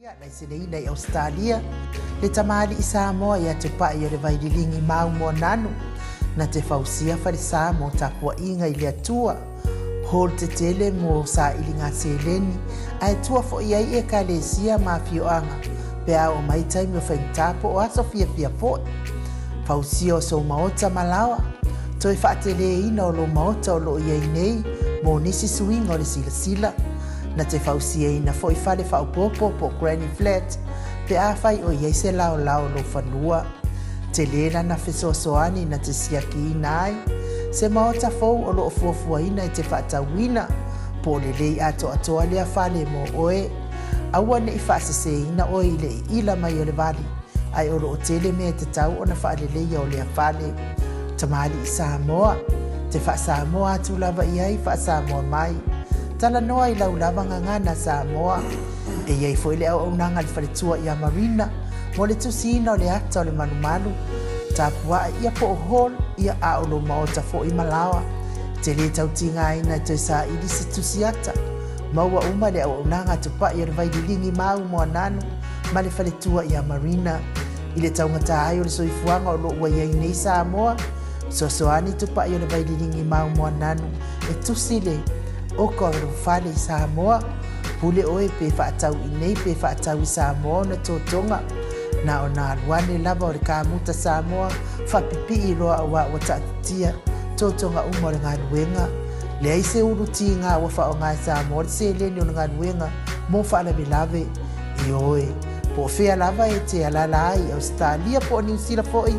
Laiseneina i Ausetalia, le tamalii Samoa ia Tupai o le Vaililigi Mau Moananu, na te fausia falesa mo tapuaiga i le Atua, hall tetele mo sailiga seleni, ae tua foi ai Ekalesia ma afioaga pe a oo mai taimi o faigata po o aso fiafia foi. Fausia o sou maota ma laoa, toe faateleina o lou maota o lo o i ai nei mo nisi suiga o le silasila. Na te fausiaina foi fale faaopoopo po o granny flat pe afai o i ai se laolao o lou fanua. Tele lana fesoasoani na te siakiina ai se maota fou o lo o fuafuaina e te faatauina, po o lelei atoatoa lea fale mo oe. Aua ne i faaseseina oe i le iila mai o le vali, ae o lo o tele mea e tatau ona faaleleia o lea fale. Tamalii Samoa, te faa-Samoa atu lava i ai, faa-Samoa mai. Talanoa i lau lava gagana Samoa. E i ai foi le auaunaga a le faletua ia Marina mo le tusiina o le ata o le malumalu, tapua'i ia po o hall ia a o lou maota foi ma laoa. E te lē tau tigaina e toe saili se tusi ata. Maua uma le auaunaga a Tupa'i o le Vaililigi Mau Moananu ma le faletua ia Marina. I le taugata ai o le soifuaga o lo o ua i ai nei Samoa, fesoasoani Tupa'i o le Vaililigi Mau Moananu e tusi le oka o lou fale i Samoa. Pule oe pe faatau i nei pe faatau i Samoa ona totoga. Na ona alu ane lava o le kamuta Samoa faapipii loa auā ua taatitia totoga uma o le galuega. Leai se ulu tiga ua faaaoga e Samoa le seleni o le galuega mo faalavelave. Ioe, po o fea lava e te alaala ai i Ausetalia po o Niu Sila foi,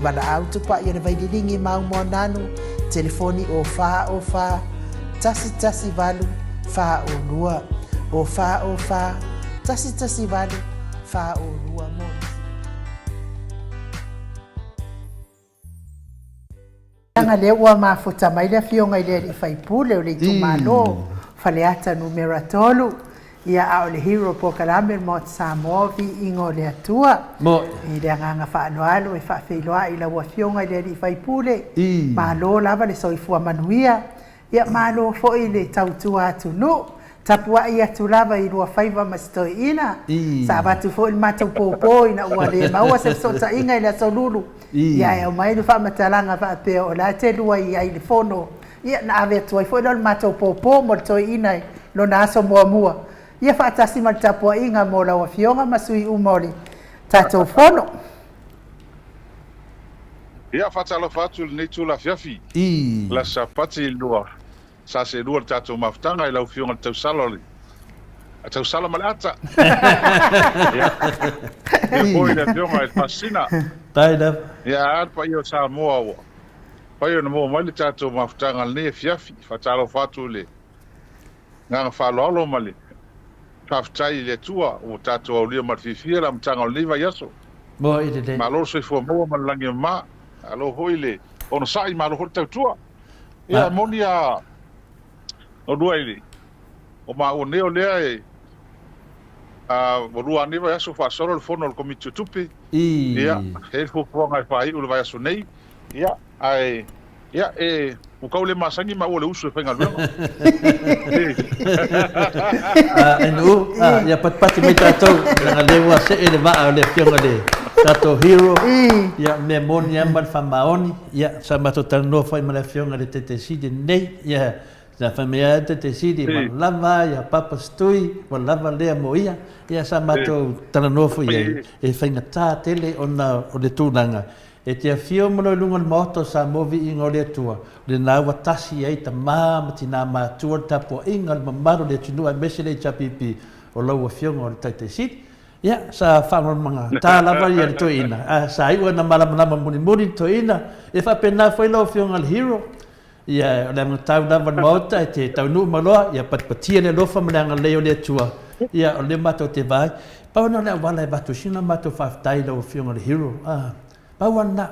valaau tupai o le Vaililigi Mau Moananu, telefoni o 4 o 4 1 1 8 4 o 2, o 4 o 4 1 1 8 4 o 2 mo nisi. Leaga lea ua mafuta mai le afioga i le alii faipule o le itumalo Faleata numera 3, ia a o le hero polokalame o le Maota Samoa o Viiga o le Atua. I le agaga faaaloalo e faafeiloai i lau afioga i le alii faipule, malo lava le soifua manuia, Ia malo foi le tautua atunuu. Tapuai atu lava i lua faiva ma si toeaina. Sa avatu foi le matou pōpō ina ua le maua se fesootaiga i le Aso Lulu. Ia ae aumai le faamatalaga faapea o la e te lua i ai i le fono. Ia na ave atu ai foi lea o le matou pōpō mo le toeaina i lona aso muamua. Ia faatasi ma le tapuaiga mo lau Afioga ma sui uma o le tatou fono. Ia, faatalofa atu i lenei itula afiafi. Le Aso Sapati i le lua, sa seelua le tatou mafutaga i lau Afioga i le Tausala o le Tausala ma le Ata. Ia, ia foi le Afioga i le Pasina. Ia, a le paia o Samoa ua mafai ona maua mai le tatou mafutaga i lenei afiafi. Faatalofa atu i le agaga faaaloalo ma le faafetai i le Atua ua tatou aulia ma le fiafia le amataga o lenei vaiaso. Malo le soifua maua ma le lagi e mama. Malo foi le onosai, malo foi le tautua. Ia, e moni lava oulua i le, o maua nei o lea e, ua lua lava nei vaiaso o faasolo le fono a le Komiti o Tupe. Ia, e i ai le fuafuaga e faaiu le vaiaso nei. Ia, ae, ia, e, ua tau le masani maua le uso e faigaluega. NU, ia patipati mai tatou, leaga lea ua see le vaa o le afioga i le tatou hero. Ia, mea moni lava ma le faamaoni. Ia, sa matou talanoa foi ma le afioga i le Taitaisili lenei. Ia, sa fai mai lava le Taitaisili, ua lava ia Papa Stui, ua lava lea mo ia. Ia, sa matou talanoa foi i ai, e faigata tele ona o le tulaga E te afio ma loa i luga o le Maota o Samoa Viiga o le Atua, o lena ua tasi ai tama ma tina matua le tapuaiga a le mamalu o le atunuu aemaise le HRPP o lau Afioga o le Taitai Sili. Ia, sa faalogologo lava ia le toeaina, ae sa iu ina malamalama mulimuli le toeaina. E faapena foi lau Afioga i le Hero, ia, o le agatau lava o le Maota e te taunuu mai loa, ia patipatia le alofa ma le agalelei o le Atua, ia, o lea matou te vaai. Pau lena o le auala e avatu ai sina matou faafetai i lau Afioga i le Hero. Pau lava lena.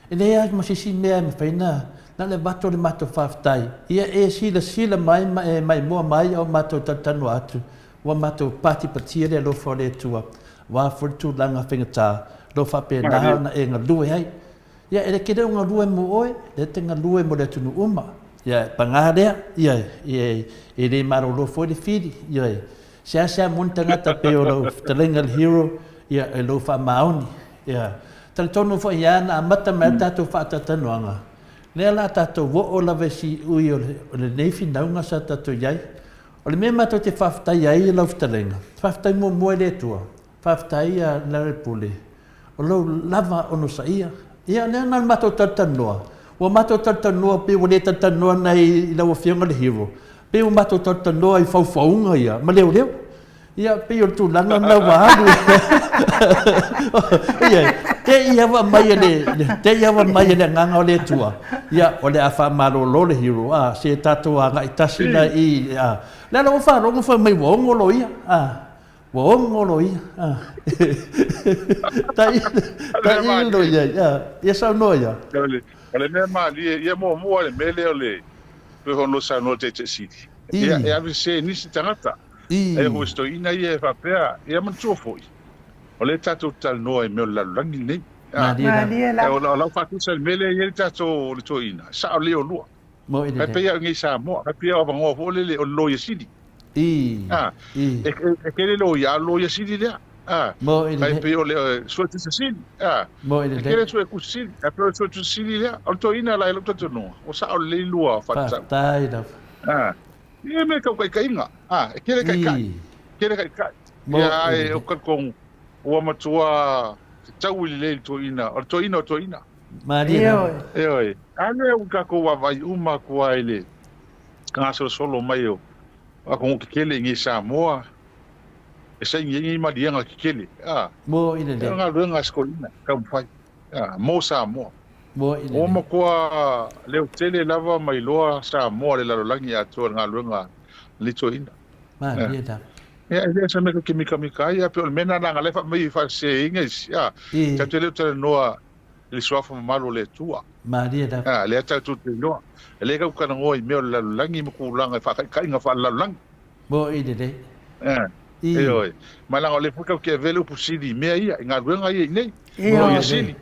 E leai lava ma se isi mea e mafai ona, na o le avatu o le matou faafetai, ia e silasila mai ma e maimoa mai a o matou talatalanoa atu, ua matou patipatia le alofa o le Atua, aua foi le tulaga faigata o lo o faapena ona e galue ai. Ia, e te le o galue mo oe, lea e te galue mo le atunuu uma. Ia, paga lea, ia, e le malolo foi le fili, ia. Seasea moni tagata pei o lau fetalaiga le hero, ia, e lou faamaoni. Ia, talitonu foi ia na amata mai ai le tatou faatalatalanoaga, lea la tatou oo lava i siui o lenei finauga sa tatou i ai. O le mea matou te faafetai ai i lau fetalaiga, faafetai muamua i le Atua, faafetai ia Lealailepule, o lou lava onosaia. Ia, lea na o le matou talatalanoa, ua matou talatalanoa pei ua le talatalanoa nai i lau Afioga le Hero, pei ua matou talatalanoa i faufauga ia ma leoleo. Ia, pei o le tulaga lena ua alu. Ia, te i ava mai e le, te i ava mai e le agaga o le Atua, ia, o le a faamalolo le Hero, a, se tatou agai tasi la i, a. Le ala ua faalogo fai mai ua ogo loia, a. Ua ogo loia, a. Tailo i ai, a. Ia saunoa ia. O le mea malie, ia muamua le mea lea o le, pei foi ona saunoa le Taitai Sili, ia, e ave sese e nisi tagata. E oo i si toeaina ia e faapea, ia manatua foi, o lea tatou te talanoa i mea o le lalolagi lenei. Malie lava. O lau faatusa i le mea lea e i ai le tatou le toeaina, e sao lelei oulua. E pei au i nei i Samoa, e pei o avanoa foi lele o le loia sili. E tele loia, a o le loia sili lea. E pei o le suetusi sili. E tele suetusi sili, ae pei o le suetusi sili lea. O le toeaina la i lou talitonuga, ua sao lelei lua faatatau. Faafetai lava. Ia mea tau taitaiga, a, e tele taitai, tele taitai. Ia, ae ou te talitonu, ua matua fetaui lelei le toeaina, o le toeaina o le toeaina. Malie lava. Ioe. A lea ua tatou vaavaai uma atu lava i le gasolosolo mai o atunuu tetele i inei i Samoa, e saini ai nei maliega tetele, a. Moi lelei. O le galuega a si toeaina e taumafai. Mo Samoa. Ua matua leotele lava ma iloa Samoa i le lalolagi atoa i le galuega a lenei toeaina. Malie lava. Ia, e le o se mea tatou te mikamika ai, ae pei o le mea lena leaga o la e faamai e faaseseina isi, a, tatou te le o talanoa i le suafa mamalu o le Atua. Malie lava. A, lea tatou te iloa. E le tatou talanoa i mea o le lalolagi ma tulaga i faataitaiga faalelalolagi. Moi lelei. Ioe. Ma leaga o lea foi tatou te avea le upu sili i mea ia, i galuega ia i inei. Loia sili,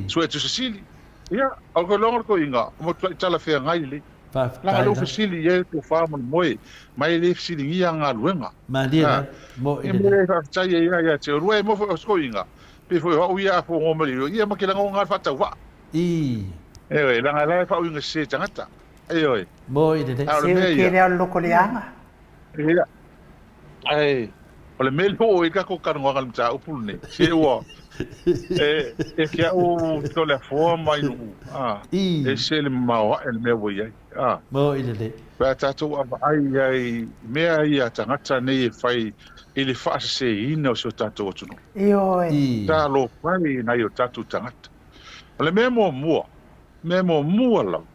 suetusi sili. Ia, o le iloaga o le toeaina, ua matuai talafeagai lelei. Leaga o lea ua fesili i ai le tofa ma le moe, ma e le fesiligia galuega. Malie lava. Moi lelei. E momoli ai faafetai ai ia te oulua. E moe foi o si toeaina, pei foi o au ia a fono mai le ia ma ke lagona le faatauvaa. Ioe, leaga la e faauiga sese e tagata. Ioe. Moi lelei. A o le mea ia. Se o le tele o le loko leaga. Ia. Ae, o le mea lea ua oo i ai le tatou talanoaga i le mataupu lenei, se ua, e, e te au Toleafoa mai Nuu, a, ese le mamao ae le mea ua i ai, a. Moi lelei. Pe a tatou vaavaai i ai i mea ia a tagata nei e fai i le faaseseina o si o tatou atunuu. Ioe. Talofa e i nai o tatou tagata. O le mea muamua, mea muamua lava,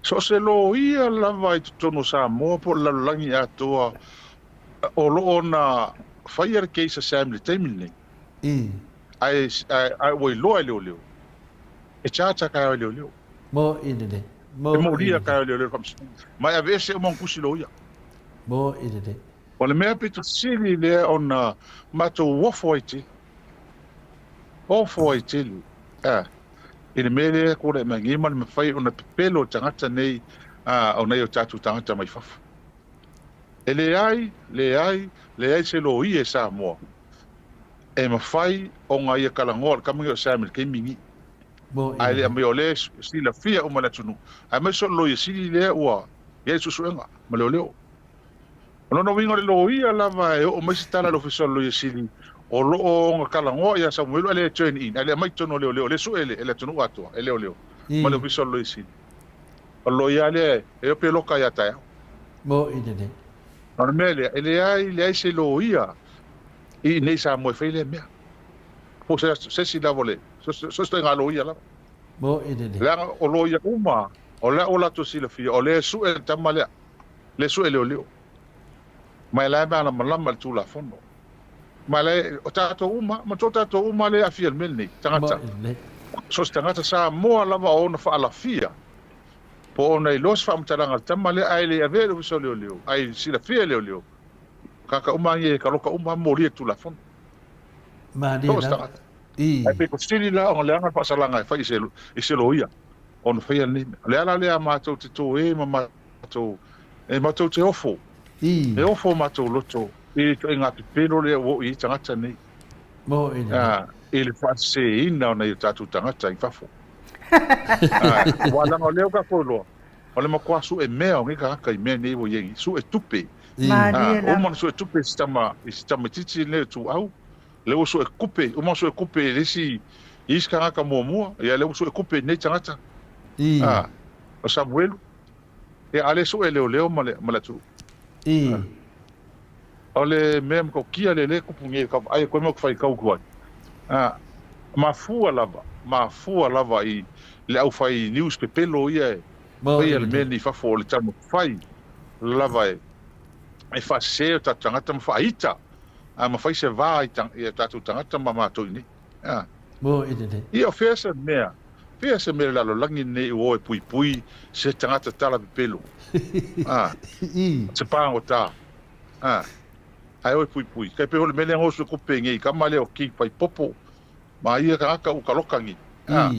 So o se loia lava i totonu o Samoa po o le lalolagi atoa o lo o na faia le case a Sam i le taimi lenei, ae, ae ua iloa e leoleo, e charge taeao e leoleo. Mo'i lelei. E molia taeao e leoleo i le faamasinoga. Ma e aveese uma ona tusi loia. Mo'i lelei. O le mea pito sili lea ona matou ofo ai tele, ofo ai tele, a. I le mea lea e tulai mai nei ma le mafai ona pepelo e tagata nei o nai o tatou tagata mai fafo. E leai, leai, leai se loia i Samoa e mafai ona ia talanoa i le tama nei o Sam i le taimi nei. Ae le aumai o lea e silafia uma e le atunuu, aemaise o le loia sili lea ua i ai le suesuega ma leoleo. O lona uiga o le loia lava e oo mai se tala i le Ofisa o le Loia Sili o lo o ona talanoa ia Samuelu ae le turn in, ae le aumai i totonu o leoleo, o lea e sue e le atunuu atoa e leoleo ma le Ofisa o le Loia Sili. O le loia lava lea e o pe loka ia taeao. Moni lelei. O le mea lea, e leai, leai se loia i inei i Samoa e fai lea mea. Po o se isi lava o le, so se ituaiga loia lava. Moni lelei. Leaga o loia uma, o lea ua latou silafia, o lea e sue le tama lea. Le sue leoleo. Ma e la e malamalama i le Tulafono. Ma e la e, o tatou uma, manatua o tatou uma lea e aafia i le mea lenei, tagata. So o se tagata Samoa lava o ona faalafia, po o ona iloa se faamatalaga a le tama lea, ae le avea i le Ofisa o Leoleo, ae silafia e leoleo, tagata uma ia e taloka uma molia i le Tulafono. Malie So o se tagata. Ae pei ko sili la ona leaga le faasalaga e fai i se loia ona faia lenei mea. O le ala lea matou te toe ma matou, e matou te ofo. E ofo o matou loto i le ituaiga pepelo lea ua oo i ai tagata nei. I le faaseseina o nai o tatou tagata i fafo. Aua leaga o lea ua tatou iloa, o le matua sue mea o nei tagata i mea nei ua i ai nei, sue tupe. Ua uma ona sue tupe i si tamaitiiti lenei o Tuau, lea ua sue tupe, uma ona sue tupe i le isi, i isi tagata muamua, ia lea ua sue tupe i nei tagata. O Samuelu. Ia, a o lea e sue e leoleo ma le, ma le atunuu. O le mea matautia lea lea e tupu nei ka vaai atu ai ma ou te faitau atu ai, mafua lava, mafua lava i le aufai news pepelo ia e faia le mea nei i fafo o le taumafai lava e e faasese o tatou tagata ma faaita a ma fai se va i i tatou tagata ma matou i nei. Ia o fea se mea, fea se mea i le lalolagi lenei ua o e puipui se tagata tala pepelo, se pagota. A, ae o e puipui. Kai pei o le mea lea gosu e kupe nei kama lea o King Faipopo ma ia tagata u kaloka nei. A,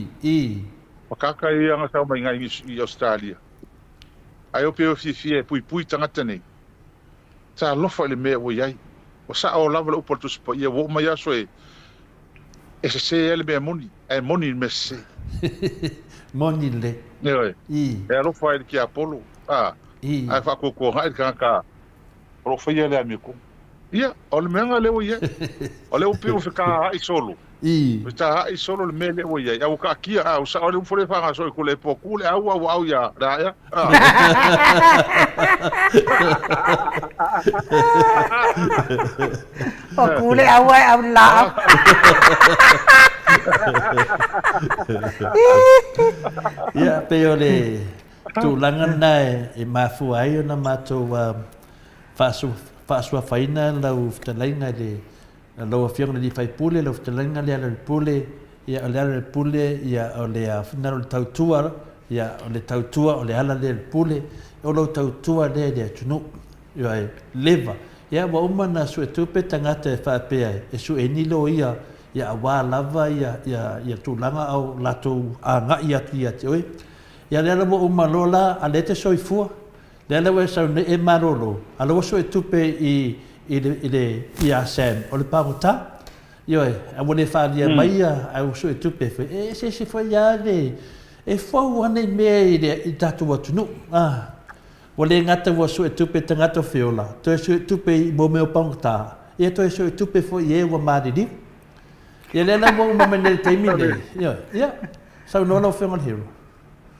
ma kaka ia nga sau mai ngai i Australia. Ae o pei o fiafia e puipui tagata nei. Talofa i le mea ua i ai. Ua sa'o lava le upu a le Tusi Paia, ua oo mai aso e e sesē ai le mea moni, ae moni le mea sesē. Moni lelei. Ioe. E alofa ai le tiapolo, a, ae faatuatuanai le tagata o lo o faia le amiotonu. Ia, o le meaga lea ua i ai. O lea ua pei ua fetaai solo. Fetaai solo le mea lea ua i ai. A ua taatia, a ua sao le upu lea e faagasolo i Tuilaepa, ua tu le au a ua au ia Raea. Ua tu le au ae au le laau. Ia, pei o le tulaga lena e mafua ai ona matou faasuafaina lau fetalaiga i le lau Afioga i le Sui Usufono, lau fetalaiga Lealailepule, ia o Lealailepule, ia o le finagalo o le tautua, ia o le tautua o le ala lea i le pule, o lau tautua lea i le atunuu. Ioe, leva. Ia ua uma ona suetupe tagata e faapea e sue ai ni loia, ia aua lava ia, ia, ia tulaga a o latou agai atu ia te oe. Ia lea la ua uma loa la, a lea e te soifua, lea la ua e sau nei e malolo, a lea ua suetupe i, i le, i le, ia Sam, o le pagota. Ioe, a ua le faaalia mai ia, ae ua suetupe foi. E eseese foi lava le, e fou lava nei mea i le, i le tatou atunuu. Ah. Ua le gata ua suetupe tagata o Feola, toe suetupe i mo mea o pagota, ia toe suetupe foi i e ua maliliu. Ia lea la ua uma mai nei i le taimi lenei. Ioe, ia, saunoa lau Afioga i le Hero.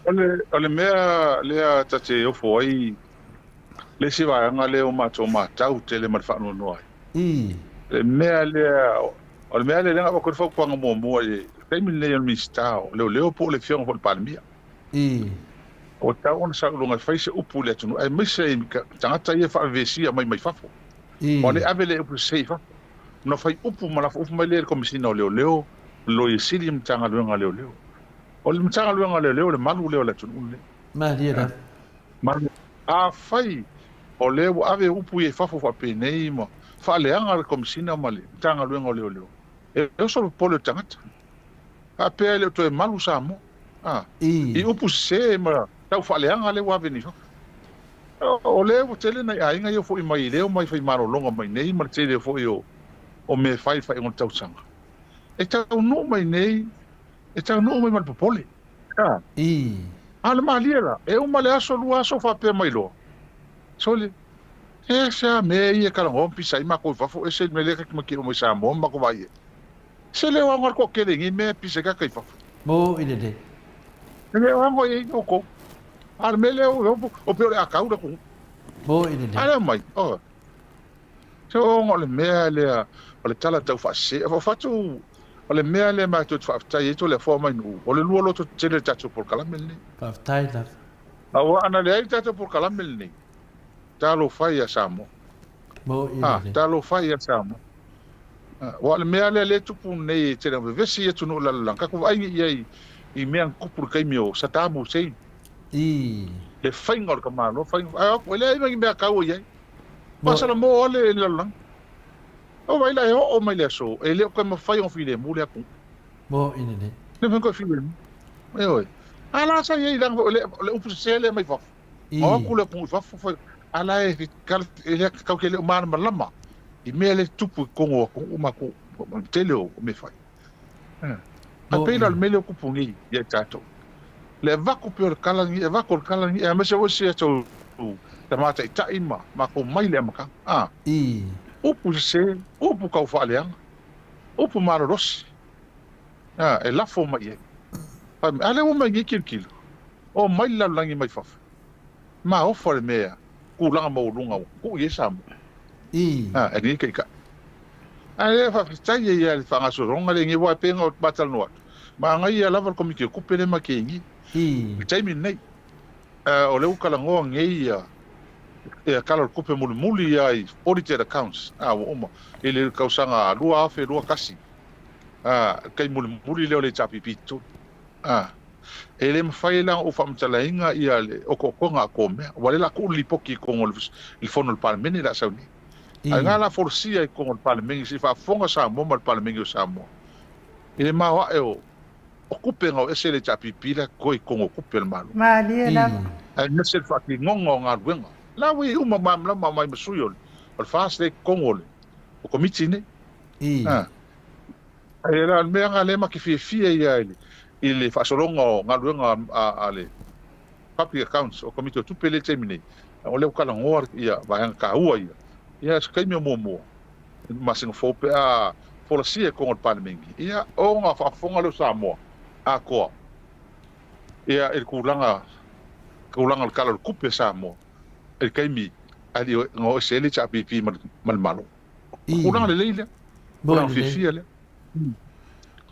O le, o le mea lea ta te ofo ai, le isi vaega lea ua matou matau tele ma le faanoanoa ai. Le mea lea, o le mea lea lea na avatu ai le fautuaga muamua i le taimi lenei o le Minisita o Leoleo po o le Afioga foi i le Palemia. Ua tatau ona sau i luga e fai se upu i le atunuu aemaise i tagata ia e faavevesia mai mai fafo. Aua ne i ave lea upu sese i fafo. Ona fai upu ma lafo upu mai lea i le Komesina o Leoleo, le Loia Sili ma Matagaluega a Leoleo. O le Matagaluega a Leoleo o le malu lea o le atunuu lenei. Malie lava. Malu. Afai o lea ua ave upu ia i fafo faapenei ma faaleaga le Komesina ma le Matagaluega o Leoleo, e oso le popole o le tagata. Faapea e le o toe malu Samoa. A, i upu sese ma tau faaleaga lea ua ave nei i fafo. O lea ua tele nai aiga ia ua foi mai i lea omai fai malologa mai nei ma le tele foi o mea e fai i le faaiuga o le tausaga. E taunuu mai nei, e taunuu mai ma le popole. A, a o le malie la, e uma le aso, lua aso faapea mai loa, sole, e se a mea ia e talanoa ma pisa ai matou i fafo, ese le mea lea ta te mai Samoa ma matou vaai ai. Se leo ago a le toatele i nei mea e pisa ai tagata i fafo. Mo i lelei. E leo ago i ai outou. A o le mea lea o pei o le a tau le atunuu. Mo i lelei. A lea mai, oh. Se ona o le mea lea o le tala tau faasese. O fatu o le mea lea matou te faafetai ai to le afoa mai nuu. O le lua loto tele le tatou polokalame lenei. Faafetai lava. Aua ana leai le tatou polokalame lenei, talofa ia Samoa. Mo i lelei. Talofa ia Samoa. Aua o le mea lea lea e tupu nei e tele vevesi i atunuu o le lalolagi, tatou vaai nei i ai i mea na tupu i le taimi o Saddam Hussein. Le faiga o le tamaloa, faiga, ae o atu, e leai ma ni mea taua i ai. Faasalamo lava le lalolagi. O vaai la e oo mai le aso, e le o toe mafai ona filemu le atunuu. Le mafai ona toe filemu. Ioe. A la sa i ai leaga foi o le upu sese lea mai fafo. O atu le atunuu i fafo, fai. A la e e kau ke le o malamalama i mea le tupu i kogo o atunuu matou ma le tele o mea fai. A pei la o le mea lea o tupu nei ia i tatou. Le avatu pea o le tala lenei, avatu o le tala lenei, aemaise foi si atou tama taitai ma matou mai le amataga. A, upu sese, upu taufaaleaga, upu malolosi, a, e lafo mai i ai. Fai mai, a lea ua omai nei tilotilo, omai le lalolagi mai fafo. Maofa le mea tulaga maualuga ua tuu i ai Samoa. A, e nei taitai. Ae lea faafetai ai lava i le faagasologa lea nei, aua e pei ona ma talanoa atu, manaia lava le Komiti o Tupe lea ma te i nei. I le taimi lenei, o lea ua talanoa nei ia ia Tala o le Tupe mulimuli ia i audited accounts, a, ua uma i le tausaga 2021, a, le taimi mulimuli lea o le HRPP i totonu. A, e le mafai la ona ou faamatalaina ia le otootoga a tou mea, aua o lea o le a tuu le lipoti i totonu o le Fono a le Palemene le a sau nei. A o lena o le a folasia i totonu o le Palemene se i faafofoga Samoa ma le Palemene o Samoa i le maoae o tupe na o ese le HRPP la e totoe i totonu o tupe a le Malo. Malie lava. Aemaise le faatinoga o galuega. O la ua i ai uma malamalama mai ma sui o le FAST lea i totonu o le Komiti nei. A. Ae o le mea lena lea ma te fiafia ia i le faasologa o galuega a le Public Accounts o Komiti o Tupe lea i le taimi nei, o lea ua talanoa ia vaega taua ia. Ia se taimi o muamua i le masina fou pe a folasia i totonu o le Palemene, ia ona faafofoga lea o Samoa atoa ia i le tulaga tulaga o le Tala o le Tupe a Samoa i le taimi a le i na o ese ai le HRPP ma le Malo. O tulaga lelei lea. Tulaga fiafia lea.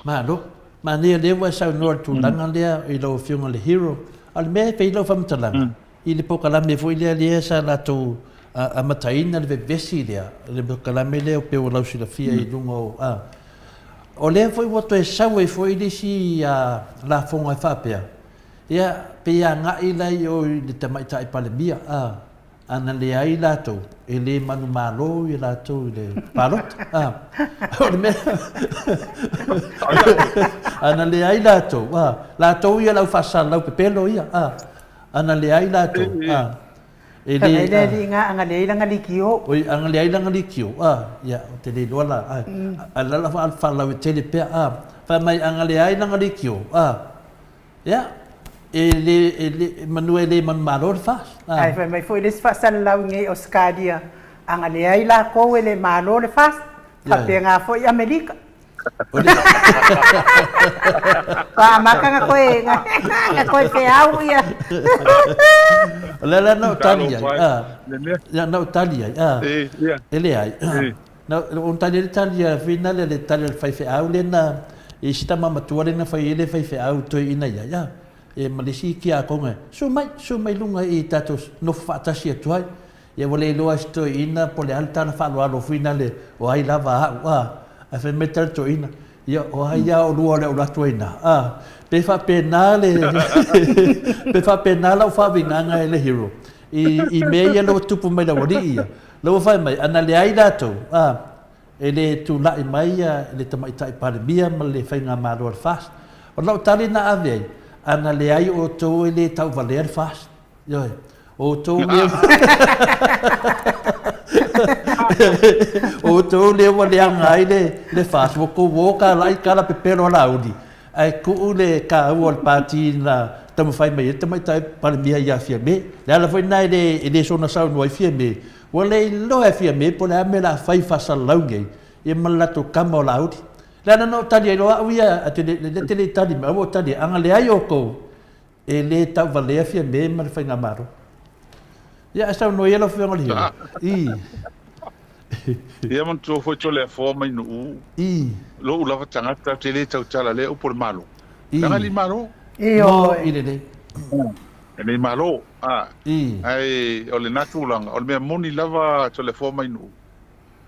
Malo. Manaia lea ua e saunoa i le tulaga lea i lau Afioga i le Hero. A o le mea e fai ai lau faamatalaga, i le polokalame foi lea lea sa latou amataina le vevesi lea, le polokalame lea pei ua lausilafia i luga o, a. O lea foi ua toe sau ai foi le isi lafoga e faapea, ia, pei e agai la i o i le Tamaitai Palemia, a. Ana leai latou, e le manumalo ia latou i le palota. A, o le mea, ana leai latou, a, latou ia le au faasalalau pepelo ia, a, ana leai latou, a, e le, a. Le alii nga anga leai langa likio. Oi, anga leai langa likio, a, ia, ou te le iloa la, a, a la la faalauaitele pea, a, fai mai anga leai langa likio, a, Ia, e le, e le, manu e le manumalo le FAST. Ae fai mai foi le isi faasalalau i nei Ausetalia, a na leai lakou e le malo le FAST, faapena foi Amelika. Ua amata na toe, na toe feau ia. O le ala na ou tali ai, a, ia, na ou tali ai, a, e leai. Na ou tali ai le tali a Finale le tali a le faifeau lea na i si tama matua lea na fai ai le faifeau toeaina i ai, a, e ma le isi kiakoga e, Susu mai, susu mai luga i tatou nofo faatasi atu ai. Ia ua le iloa e si toeaina po o le a le tala faaaloalo Finale o ai lava au, a, ae fai mai le tala toeaina, ia o ai a oulua o le a ou alu atu ai ina, a. Pe faapena le, pe faapena lau faauigaga e le Hero i, i mea ia lea ua tupu mai i le aualii ia. La ua fai mai, ana leai latou, a, e le tulai mai le Tamaitai Palemia ma le Faigamalo a le FAST. O lau tali na ave ai, ana leai outou e le tauvalea le FAST. Ioe. O outou lea o outou lea ua leaga ai le, le FAST, ua tou o kalai kala pepelo a Laauli, Ae tuu le taua o le pati na taumafai mai ai le tamaitai Palemia ia Fiame. Le ala foi lena e le, e le soona saunoa ai Fiame, ua le iloa e Fiame po o le a mea o le a fai faasalalau nei, ia ma le latou tama o Laauli. Le ala na ou tali ai loa au ia, te le, le te le i tali mai, ae ua ou tali ai, ana leai outou, e le tauvalea Fiame ma le Faigamalo. Ia, ae saunoa ia lau Afioga i le Hero. I. Ia manatua foi Toleafoa mai Nuu. I. Lou lava tagata ou te le tautala lea upu o le Malo. I. Leaga e le i Malo. I o i lelei. E le i Malo. A. I. Ae o lena tulaga, o le mea moni lava Toleafoa mai Nuu.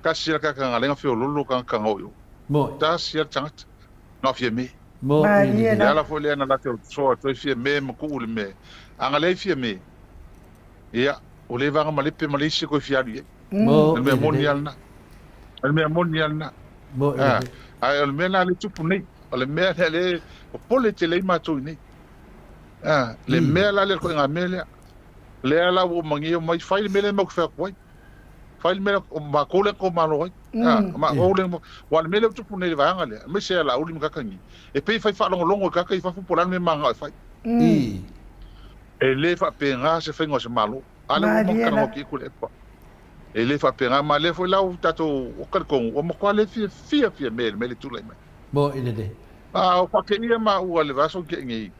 Tasi lava le tagata na feololo tagata na o i o. Moi. Tasi lava le tagata. Na o Fiame. Mo i lelei. Le ala foi lea na latou soa toe Fiame ma tuu le mea. A na leai Fiame, ia, ua le vaga malepe ma le isi e toe fia alu i ai. Mo O le mea i moni lelei. lava lena. O le mea moni lava lena. Mo i Ah, lelei. ae o le mea lena lea e tupu nei. O le mea lea lea e popole tele ai matou i nei. Ah, le mea la lea, le ituaiga mea lea. Lea la ua magia mai fai le mea lea matou te fai atu ai. Fai le mea o matou lea tou malo ai. A, matou lea aua o le mea lea ua tupu nei i le vaega lea, aemaise ia Laauli ma Kakagi, e pei e fai faalogologo i tagata i fafo po o le a le mea e mananao e fai. E le faapena se faiga o se Malo. A lea ua uma ona talanoa atu i ai Tuilaepa. E le faapena, ma lea foi la ua tatou ua talitonu ua matua le fiafia Fiame i le mea lea e tulai mai. Mo'i lelei. A o faateia maua i le vaiaso na tea nei,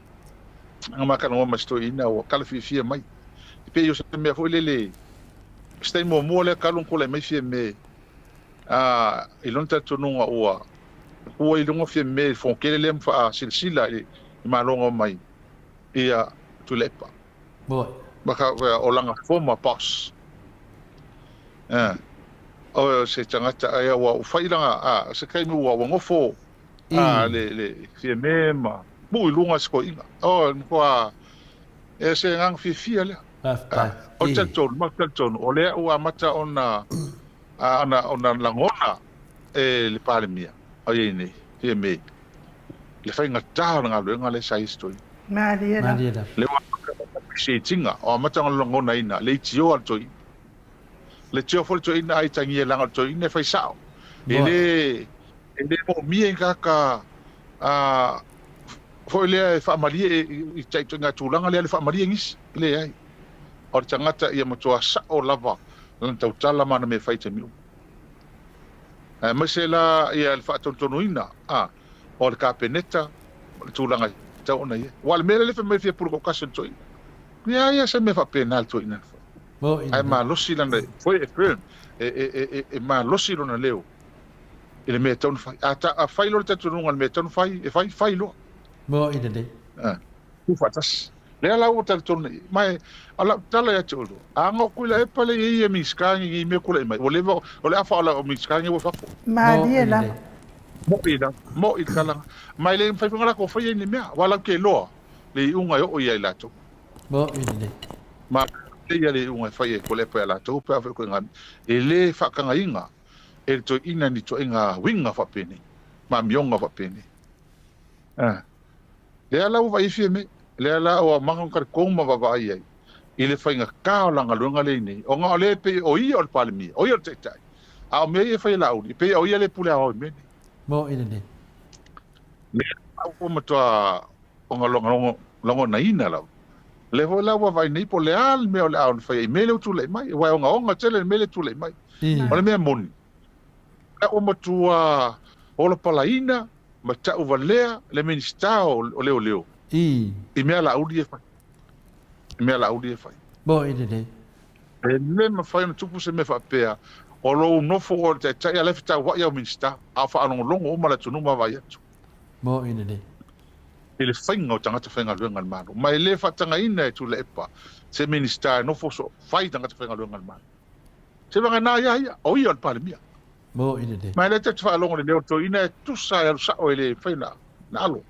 na ma talanoa ma si toeaina ua tala fiafia mai. E pei o se mea foi lele, se taimi muamua lea talu ona tulai mai Fiame, a, i lona talitonuga ua tua i luga Fiame i le fonotele lea ma faasilasila i le Malo na omai ia Tuilaepa. Moe. Maka o lana former boss. Eh. O se tagata ai ua fai lana a se taimi ua ua nofo a le le Fiame ma puu i luga se toeaina. O matua e se agaga fiafia lea. Faafetai. O le talitonu, ma talitonu o lea ua amata ona ona ona lagona e le Palemia o i ai nei, Fiame, le faigata o le galuega lea sa i ai se toeaina. Malie lava. Malie lava. Lea ua amata ona appreciate ina, o amata ona lagonaina le itioa a le toeaina. Le tio foi le toeaina a itagia leaga o le toeaina e fai sao. E Moa. le, e le moomia i tagata a, foi lea e faamalie i ituaiga tulaga lea le faamalie nisi. E leai. O le tagata ia matua sao lava lana tautala ma ana mea e fai i taimi uma. Aemaise la ia le faatonutonuina a, o le Kapeneta ma le tulaga e tatau ona i ai. Aua o le mea lea e fai mai e fia pule toatasi o le toeaina. Leai lava se mea faapena le toeaina na fai. Mo'i Ae lelei. malosi lana, foi e firm, e, e, e, e, e malosi lona leo i le mea e tatau ona fai. A, ta, a fai loa le talitonuga i le mea e tatau ona fai, e fai, fai loa. Mo'i lelei. A, tuufaatasi. Lea la ua talitonu nei. Ma e, o lau tala ia te oulua, a ga o Tuilaepa lea e i ai ia Minisita nei i mea tulai mai, ua leva, o le afa o la o Minisita nei ua i fafo. Malie Mo'i lava. lelei. Mo'i lava, mo'i le tala. Ma e le mafai foi ona latou faia ni mea, aua latou te iloa le iuga e oo ia i latou. Mo'i lelei. Ma e ia le iuga e fai e Tuilaepa ia latou pe a foi ituaiga, e le faatagaina e le toeaina ni ituaiga uiga faapenei, ma amioga faapenei. A. Lea la ua vaai Fiame, lea la ua amata ona talitonu ma vaavaai ai i le faigata o lana galuega lea i nei, ona o lea e pei o ia o le Palemia, o ia o le Taitai, a o mea ia e fai e Laauli, e pei o ia lea e pule aoao i mea nei. Mo'i lenei. Lea la ua matua ona lagonaina lava. Lea foi la ua vaai nei po o le a le mea o le a ona faia i mea lea ua tulai mai, aua e ogaoga tele le mea lea e tulai mai. O le mea moni, lea ua matua olapalaina ma tauvalea le Minisita o Leoleo i mea Laauli e fai. I mea Laauli e fai. Mo'i lelei. E le mafai ona tupu se mea faapea, o lou nofo oe o le taitai a la e fetauai au Minisita, a o faalogologo uma le atunuu ma vaai atu. Mo'i lelei. I le faiga o tagata faigaluega a le Malo. Ma e le faatagaina e Tuilaepa se Minisita e nofo so fai tagata faigaluega a le Malo. Se vagana ia ia, o ia o le Palemia. Mo'i lelei. Ma e le tatou te faalogo i le leo o le toeaina e tusa e alu sao e le mafai ona alo.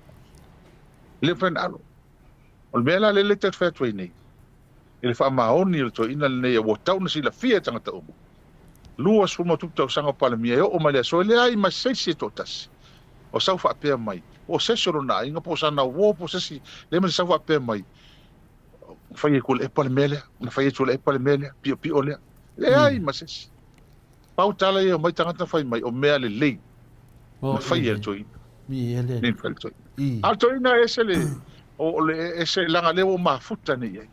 E le mafai ona alo. O le mea la lea le tatou te fai atu ai nei, i le faamaoni o le toeaina lenei ua tatau ona silafia e tagata uma, 20 ma tupu tausaga o Palemia e oo mai le aso e leai ma se isi e toatasi o sau faapea mai, po o se isi o lona aiga, po o sana uo, po o se isi, leai ma se sau faapea mai, na fai e Tuilaepa le mea lea, na fai e Tuilaepa le mea lea, piopio lea. Leai ma se isi. Pau tala ia omai tagata fai mai o mea lelei na faia e le toeaina. Nei na fai e le toeaina. A o le toeaina e ese le, o le ese leaga lea ua ou mafuta nei i ai.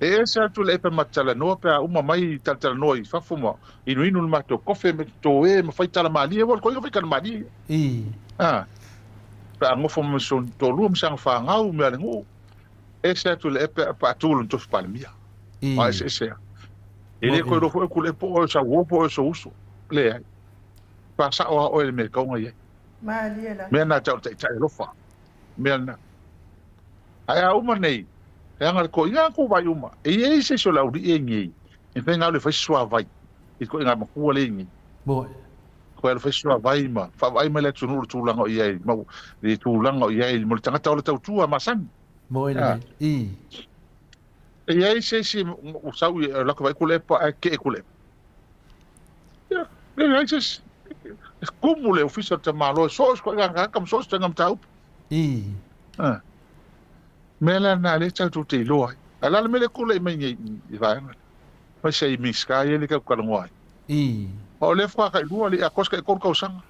E ese atu le epe ma talanoa pe a uma mai talatalanoa i fafo ma inuinu le matou kofe ma totoe ma fai tala malie. Ua o le toeaina fai tala malie ia. A, pe a nofo ma si ona toalua ma sana fanau mea a le nuu, ese atu le epe pe a tu lona tofi Palemia. A eseese lava. E le toe iloa foi atu le po o oe o sau uo po o oe o sou uso. Leai. Faasao lava oe i le mea e tatau ona i ai. Malie lava. Mea na tau o le taitai alofa. Mea lena. Ae a uma nei, e aga le toeaina a tou vaai uma, e i ai se isi o le aualii e i nei, e mafai ona alu e fai se suavai i le toeaina matua lea e i nei. Moe. Toe alu fai se suavai ma vaavaai mai le atunuu i le tulaga o i ai, ma le tulaga o i ai mo le tagata ola tautua masani. Moe lelei. I. E i ai se isi ua sau i lako vaai Tuilaepa ae kee Tuilaepa. Ia, e leai se isi. E kumu le ofisa o le tamaloa e so o se ituaiga tagata ma so o se ituaiga mataupu. I. Mea la lena lea tatou te iloa ai. Ae o le a le mea lea e tulai mai nei i vaega lea? Fai se i Minisita ia lea e tautalanoa ai. Aua o lea faatoa tailua, le i atoa se taitolu tausaga,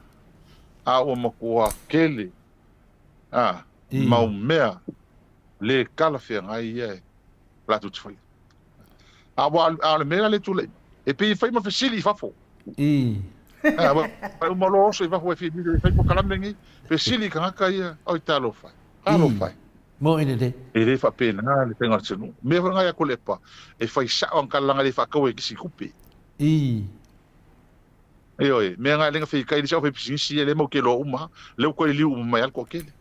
a ua matua tele a mau mea le talafeagai ia e latou te faia. A ua a o le mea la lea e tulai mai, e pei e fai ma fesili i fafo. A ua uma loa oso i fafo e fia e fai polokalame nei, fesili i tagata ia, oi talofa e, talofa e. Moni lelei. E le faapena le faiga o le atunuu. O mea foi na ia Kolepa, e fai sao ana tala leaga e le faataua e kisi tupe. Ioe, mea na e le na feitai le isi aufaipisinisi ia lea matou te iloa uma lava, lea ua toe liu uma mai lava le toatele.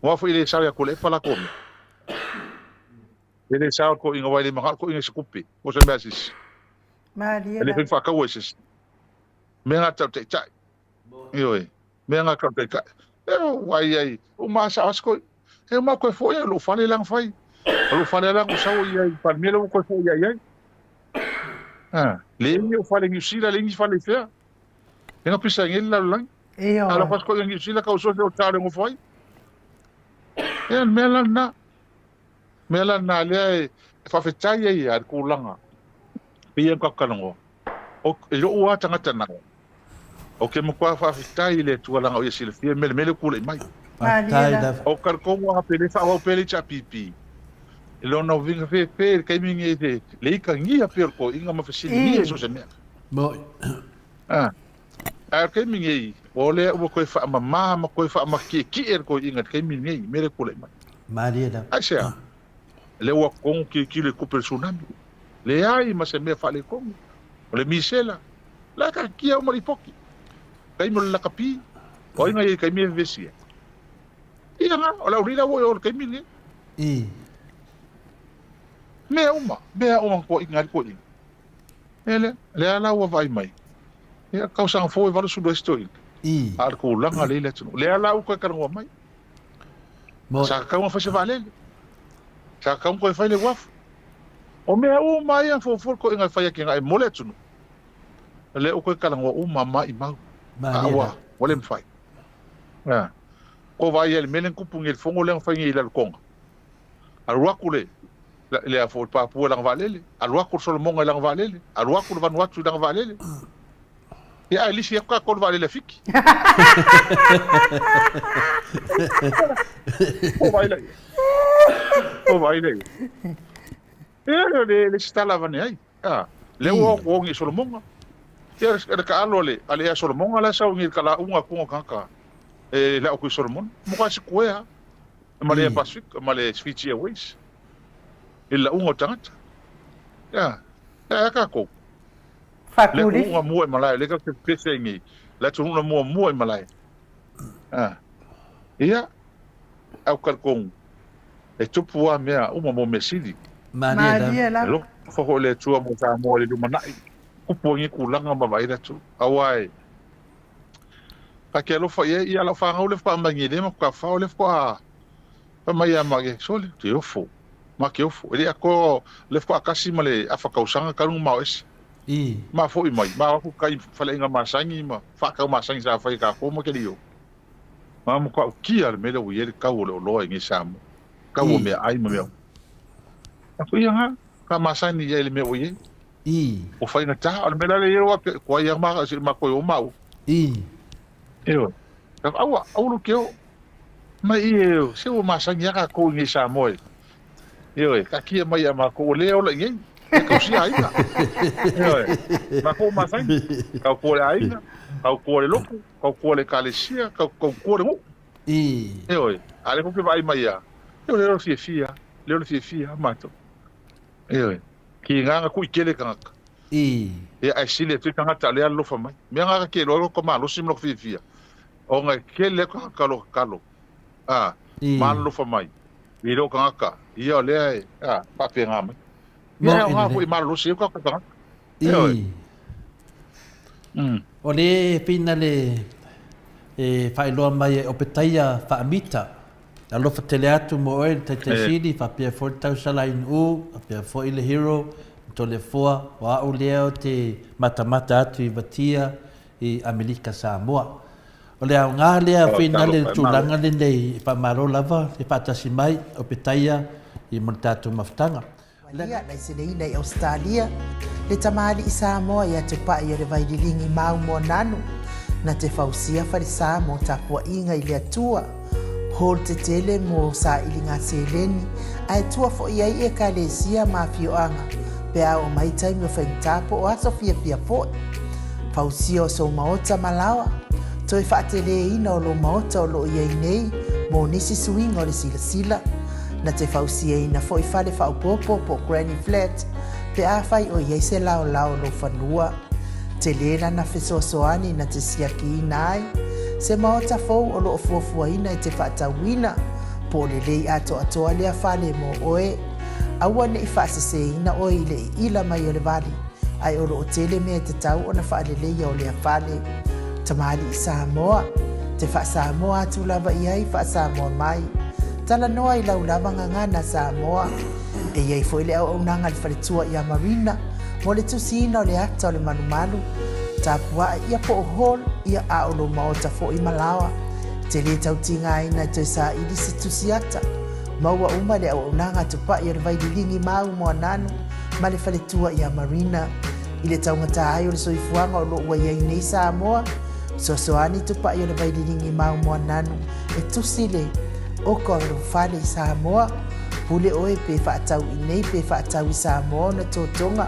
Aua foi e le sao ia Kolepa latou mea. E le sao le toeaina aua e le manao le toeaina i se tupe po o se mea a se isi. Malie E le lava. fai ma faataua i se isi. Mea na tau taitai. Ioe, mea na tau taitai. E o ai ai, uma lava sao lava se toeaina. E uma toe foi ai lou fale la na fai. O lou fale la na ou sau ai i Palemia lea ua toe foi ai ai. Ah, leai ni ou fale i Niu Sila, leai ni fale i fea. E na pisa ai le lalolagi. Ioe. A la fas koe i Niu Sila kau so o tale ngofo ai. E le mea la na. Mea la na lea e faafetai ai a le tulaga. Pei e kakalongo. O i lou lava tagata na. Ou te matua faafetai i le Atua leaga o Ia silafia mea le mea lea ua tulai mai. Faafetai lava. O talitonu lava pe le faaauau pea le HRPP i lona uiga fefe i le taimi lenei i le itagia pea o le toeaina ma fesiligia i so o se mea. Moni. A, ae o le taimi lenei, o lea ua toe faamama ma toe faamatietie le toeaina i le taimi lenei i mea lea e tulai mai. Malie lava. Aisea? Lea ua totogi tilotilo i tupe o le tsunami. Leai ma se mea faaletonu. O le misela, la e taatia uma lipoti. Taimi o le lakapi, o ai na i ai i taimi e vevesi ai? Ia na, o le aulila ua i o i le taimi lenei. Mea uma, mea uma na toeaiina ai le toeaina. Ia lea, lea la ua vaai mai, ia tausaga fou e 80 ai si toeaina. A o le tulaga lea i le atunuu. Lea la ua toe talanoa mai. Sa tatau ona fai se vaalele. Sa tatau ona toe fai le uafu. O mea uma ia na fuafua le toeaina e fai atinae mo le atunuu, lea ua toe talanoa uma maimau, a ua ua le mafai. A, ko vaai ai i le mea lea na tupu nei i le fono lea na fai nei i Lalotoga. Alu atu le le a foi le Papua i lana vaalele, alu atu le Solomoga i lana vaalele, alu atu le Vanuatu i lana vaalele. Ia ae lisi atu tatou i le vaalele a Fiti. Ko vaai lea. Ko vaai lea. Ia le le le isi tala avane ai. A, lea ua ua ogi i Solomoga. Ia le taalo a le a le Ea Solomoga la e sau i le talauga atu o tagata e lau atu i Solomona. Matua sikuea ma le Air Pacific ma le Fiji Airways i le lauga o tagata. Ia, ae a tatou? Le atunuu na mua i malae, lea tatou te pepese ai nei, le atunuu na muamua i malae. A, ia, ae ou te talitonu, e tupu lava mea uma mo mea sili. Malie lava. E alofa foi le Atua mo Samoa i le lumanai, tupu ai nei tulaga ma vaai le atunuu. Aua e, ta te alofa i ai, ia lau fanau lea faatoa aumai nei lea matou tafafao lea faatoa fai mai ia matou, sole, ou te ofo. Ma te ofo. E le atoa lea faatoa tasi ma le afa tausaga talu ona mao ese. Ma foi mai, ma o atu kai faleaiga masani ma faatau masani sa fai e tatou ma te le i o. Ma matautia le mea lea ua i ai le tau o le oloa i nei Samoa. Tau o meaai ma mea uma. Aku ia nga, ka masani i ai le mea ua i ai. Ua faigata, o le mea la lea i ai ua kuai a ma se ma koe o mau. Ioe. Aua, aua lou te o. Mai i e, se ua masani a tatou i nei Samoa e. Ioe, taatia mai ia matou, ua le ola i nei. E tausia aiga. Ioe, matou ua masani. Tautua le aiga, tautua le lotu, tautua le ekalesia, tautua le nuu. Ioe, a o lea tou te vaai mai lava, ioe, lea o le fiafia, lea o le fiafia lava matou. Ioe, kiga na kui tele tagata. Ia, ae sili atu ai tagata o lea e alolofa mai. Mea na ta te iloa ai lota malosi ma lota fiafia, ona e tele atu tagata o lo o tatalo, a, ma alolofa mai i lou tagata, ia o lea e, a, faapena mai. Ia, e aoga foi e malolosi ai o tatou tagata. Ioe. O le pina le e faailoa mai e Opetaia Faamita, alofa tele atu mo oe le Taitaisili, faapea foi le Tausala Inu, faapea foi le Hero, Toleafoa, o au lea ou te matamata atu i Vatia i Amerika Samoa. O le aoga lea finale le tulaga lenei e faamalo lava le faatasi mai Opetaia i mo le tatou mafutaga. Ua laiseneina i Ausetalia le tamalii Samoa ia Tupai o le Vaililigi Mau Moananu na te fausia falesa mo tapuaiga i le Atua, hall tetele mo sailiga seleni ae tua foi ai ekalesia ma afioaga pe a oo mai taimi o faigata po o aso fiafia foi. Fausia o sou maota ma laoa, toe faateleina o lou maota o loo i ai nei mo nisi suiga o le silasila. Na te fausiaina foi fale faaopoopo po o granny flat pe afai o i ai se laolao o lou fanua. Tele lana fesoasoani na te siakiina ai se maota fou o lo o fuafuaina e te faatauina, po o lelei atoatoa lea fale mo oe. Aua ne i faaseseina oe i le iila mai o le vali, ae o lo o tele mea e tatau ona faaleleia o lea fale. Tamalii Samoa, te faa-Samoa atu lava i ai faa-Samoa mai. Talanoa i lau lava gagana Samoa. E i ai foi le auaunaga a le faletua ia Marina mo le tusiina o le ata o le malumalu, tapuae ia po o hall ia a o lou maota foi ma laoa. E te lē tau tigaina e toe saili se tusi ata. Maua uma le auaunaga a Tupai o le Vaililigi Mau Moananu ma le faletua ia Marina. I le taugata ai o le soifuaga o lo o ua i ai nei Samoa, fesoasoani Tupai o le Vaililigi Mau Moananu e tusi le oka o lou fale i Samoa. Pule oe pe faatau i nei pe faatau i Samoa ona totoga.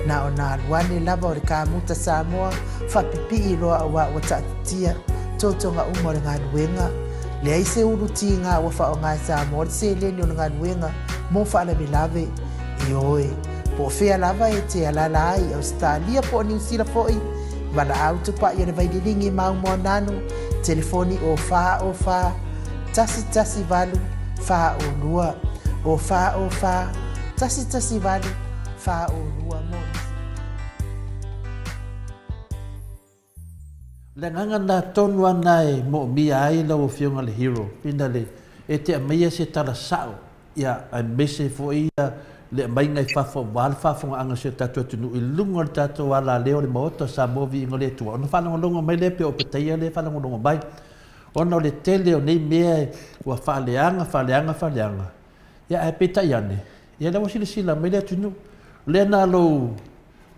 Na ona alu ane lava o le kamuta Samoa faapipii loa aua ua taatitia totoga uma o le galuega. Leai se ulu tiga ua faaaoga e Samoa le seleni o le galuega mo faalavelave. Ioe, po o fea lava e te alaala ai i Ausetalia po o Niu Sila foi, valaau tupai o le Vaililigi Mau Moananu, telefoni o 4 o 4 1 1 8 4 o 2, o 4 o 4 1 1 8 4 o 2 mo nisi. O le agaga lena tonu lava lena e moomia ai lau Afioga le Hero, ina le e te aumaia se tala sao, ia, aemaise foi ia le aumaiga i fafo aua le faafofogaaga a si o tatou atunuu i luga o le tatou alaleo o le Maota o Samoa Viiga o le Atua, ona faalogologo mai lea pei o Opetaia lea e faalogologo mai, ona o le tele o nei mea ua faaleaga, faaleaga, faaleaga, ia ae peitai ane, ia lea ua silasila mai le atunuu, o lea na lou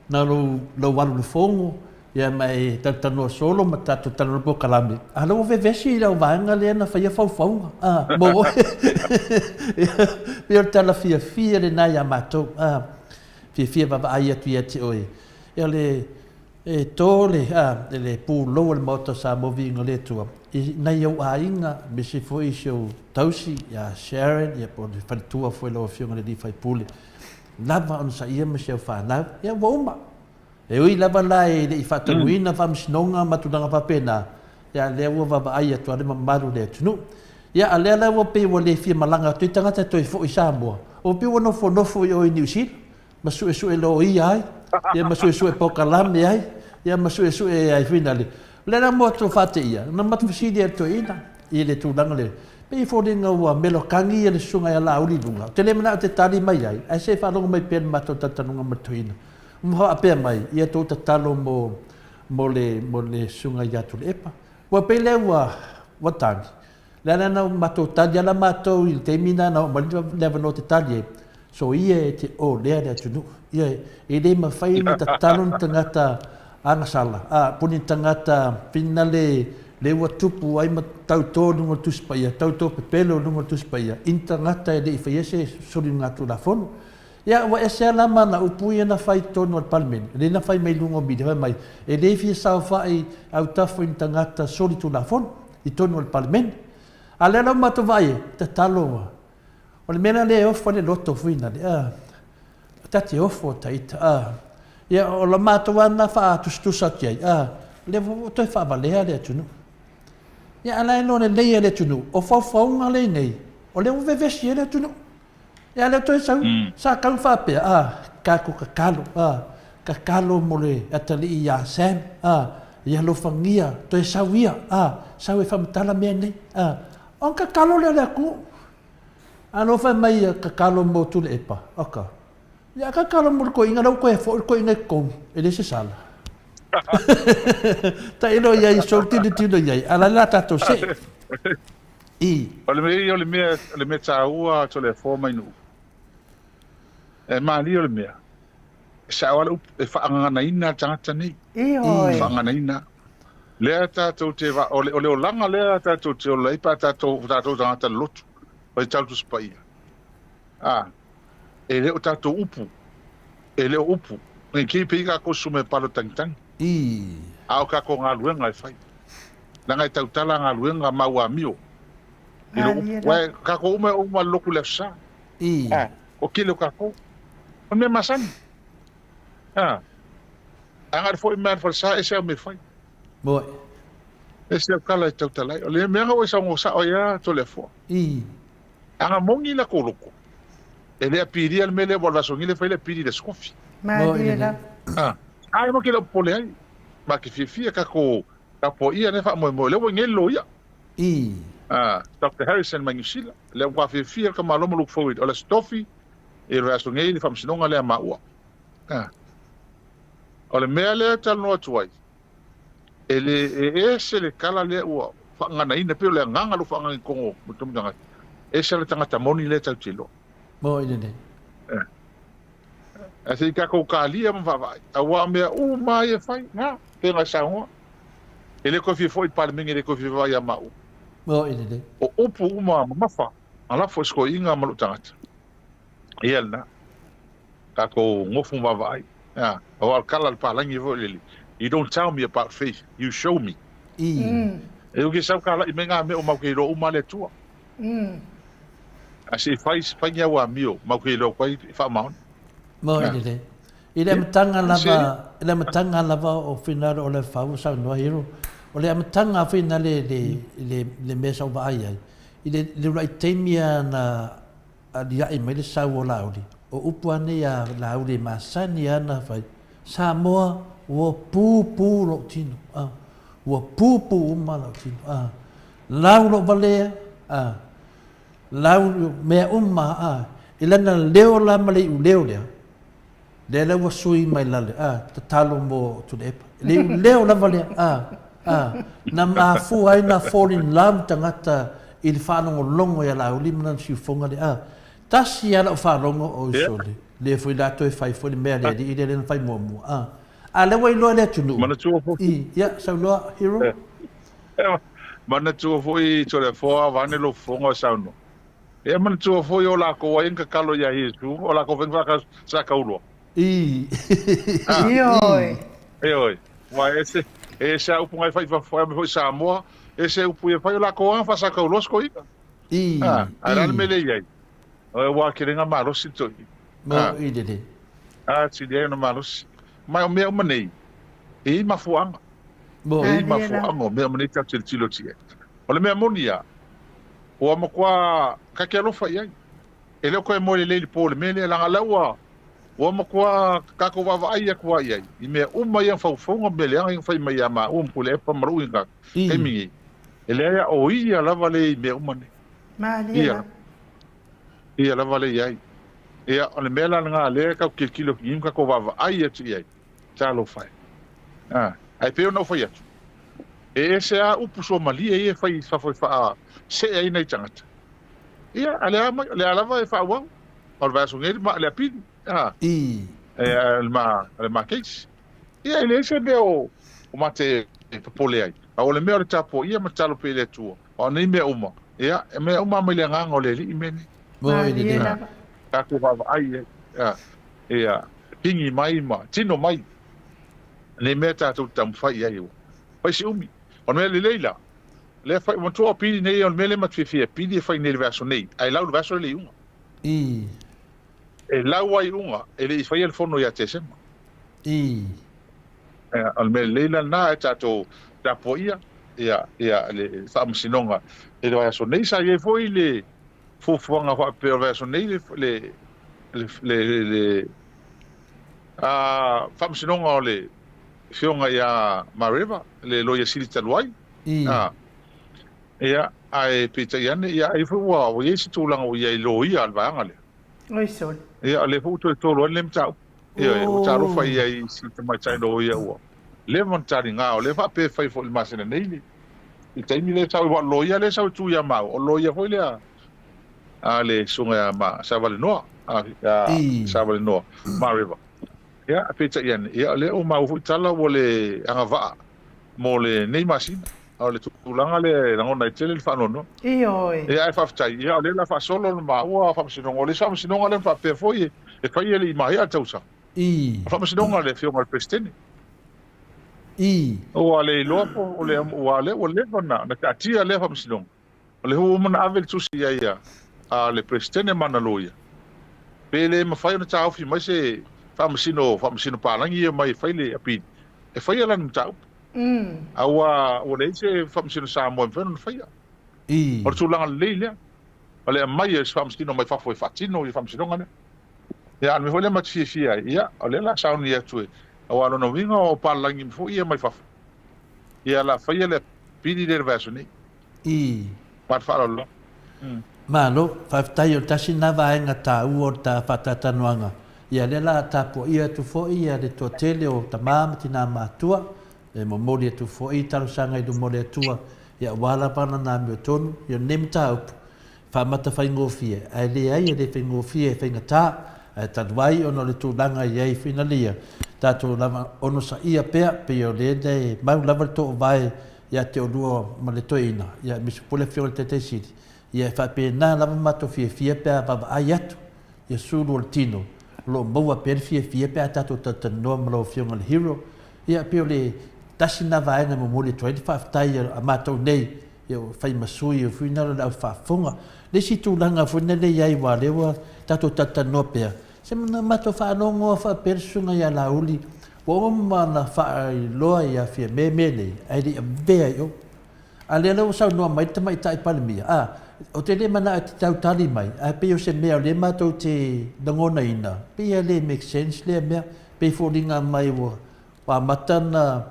Na lou, lou alu i le fono, ia ma e talatalanoa solo ma tatou talanoa polokalame, a lea ua vevesi lau vaega lea na faia faufauga, a, mo oe. Ia, pei o le tala fiafia lena ia matou, a, fiafia vaavaai atu ia te oe. Ia o le, e to le, a, le pulou o le Maota o Samoa Viiga o le Atua i nai ou aiga, aemaise foi i si ou tausi ia Sharon, ia po o le faletua foi o lau Afioga i le alii faipule. lava onosaia ma si au fanau, ia ua uma. E ui lava la e le i faatanuina faamasinoga ma tulaga faapena, ia lea ua vaavaai atu lava le mamalu o le atunuu. Ia a lea la ua pei ua le fia malaga atu ai tagata e toe foi i Samoa, ua pei ua nofonofo i o i Niu Sila ma suesue loia ai, ia ma suesue polokalame ai, ia ma suesue ai foi nale. O lea la mo atu faateia, na matou fesili ai i le toeaina i le tulaga lea, pei e foliga ua melokagi le susuga ia Laauli i luga. Ou te le manao e te tali mai ai, ae se i faalogo mai pea le matou talitanuga ma le toeaina. Ua faapea mai, ia tou tatalo mo, mo le, mo le susuga ia Tuilaepa. Ua pei lea ua, ua tali. Le ala na matou tali ala matou i le taimi na na oo mai le avanoa te tali ai, soia e te olea le atunuu. Ia, e le mafai ona tatalo ni tagata agasala, a, po o ni tagata finale le ua tupu ai ma tauto i luga o le Tusi Paia, tauto pepelo i luga o le Tusi Paia, i ni tagata e le i faia se soligatulafono. Ia, ua ese lava la ma ana upu ia na fai i totonu o le Palemene, lea na fai mai i luga o media, fai mai, e le fia saofai autafa i ni tagata solitulafono i totonu o le Palemene. A o lea la ua matou vaai ai, tatalo ua. O le mea la lea e ofo ai le loto foi lale, a, ta te ofo ta ita, a. Ia, o la matou lava lena faatusatusa atu i ai, a, o lea foi ua toe faavalea le atunuu. Ia, a o la e iloa lelei e le atunuu, o faufauga lea e i nei, o lea ua vevesi ai le atunuu. Ia lea toe sau, sa tau faapea, a, tatou tatalo, a, tatalo mo le atalii ia Sam, a, ia alofagia, toe sau ia, a, sau e faamatala mea nei, a. Ona tatalo lea o le atunuu. A loa fai mai ia tatalo mo Tuilaepa, oka. Ia a tatalo mo le toeaina, la ua toe foi le toeaina i totonu, e leai se sala. Tailo i ai, sou tilotilo i ai, a o la e la tatou see. I. O le mea, o le mea, o le mea taua Toleafoa mai Nuu. E malie o le mea, e sao lava le upu, e faagaganaina le tagata nei. Ioe. E faagaganaina. Lea tatou te va, o le, o le olaga lea tatou te ola ai pe a tatou, o tatou tagata lolotu, faitau Tusi Paia. A, e le o tatou upu, e le o upu. Nei kei pei kakou sume palo tagitagi. A o kakou galuega e fai. Leaga e tautala galuega ma ua amio i lo upu. Uae kakou uma e oo uma i le lotu i le Aso Sa. A, o kele o kakou. O le mea masani. A, agai foi mai le falesa ese au mea e fai. Ese au tala e tautala ai. O le mea na ua e saunoa sao ai lava Toleafoa. Aga moni la kou loko, e le apilia le mea lea ua alu aso nei le fai le apili i le aso kofi. Malie lava. A, ai ma ke le popole ai. Ma ke fiafia kakou tapuaia lea faamoemoe lea ua i nei le loia. A, Doctor Harrison mai Niu Sila, lea ua fiafia le tamaloa ma look forward o le aso tofi i le vaiaso nei le faamasinoga lea maua. A, o le mea lea e talanoa atu ai, E le e ese le tala lea ua faaganaina, pei o le agaga lou faagaga i totonu o tonu tagata. Ese le tagata moni lea tatou te iloa. Moi lelei. Eh. Ae se i tatou talia ma vaavaai, aua o mea uma ia e fai, na, pei ona e saunoa. E le toe fia foi i le Palemene, e le toe fia vaai ia maua. Moi lelei. O upu uma mamafa, na lafo i si toeaina ma lou tagata. Ia lena. Tatou nofo ma vaavaai. A, aua o le tala a le palagi foi lele, you don't tell me about faith, you show me. E ui ke sau kalai mai ngā mea o mau ke iloa uma le Atua. A se i fai, fai ni au amio, mau ke iloa koe i faamaoni. Mo i lelei. I le amataga lava, i le amataga lava o finale o le fau saunoa hero, o le amataga foi na le, le, le, le mea sa ou vaai ai, i le, le uluai taimi lava na aliae mai le sau o Laauli, o upu a nei a Laauli e masani a na fai, Samoa, ua pupu lou tino, a, ua pupu uma lou tino, a, lau lou valea, a, lau mea uma, a, i lana leo la ma le iuleo lea, Lea la ua sui mai lale, a, tatalo mo Tuilaepa. E le iuleo lava lea, a, a, na mafua ai na fall in love tagata i le faalogologo ia Laauli ma lana siufoga lea, a. Tasi lava lau faalogo, oi sole, lea foi la toe fai foi le mea a le alii lea na fai muamua, a. A lea ua iloa e le atunuu. Manatua foi. I, ia, saunoa, Hero. Manatua foi Toleafoa vaeane lou fofoga o saunoa. Ia manatua foi o lakou ai na tatalo ia Iesu, o lakou foi na faasakauloa. I. Ioe. Ioe. Aua e ese, e ese a upu na e fai i fafo, e foi Samoa, ese upu ia fai, o lakou lava na faasakauloa se toeaina. I. A, ae o le a le mea lea e i ai? Ua tele na malosi le toeaina. Mo i lelei. A, tili ai ona malosi. Ma o mea uma nei, e i ai mafuaaga. Mo. E i ai mafuaaga o mea uma nei tatou tilotilo atu i ai. O le mea moni lava, Ua matua ta te alofa i ai. E le o toe moe lelei i le po i le mea lea, leaga la ua, ua matua tatou vaavaai atu lava i ai, i mea uma ia faufauga ma mea leaga ia na fai mai ia maua ma Tuilaepa ma lou ina taimi nei. E leai a o ia lava lea i mea uma nei. Malie lava. Ia lava lea i ai. Ia, o le mea la lena lea tatou te tilotilo atu i ai ma tatou vaavaai atu i ai, talofa e. A, ae pei ona ou fai atu, e ese lava upu suamalie ia e fai i fafo e faasee ai nai tagata. Ia, a o le a mai, o le a lava e faaauau. O le vaiaso nei le apili, a, e, le ma case. Ia, e leai se mea o, o ma te popole ai. A o le mea o le tapuaia ma tatalo pea i le Atua, o nei mea uma, ia, e mea uma mai le agaga o le Alii mea nei. Malie lava. Tatou vaavaai ai, a, ia, pigi mai ma tino mai nei mea tatou te taumafai i ai ua fai si umi. O le mea lelei la, lea fai, matua o pili nei, o le mea lea ma te fiafia e pili e fai nei i le vaiaso nei, ae lau i le vaiaso e le iuga. E lau a iuga, e le i faia le fono ia Tesema. O le mea lelei la lena, e tatou tapuaia ia, ia le faamasinoga i le vaiaso nei. Sa i ai foi le fuafuaga faapea o le vaiaso nei le, le, le, le, le faamasinoga o le Afioga ia Mareva, le Loia Sili talu ai. Ia, ae peitai ane, ia ai foi ua i ai se tulaga ua i ai i loia a le vaega lea. Oi sole. Ia, o lea foi ua toe tolo ai lenei mataupu. Ioe, ua talofa i ai i si tamaitai loia ua leva ona taliga, o lea faapea e fai foi i le masina nei le i le taimi lea e sau ai, aua o le loia lea e sau e tu ia maua, o le loia foi lea a le susuga ia Savalenoa. Savalenoa, Mareva. Ia, peitai ane, ia, o lea ua maua foi tala ua le agavaa mo lenei masina. A o le tulaga lea e lagona ai tele le faanoanoa. Ioe. Ia, ae faafetai, ia, o lea o le a faasolo le maua faamasinoga. O le isi faamasinoga lea na faapea foi e fai e le i maea le tausaga. I. O le faamasinoga a le Afioga i le Peresetene. I. Ua le iloa po o le, aua o lea ua leva na taatia lea faamasinoga. O lea ua uma ona ave le tusi i ai a le Peresetene ma ana loia, pe le mafai ona taofi mai se faamasino, faamasino palagi ia mai e fai le apili, e faia lana mataupu. Aua ua leai se faamasino Samoa e mafai ona faia. I. O le tulaga lelei lea, o le aumai o se faamasino mai fafo e faatino le faamasinoga lea. Ia, a o le mea foi lea ma te fiafia ai, ia, o lea o le a sauni atu e, aua o lona uiga o palagi foi ia mai fafo, ia o le a faia le apili lea i le vaiaso nei. I. Ma le faaaloalo lava. Malo, faafetai o le tasi lena vaega taua o le ta faataatanoaga. Ia lea la tapuaia atu foi ia le toatele o tama ma tina matua, e momoli atu foi talosaga i luma o le Atua, ia aua lava lana amiotonu, ia lenei mataupu, faamata faigofie, ae leai e le faigofie e faigata, ae talu ai ona o le tulaga e i ai finalia, tatou lava onosaia pea, pei o lea e mau lava le toovae ia te oulua ma le toeaina, ia aemaise foi le Afioga i le Taitai Sili, ia e faapena lava matou fiafia pe a vaavaai atu ia sulu o le tino, o lo o maua pea le fiafia pe a tatou talatalanoa ma lau Afioga i le Hero. Ia pei o le tasi lena vaega e momoli atu ai le faafetai a matou nei, ia ua fai ma sui foi na o le au faafofoga. Le isi tulaga foi lea e i ai aua o lea ua tatou talatalanoa pea, se na matou faalogo lava faapea le susuga ia Laauli ua uma ona faailoa ia Fiame mea nei ae le i avea i o. A lea la ua saunoa mai le Tamaitai Palemia, a, ou te le manao e te tautali mai, ae pei o se mea o lea matou te lagonaina, pei e le make sense lea mea, pei e foliga mai ua amata ona,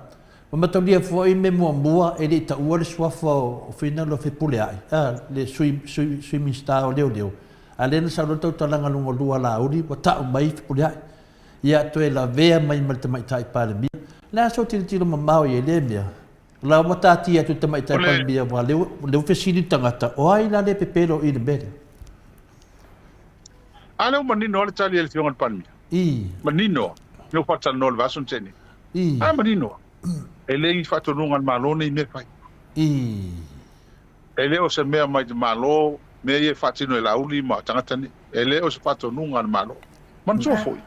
ua mataulia foi mea muamua e le i taua le suafa o Finalo Fepuleai, a, le Sui, Sui, Sui Minisita o Leoleo, a lea na sau loa le tautalaga lona lua a Laauli ua tau mai Fepuleai. Ia toe lavea mai ma le Tamaitai Palemia. O le a sou tilotilo mamao i ai i lea mea? O la ua taatia atu i le Tamaitai Palemia aua lea ua fesili le tagata, o ai la lea e pepelo i le mea lea? A lea ua manino lava le tali a le Afioga i le Palemia. I. Manino lava. Lea ua faatalanoa i le vaiaso na tea nei. I. A manino lava. E le ni faatonuga a le Malo nei mea e fai. I. E le o se mea mai le Malo, mea ia e faatino e Laauli ma tagata nei. E le o se faatonuga a le Malo. Manatua foi,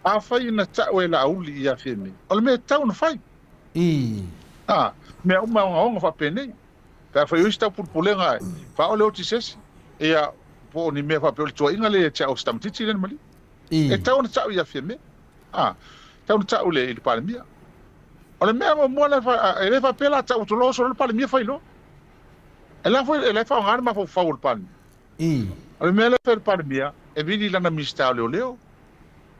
afai na tau e Laauli ia Fiamē, o le mea e tatau ona fai. I. A, mea uma e ogaoga faapenei. Pe afai o isi taupulepulega e faaoo le oti i se isi, ia, po o ni mea faapea o le tuuaiga lea ia te au o se tamaitiiti lea na malie. I. E tatau ona tau ia Fiamē. A, tatau ona tau i le, i le Palemia. O le mea muamua lea, e le faapea la tau atu loa oso loa le Palemia fai loa. E la foi, e la e faaaoga le mafaufau o le Palemia. I. O le mea lea e fai e le Palemia, e vili i lana Minisita o Leoleo,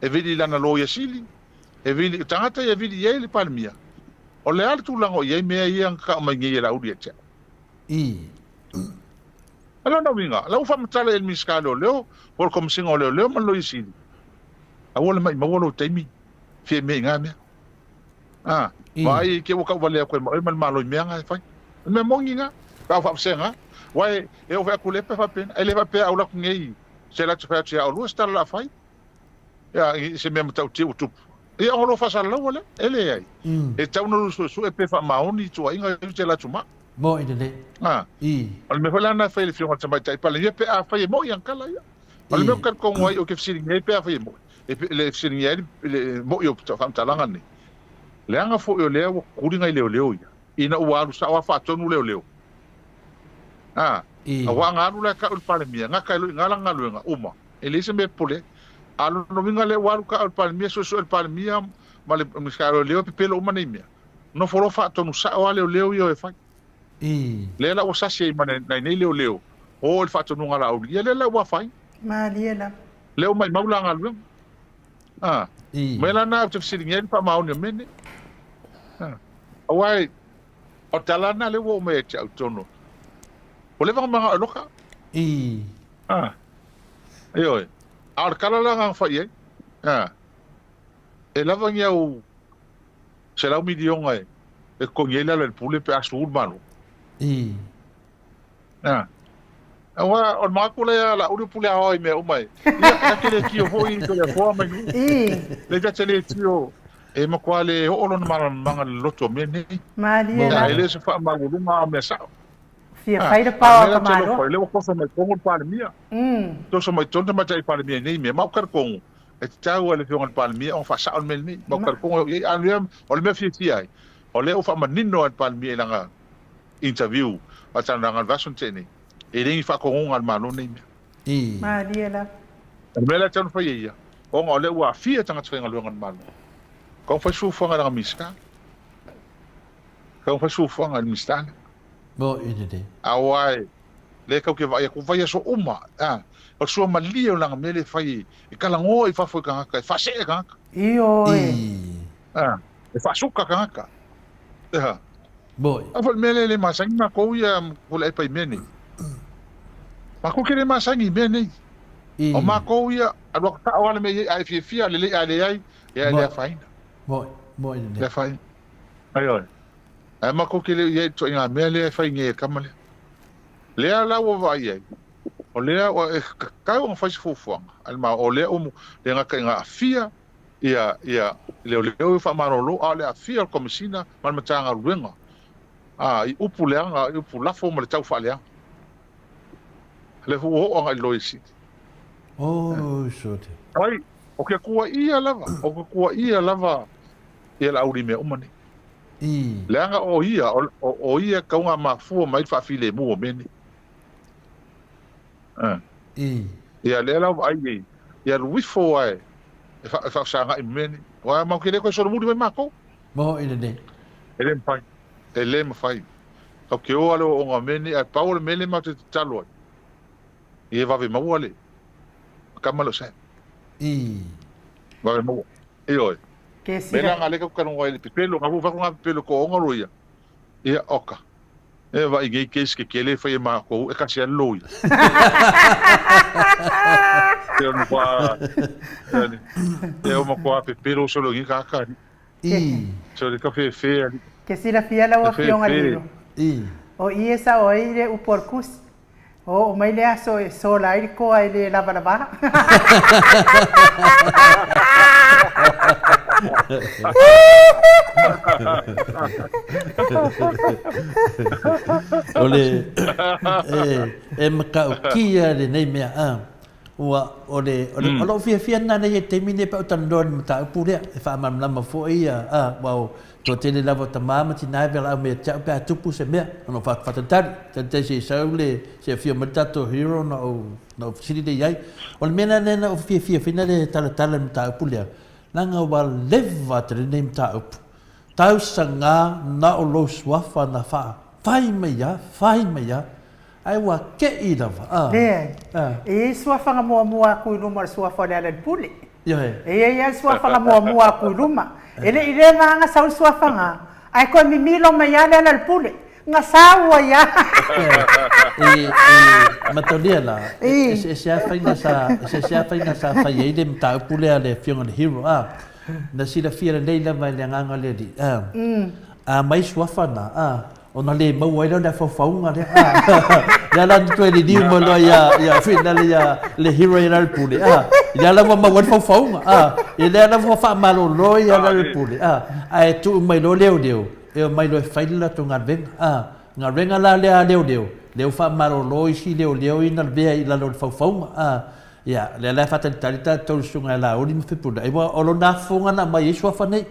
e vili i lana Loia Sili, e vili, o tagata ia e vili i ai le Palemia. O le a le tulaga o i ai mea ia na tau mai nei e Laauli ia te au? I. O lona uiga, la ua faamatala i ai le Minisita o Leoleo, po o le Komesina o Leoleo ma le Loia Sili, aua le maimauina lou taimi, Fiamē i na mea. A, vaai i te ua tauvalea atu ai ma oe ma le Malo i mea na e fai. O le mea moni na, pe a faavasega, aua e oo foi atu i Lepa e faapena. E le faapea a ou alu atu nei, se alu atu fai atu ia oulua se tala o le a fai, ia, i se mea matautia ua tupu. Ia ona loa faasalalaua lea, e leai. E tatau ona lua suesue pe faamaoni tuuaiga ia e te alu atu ma. Moi lelei. A, o le mea foi la lena e fai e le Afioga i le Tamaitai Palemia pe afai e moi ana tala ia. O le mea ou te talitonu ai, ou te fesiligia ai pe afai e moi, e le fesiligia ai le moi o faamatalaga nei, leaga foi o lea ua tutuli nai leoleo ia, ina ua alu sao lava faatonu leoleo. A, aua ana alu la e tau i le Palemia, gata ai loa i ina lana galuega, uma, e leai se mea e popole ai. A o lona uiga lea ua alu tau i le Palemia, suesue le Palemia ma le Minisita o Leoleo, pepelo uma nei mea, nofo loa faatonu sao lava leoleo ia o e fai. I. Lea la ua sasi ai ma nai nei leoleo, o i le faatonuga a Laauli, ia lea la ua afaina. Malie lava. Lea ua maimau la galuega. A. I. Mea la na ou te fesiligia ai le faamaoni o mea nei. A. Aua e, o le tala lena lea ua oo mai ia te au i totonu. Ua leva ona manao e loka. I. A. Ioe. A o le tala la na fai i ai, a, e lava ni au $100 miliona e totogi ai le ala i le pule pe a su le Malo. I. A. Aua o le manatu lea Laauli o pule aoao i mea uma e. Ia, ta te le tio foi i Toleafoa ma Nuu. Le ta te le tio e matua le oo lona malamalamaga i le loto o mea nei. Malie la. E le o se faamaualuga a o mea sao. Fia fai le pao a ka Malo. O lea ua toso mai totonu le Palemia. Toso mai totonu le Tamaitai Palemia i nei mea. Ma ou talitonu, e tatau lava i le Afioga i le Palemia ona faasao le mea lenei. Ma ou talitonu e oo i ai. A o le mea fiafia ai, o lea ua faamanino lava e le Palemia i lana interview faatalanoaga i le vaiaso na tea nei, e le ni faatonuga a le Malo nei mea. Malie lava. O le mea la e tatau ona fai e ia, ona o lea ua aafia tagata faigaluega a le Malo, tatau ona fai fuafuaga i lana Minisita. Tatau ona fai fuafuaga i le Minisita lea. Moi lelei. Aua e lea tatou te vaai atu vaiaso uma, a, o le suamalie o lana mea lea e fai e talanoa i fafo i tagata, e faasee tagata. Ioe. A, e faasuka tagata. Ea. Moi. A foi le mea lea e le masani matou ia Tuilaepa i mea nei. Matou te le masani i mea nei. O matou ia, alu atu sao lava le mea i ai, a e fiafia, lelei, a leai, ia e le afaina. Moi, moi lelei. Le afaina. Ioe. Ae matou te le o i ai i le ituaiga mea lea e fai nei e le tama lea. Lea la ua vaai ai, o lea ua e tatau ona fai se fuafuaga a le Malo, o lea ua le gata ina aafia ia ia leoleo e faamalolo, a o le aafia o le Komesina ma le Matagaluega a i upu leaga, i upu lafo ma le tau faaleaga. Lea foi ua oo agai i le Loia Sili. Oi sole. Ai, o ke Atua ia lava, o ke Atua ia lava ia Laauli i mea uma nei. Leaga o ia, o ia e tau mafua mai le faafilemu o mea nei. Ia, lea la ua vaai i ai, ia alu ifo lava e faafesagai ma mea nei. Aua matou te le toe solomuli mai matou. Moni lelei. E le mafai, e le mafai. Tatou te o lava i le ooooga o mea nei, ae pau o le mea lea matou te tatalo ai, ia vave maua le tama lea o Sam. Vave maua. Ioe. Ke Me sila. leaga lea tatou talanoa ai i le pepelo, na fai atu na pepelo ko ona loia. Ia, oka. E vaai nei case kekele e fai e matou, e tasi lava le loia. E matua, e matua pepelo solo ni tagata alii. Solo ka fefe alii. Ke silafia lau E afioga fefe. Lilo. O i e sao ai le upu a le kusi. Oo mai le aso e sola ai le koa e le lavalava. O le e matautia lenei mea a ua o le o le o lou fiafia lena lea i le taimi lenei pe a ou talanoa i le mataupu lea e faamalamalama foi ia a aua o Toatele lava o tama ma tina e valaau mai ia te au pe a tupu se mea, ona ou faatalitali, talitali se i sau le, se i afio mai le tatou hero ona ou, ona ou fesili lea i ai. O le mea la lea na ou fiafia foi na le talatala i le mataupu lea, leaga ua leva tele lenei mataupu. Tausaga na o lou suafa na faa, fai mai a, fai mai a, Ae ua te'i lava, a. Leai. A. E i ai suafaga muamua atu i luma o le suafa o Lealailepule. Ioe. E i ai lava le suafaga muamua atu i luma. E le i leva lava sau le suafaga, ae toe mimilo mai lava Lealailepule. Na sau ai lava. I, i mataulia la, e eseese lava faiga sa, eseese lava faiga sa fai ai le mataupu lea a le Afioga i le Hero, a. Na silafia lelei lava e le Agaga o le Alii, a. A mai suafa na, a. Ona le maua ai lea o le afaufauga lea. Lea la na toe liliu mai loa ia, ia Finale ia le hero ia Lealailepule, a. Lea la ua maua ai le faufauga, a. Ia lea la ua faamalolo ia Lealailepule, a. Ae tuu mai loa leoleo, e omai loa e fai le latou galuega, a. Galuega la lea a leoleo, lea ua faamalolo isi leoleo ia na lavea i lalo o le faufauga, a. Ia, lea la e faatalitali tatou i le susuga ia Laauli ma Fepuleai, aua o lona afofoga na aumai ai suafa nei.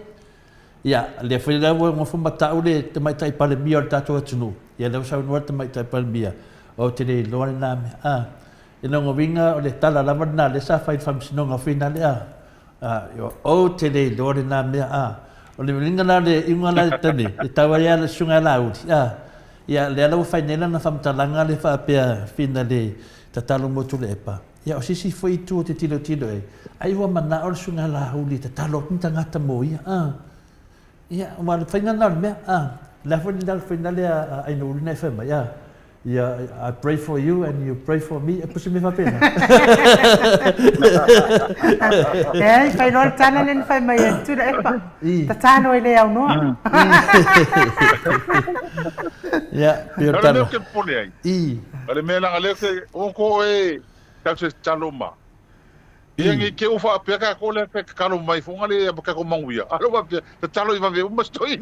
Ia, lea foi la ua nofo ma ta'u le Tamaitai Palemia o le tatou atunuu, ia lea ua saunoa le Tamaitai Palemia, ou te le iloa lena mea. A, i lona uiga o le tala lava lena lea sa fai i le Faamasinoga foi lale, a, a, ou te le iloa lena mea, a. O le uiga la o le iuga la i le taimi nei, e tau ai lava le Susuga ia Laauli, a, ia lea la ua fai nei lana faamatalaga lea faapea fina le tatalo mo Tuilaepa. Ia, o se isi foi itu ou te tilotilo i ai, ai ua manao le Susuga Laauli e tatalo atu ni tagata mo ia, a. Ia, aua o le faiga lena o le mea, a. O le a foi le faiga lea a Ainouli na e fai mai, a. Ia, I pray for you and you pray for me, e pei o se mea faapena. Leai, fai loa le tala lea na fai mai ai Tuilaepa, tatalo e le aunoa. Ia, pei o le O le mea tala. ou te popole ai, O le mea leaga lea te o ko e tau te tatalo ma. Ia ngi te u faapea ka ko lea te tatalo mai fonga le ia ka ko manguia. Alo faapea tatalo i vave uma stoi.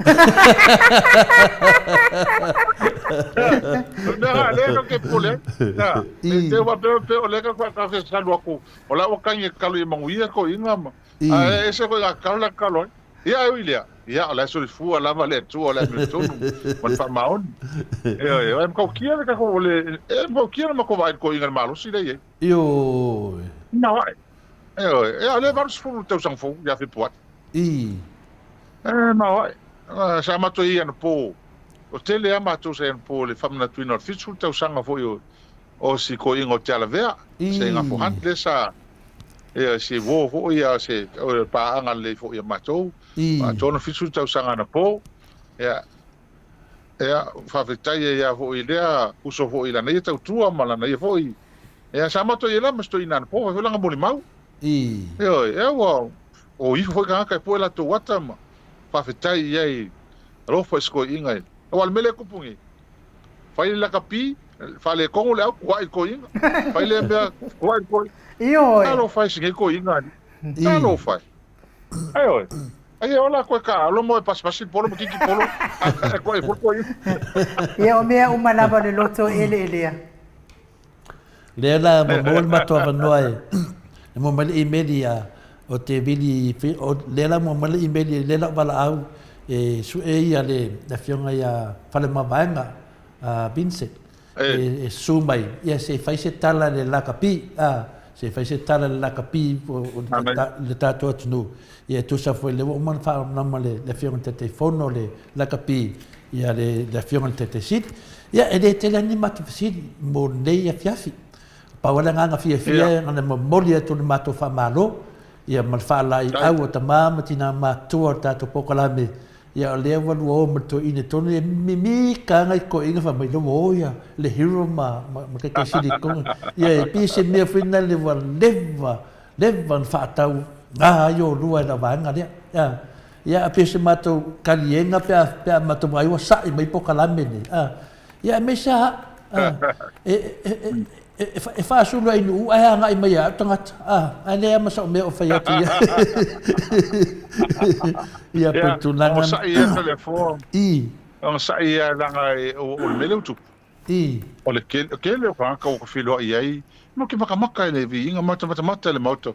O le mea la lea ka ke pole. Na. Te u faapea pe o lea ka ka ka salu aku. O la ua kangi e tatalo i manguia ko inga ma. Ae ese ko ia tatalo la tatalo ai. Ia e ui lea, ia, o la e soifua lava le Atua o le amiotonu ma le faamaoni. Ioe, e matautia le tatou, le, e matautia le matou vaai i le toeaina i le malosi lea e i ai. Ioe. Na ae. Ioe, ia, o lea e 80 tausaga fou ia Fepuari. I. E maoae. Sa matou i ai anapo, o tele lava matou sa i anapo i le faamanatuina o le 70 tausaga foi o, o si toeaina o Tialavea, se Gafohani lea sa, ia, si uo foi a se, o le paaga lelei foi a matou, atoa ona 70 tausaga anapo, ia, ia, faafetai ai lava foi i lea uso foi i lana ia tautua ma lana ia foi, ia, sa matou i ai lava ma si toeaina anapo, fai foi lana molimau. Ioe, ia ua o ifo foi tagata e pue latou ata ma faafetai i ai, alofa i si toeaina, aua o le mea lea e tupu nei, Fai le lakapi, faaletonu le au, kuai le toeaina. Fai lea mea, kuai le toeaina. Ioe. Talofa e si nei toeaina alii. Talofa e. Ioe. Ai e ola koe taalo mo e pasipasi polo ma kiki polo, e kuai foi le toeaina. Ia o mea uma lava o le loto eleelea. Lea la ua maua le matou avanoa e e maua mai le imeli a o te vili lea la maua mai le imeli lea la o valaau e sue ia le afioga ia Faleomavaega a Vincent e susu mai ia se i fai se tala i le lakapi a se i fai se tala i le lakapi o le tatou atunuu ia e tusa foi lea ua uma ona faamalamalama le afioga i le Taitaifono le lakapi ia le afioga i le Taitai Sili. Ia, e le tele lava ni matou fesili mo lenei afiafi. Pau lava le agaga fiafia na ona momoli atu o le matou faamalo ia ma le faalaeiau a tama ma tina matutua o le tatou polokalame, ia o lea ua lua o ma le toeaina tonu ia mimita lava nai toeaiina fai mai lea ua o ia le hero ma le Taitai Sili i totonu. Ia e pei se mea foi lea ua leva leva ona faatau ga ai olua i lau vaega lea. A, ia, pei o se matou taliega pe a, pe a matou vaai ua sa'i mai polokalame nei. A, ia, aemaise lava a, e, e, e, e, e faasolo ai i Nu'u ae agai mai ia au tagata. A, ae leai lava ma sa'u mea o fai atu ia. Ia, pei o le tulaga. Onosai ia Toleafoa. I. Onosai ia leaga o le mea lea ua tupu. I. O le tele o tagata ua feiloai ai, ma ke makamaka i le viiga, ma matamata i le maota.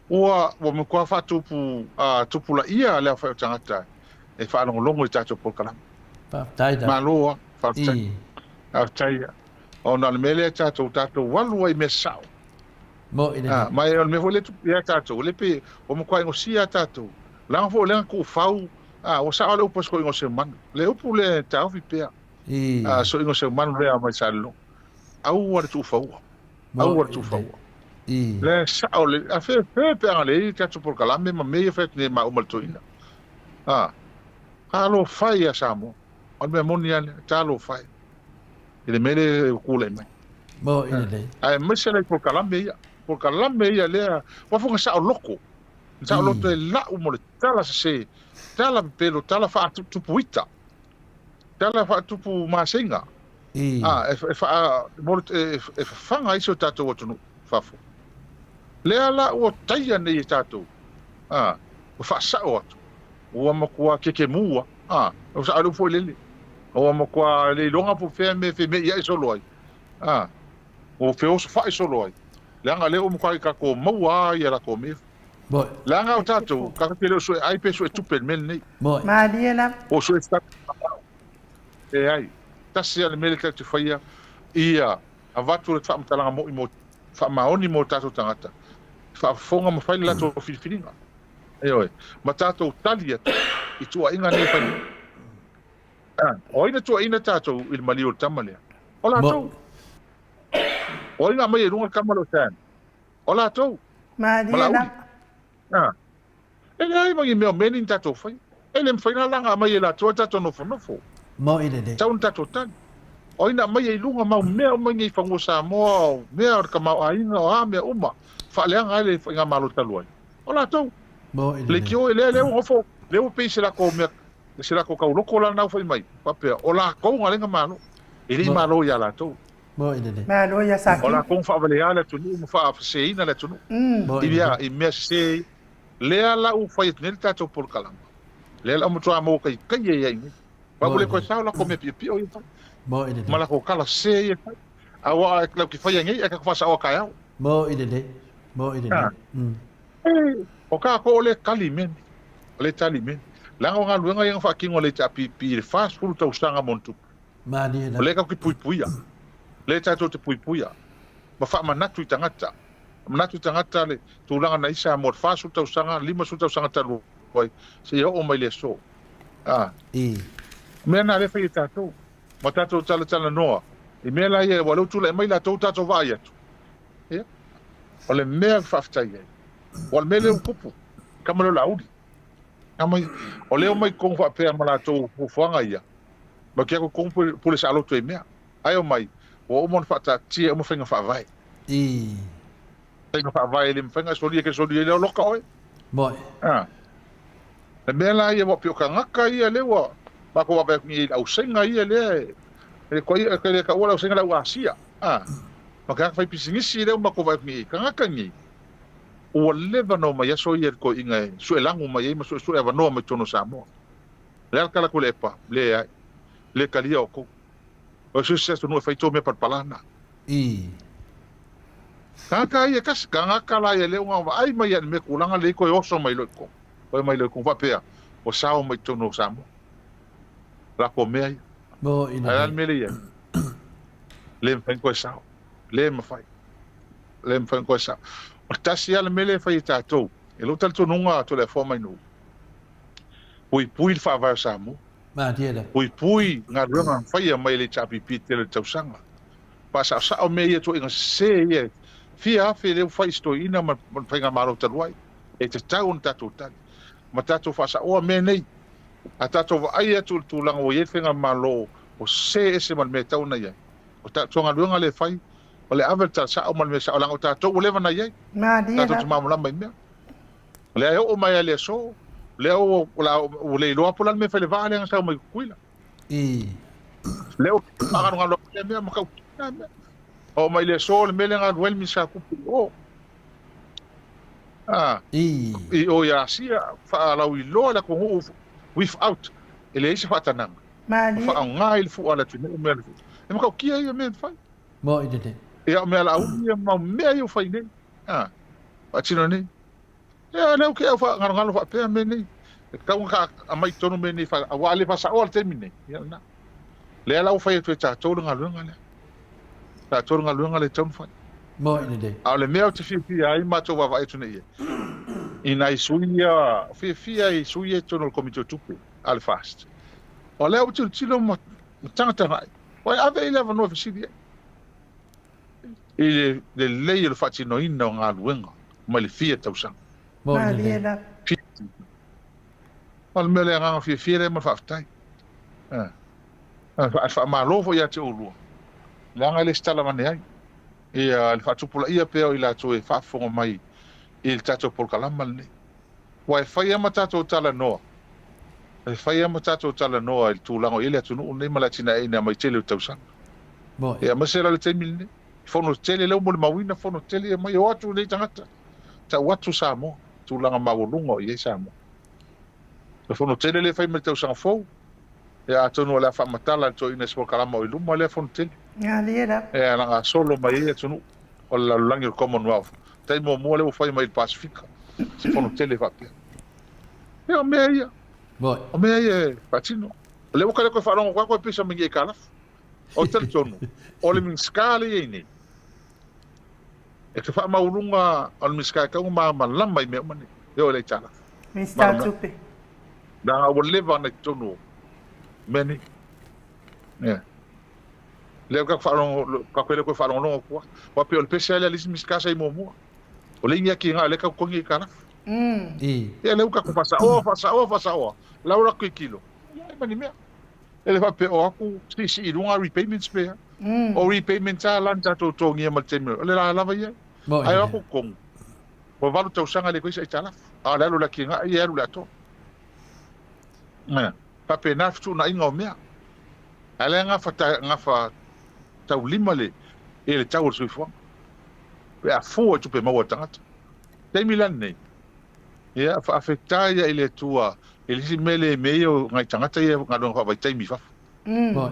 Ua ua matua faatupu tupulaia le aofai o tagata e faalogologo i tatou polokalame. Faafetai lava. Malo lava, faafetai. I. Faafetai lava. Ona o le mea lea tatou tatou alu ai i mea sao. Mo'i lelei. Ma o le mea foi lea e tupu ia tatou, lea pei ua matua gosia lava tatou. Leaga foi o lea na tuufau, ua sao le upu a si toeaina o Seumanu. Le upu lea e taofi pea. I. Soiga o Seumanu lea mai Salelologa. Aua le tuufaua. Aua le tuufaua. I. Le sao le, a fe, fe pe aga le i tatou polokalame ma mea ia fai atu nei maua ma le toeaina. A, talofa e ia Samoa. O le mea moni lava lea, talofa e. I le mea lea ua tulai mai. Mo'i lelei. Aemaise la i polokalame ia. Polokalame ia lea, ua fofoga saoloto. Saoloto e lau mo le tala sese, tala pepelo, tala faatupuita. Tala faatupu maseiga a e faa e fafaga ai si o tatou atunuu fafo. Lea la ua taia nei e tatou a ua faasao atu ua matua kekemu a a ua sao le upu foi lele ua matua le iloga po o fea mea e feme'i ai solo ai a ua feosofai solo ai leaga lea ua matua tatou maua a ia latou mea. Moi. Leaga o tatou, tatou te le o sue ai pe sue tupe i le mea lenei. Moi. Malie lava. Po o sue se tatou faamao. Leai. Tasi lava le mea lea tatou te faia, ia avatu le faamatalaga moi mo, faamaoni mo tatou tagata, faafofoga ma fai le latou filifiliga. Ioe. Ma tatou tali atu i tuuaiga nei e fai nei. O ai na tuuaina tatou i le maliu o le tama lea? O latou. O ai na aumai i luga le tama lea o Sam? O latou. Malie Ma Laauli. lava. A. E leai ma ni mea o mea nei na tatou faia. E le mafai ona laga mai e latou ai tatou nofonofo. Moi lelei. Tau na tatou tali. O ai na aumaia i luga mau mea uma nei i fanua Samoa, o mea o le tamaoaiga, o a mea uma, faaleaga ai le faigamalo talu ai. O latou. Moi lelei. Leitio lea lea ua nofo, lea ua pei se latou mea, se latou tauloko la na fai mai, faapea, o latou na lea na malo. E le i malo ia latou. Mo'i lelei. Malo ia O Saki. lakou na faavalea le atunuu ma faaseseina le atunuu Mo'i i mea lelei. i mea sese ia. Lea la ua fai atu nei le tatou polokalama, lea la ua matua maua kaikaia ai i nei. Aua ua Mo'i le koe lelei. sao lako mea piopio ia e fai, Mo'i ma lelei. lako kala sese ia e fai. Aua lau te faia nei, ae tatou faasaoa taeao. Mo'i lelei. Mo'i lelei. O tatou o lea e tali i mea nei. O lea e tali i mea nei. Leaga o galuega ia na faatino e le HRPP i le 40 tausaga ma ona tupu. Malie O lava. lea tatou te puipuia. O lea tatou te puipuia ma faamanatu i tagata. Manatu i tagata le tulaga na i Samoa i le 40 tausaga, 50 tausaga talu ai, seia oo mai i le aso. A. O mea na lea e fai e tatou. Ma tatou talatalanoa i mea la ia, aua o lea ua tulai mai latou tatou vaai atu. Ia, o le mea e faafetai ai, aua o le mea lea ua tupu, tama lea o Laauli. Tama ia, o lea e omai i totonu faapea ma latou fuafuaga ia, ma te atu i totonu pule saoloto i mea. Ae omai, ua uma ona faataatia uma faiga faavae. Faiga faavae e le mafai ona solia, e te solia i le oloka oe. Moe. A. Le mea la ia, ua pei o tagata ia lea ua matou vaavaai atu nei i le ausenga ia lea e le toa ia, e le taua le ausenga le au Asia. A. Ma tagata faipisinisi lea ua matou vaai atu nei i tagata nei, ua leva ona omai aso ia i le toeaiina e suelagu mai ai ma suesue avanoa mai totonu o Samoa. O le a le tala atu i le epa? Leai. Le talia outou. O se isi atunuu e fai tou mea palapala na. Tagata ia tasi, tagata la ia lea ua vaai mai ia i le mea tulaga lea toe oso mai loa i totonu. Toe mai loa i totonu faapea ua sao mai totonu o Samoa. Latou mea ia. Mo ina Ae o le a le mea lea i ai? Le mafai ona toe sao. Le mafai. Le mafai ona toe sao. O le tasi lava le mea lea e fai e tatou, i lou talitonuga Toleafoa Mainuu, puipui le faavae o Samoa. Malie lava. Puipui galuega na faia mai e le HRPP i le tele o tausaga. Faasaosao mea ia tuuaiga sese ia e fia afe lea ua fai i si toeaina ma le faigamalo talu ai. E tatau ona tatou tali ma tatou faasaoa mea nei. A tatou vaai atu i le tulaga ua i ai le faigamalo ua sese ese ma le mea e tatau ona i ai. O tatou galuega lea e fai o le ave le tala sao ma le mea sao leaga o tatou ua leva ona i ai. Malie Tatou te lava. malamalama i mea. O lea e oo mai lava i le aso, o lea ua, ua le iloa po o le a le mea e fai i le vaa lea na sau mai Tutuila. O lea ua faagalugalu atu lea mea ma tautia lena mea. Oo mai i le aso le mea lea na alu ai le Minisita o Tupe i o. A, i o i Asia, faalauiloa le atunuu without, e leai se faatanaga. Ma Malie. faaaoga ai le fua a le atunuu mea E matautia ia mea e fai. Mo'i lelei. Ia, o mea laauli ia ma mea ia ua fai nei. A, faatino nei. Ia, lea ou te au faagalogalo faapea mea nei. E tatau ona ta aumai i totonu mea nei, aua a le faasaoa le taimi nei, ia lena. Lea la ua fai atu e tatou le galuega lea. Tatou le galuega lea e tatau ona fai. Mo'i lelei. A o le mea ou te fiafia ai matou vaavaai atu nei i ai, i nai sui ia, fiafia i sui ia i totonu o le Komiti o Tupe a le FAST. O lea ua tilotilo ma tagatagai, ua e ave i le avanoa e fesili ai i le lelei o le faatinoina o galuega mai le fia tausaga. Mo'i Malie lelei. lava. Fia tausaga. O le mea o le agaga fiafia lea ma le faafetai. Ae faamalo foi ia te oulua, leaga e le se tala avane ai ia le faatupulaia pea o i latou e faafofoga mai i le tatou polokalama lenei. Aua e fai lava ma tatou talanoa, e fai lava ma tatou talanoa i le tulaga o i ai le atunuu lenei ma le atinaeina mai tele o tausaga. Mo'i. Ia, aemaise la le taimi lenei, fono tele lea ua molimauina fono tele ia mai, o atu nei tagata, tau atu Samoa, tulaga maualuga o i ai Samoa. Le fono tele lea e fai mai le tausaga fou, ia atonu o le a faamatala e le toeaina i se polokalama o i luma lea fono tele. Malie lava. E lagasolo mai ai atunuu o le lalolagi o le Commonwealth. Taimi muamua lea ua fai mai i le Pasefika, se fono tele faapea. Ia, o mea ia, Mo'i. o mea ia e faatino. O lea ua kale koe faalogo atu ai koe pisa mai ni aitalafu. Ou te talitonu, o le Minisita lea e i ai nei, e te faamaualuga o le Minisita e tatau ona malamalama i mea uma nei, e oo i le aitalafu. Minisita o Malamalama. Tupe. Leaga ua leva ona i totonu o mea nei. Ia. Lea ua tatou faalogo, tatou le toe faalogologo atu lava. Aua pei o le pese lava lea a le isi Minisita sa i muamua. O le iniati lena o lea e tau totogi aitalafu. Ia lea ua tatou faasaoa, faasaoa, faasaoa. La ua latou tilotilo, e leai ma ni mea. E le faapea o atu siisii i luga repayments pe a. O repayments lava la na tatou totogia mai le taimi o le la lava ia. Mo'i Ae o lelei. atu totonu, ua 8 tausaga e le toe i se aitalafu. A o le alu i le atinae ia e alu i le atoa. Ea, faapena le fetuunaiga o mea. Ae la e gafa taulima le I le tau o le soifuaga. Pe a fua i tupe maua a le tagata. Taimi la lenei, ia, faafetai i le Atua i le isi mea le mea ia o nai tagata ia galuega faavaitaimi i fafo. Moi.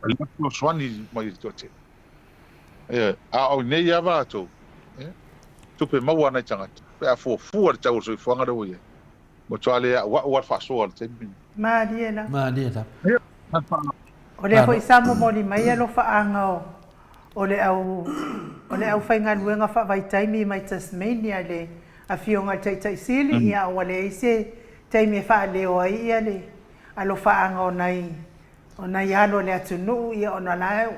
O le fesoasoani mai i le toatele. Ioe, a o nei lava latou, ia, tupe maua a nai tagata pe a fuafua le tau o le soifuaga lea ua i ai. Matua le a'ua'u lava le faasoa i le taimi lenei. Malie lava. Malie lava. Ia, ma le faaaloalo. O lea foi sa momoli mai alofaaga o o le au o le aufaigaluega faavaitaimi mai Tasmania i le Afioga i le Taitai Sili, ia ua leai se taimi e faaleo ai ia le alofaaga o nai o nai alo o le atunuu, ia ona la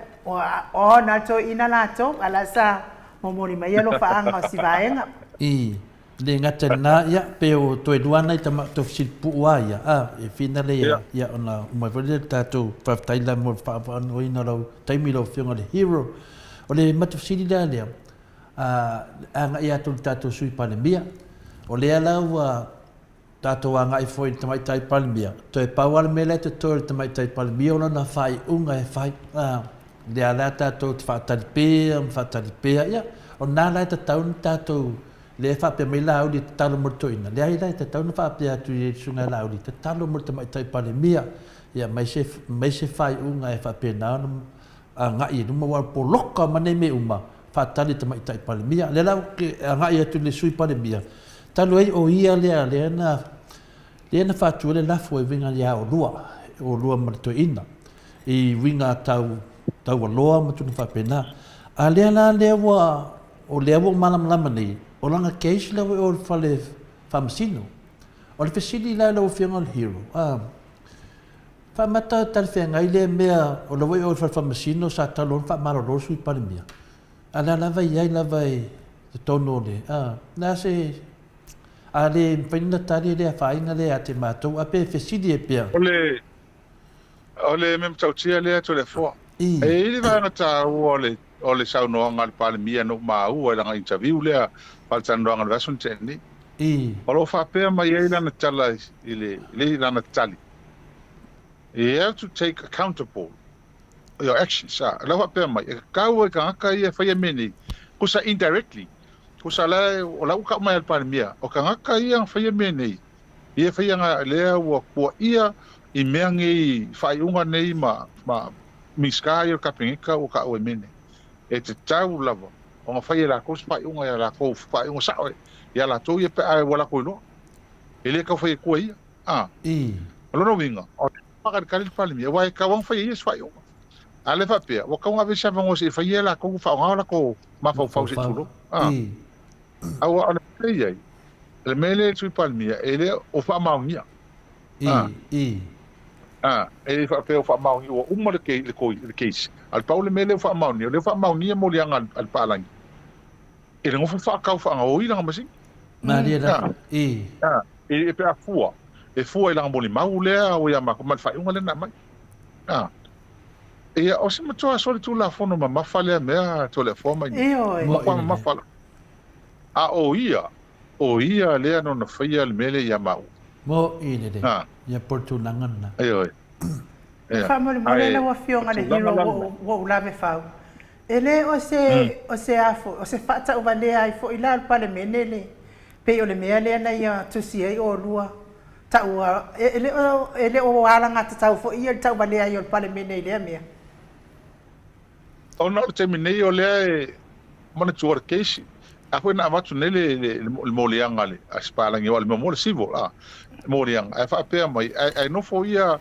o na toeaiina latou, a la sa momoli mai alofaaga o si vaega. I le gata i lena, ia, pe o toe lua nai tama tou fesili pupuu a ia, a, e finale ia, ia ona uma ai foi lea le tatou faafetai la mo le faaavanoaina o lau taimi lau Afioga i le Hero. O le matou fesili la lea, a, agai atu i le tatou Sui Palemia, o lea la ua tatou agai foi i le Tamaitai Palemia, toe pau lava le mea lea e totoe o le Tamaitai Palemia o lana faaiuga e fai. A, lea la tatou te faatali pea ma faatali pea, ia, o lena la e tatau ona tatou, lea e faapea mai Laauli e tatalo mo le toeaina, leai la e tatau ona faapea atu i le Susuga ia Laauli, tatalo mo le Tamaitai Palemia, ia aumai se, aumai se faaiuga e faapena ona agai i luma, aua ua poloka ma nei mea uma, faatali le Tamaitai Palemia. O lea la ou te agai atu i le Sui Palemia, talu ai o ia lea lea na lea na faatu ai le lafo e uiga ia oulua, oulua ma le toeaina, i uiga tau taualoa ma tulaga faapena. A lea la lea ua o lea ua ou malamalama nei, o lana case lea ua i o i le fale faamasino. O le fesili la i lau Afioga i le Hero, a Faamata talafeagai lea mea o la ua i o i le fale faamasino sa talu ona faamalolo le Sui Palemia, a o lea lava e i ai lava i totonu o le, a, le a se, a le mafai ona tali e le afaina lea ia te matou, a pe fesili ai pea. O le, o le mea matautia lea Toleafoa. E i ai le vaega taua o le, o le saunoaga a le Palemia na ou maua i lana interview lea faalatalanoaga i le vaiaso na tea nei. O lo o faapea mai ai lana tala i le, i lana tali, You have to take accountable your actions. A, lau faapea mai, e tatau ai tagata ia e faia mea nei, kusa indirectly, kusa la, o la ua tau mai a le Palemia, o tagata ia na faia mea nei, ia faia nga, lea ua puaia i mea nei, faaiuga nei ma, ma Minisita ia o le Kapeneta ua taua i mea nei. E tatau lava ona fai e latou se faaiuga ia latou, faaiuga sao ia latou ia pe a ua latou iloa. E le tau fai atua e ia. A. O lona uiga, o lea e faakalikali le Palemia, aua e tatau lava ona fai e ia se faaiuga. A o lea e faapea, ua tatau ona ave se avanoa se i fai e latou faaaoga o latou mafaufau se i tulou. A. Aua o le mea lea e i ai, o le mea lea i le Sui Palemia, e le o faamaonia. A. A. E le faapea ua faamaonia, ua uma le case. A o le pau le mea lea ua faamaonia, o lea ua faamaonia moliaga a le palagi i le nofo faatau faagaoi lana masini. Malie lava. I. A. E pe a fua, e fua i lana molimau lea ua ia matou ma le faaiuga lea na aumai. A. Ia, o se matua solitulafono mamafa lea mea Toleafoa mai nei. Ioe. Matua mamafa la. A o ia, o ia lea na ona faia le mea lea ia maua. Mo'i lelei. A. Ia po o le tulaga lena. Ioe. Ia. Faamolemole Ae, lau o Afioga le tulaga Hero la ua lena. ou, ua ou lave fau. E le o se, o se a foi, o se faatauvalea ai foi la o le Palemene le, pei o le mea lea na ia tusi ai oulua taua, e le o, e le o alagatatau foi ia le tauvalea ai o le Palemene i lea mea. Ona o le taimi nei o lea e manatua le case, a foi na avatu nei le, le, le moliaga a le, a se palagi, aua o le mea muamua o le civil, a, moliaga, ae faapea mai, ae, ae nofo ia,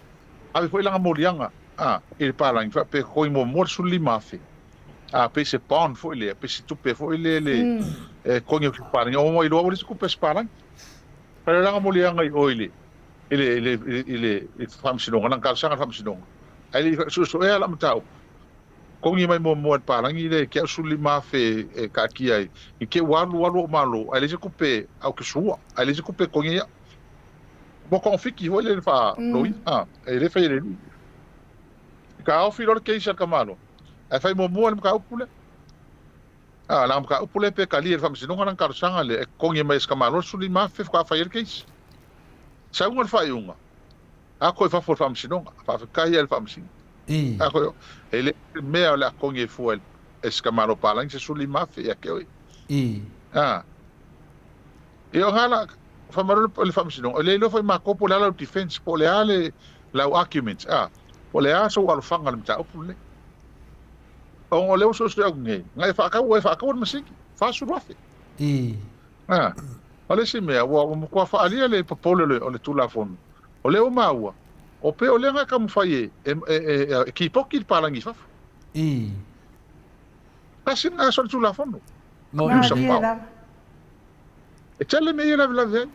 ave foi lana moliaga, a, i le palagi, faapea e totogi muamua le 15,000, a, pei se bond foi lea, pei se tupe foi lea le, e totogi atu i le palagi, ona ua iloa ua leai se tupe a se palagi. Fai lana moliaga i o i le, i le, i le, i le, i le faamasinoga, lana talosaga i le faamasinoga, ae le i suesuea lau mataupu, totogi mai muamua e le palagi lea ke au 15,000 e taatia ai, i te i ua alu alu ou malo, ae leai se tupe a ou te sua, ae leai se tupe e totogi ai au. Ua togafiti foi lea i le faa-loia, a, e le fai e le alii. Taofi loa le case a le tamaloa, ae fai muamua le mataupu lea. A, lana mataupu lea pe talia e le faamasinoga lana talosaga lea e totogi mai e si tamaloa le 15,000 faatoa fai ai le case. Sauga le faaiuga, ako i fafo o le faamasinoga, faafetai i le faamasino. Ako, e le mea o le a totogi ai fua e e si tamaloa palagi 15,000 ia te oe. A ia o gala fai mai le Faamasinoga, e le iloa foi matou po o le a lau defense, po o le a le lau argument, a po o le a sou alofaga i le mataupu lenei. Ona o lea ua suesue atu nei, na e faatau, ua e faataua le masini, 40,000. A o le isi mea, ua matua faaalia le popole o le Tulafono. O lea ua maua, o pei o lea na e taumafai e kipoti le palagi i fafo. Tasi lena aso o le Tulafono. Use of Malie power. lava. E tele mea ia e lavelave ai.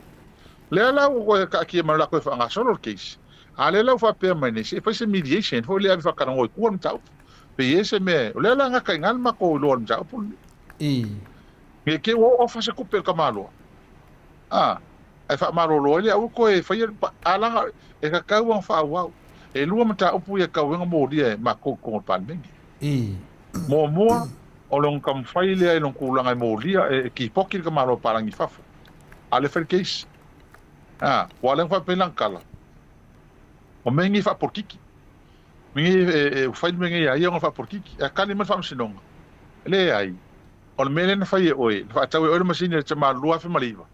Lea la ua toe taatia mai o le a toe faagasolo le case. A lea la ua faapea mai nei, se i fai se mediation foi lea ave faatalanoa i tua le mataupu. Pe i ai se mea, o lea la gata i ina le matou iloa o le mataupu lenei. Ne i te i ua oo ofa se tupe i le tamaloa, a, ae faamalolo ai lea, aua toe faia le alaga e tatau ona faaauau. E lua mataupu ia e tatau ai ona molia e matou i totonu o le Palemene. Muamua, o lona taumafai lea i lona tulaga e molia, e kipoti le tamaloa palagi i fafo. A o lea e fai le case. A, ua lea na faapea lana tala, o mea nei faapolokiki. Mea nei e fai le mea nei ia ia ona faapolokiki. E tali mai le Faamasinoga, e leai. O le mea lea na fai e oe, na faatau e oe le masini a le tama i le 2009.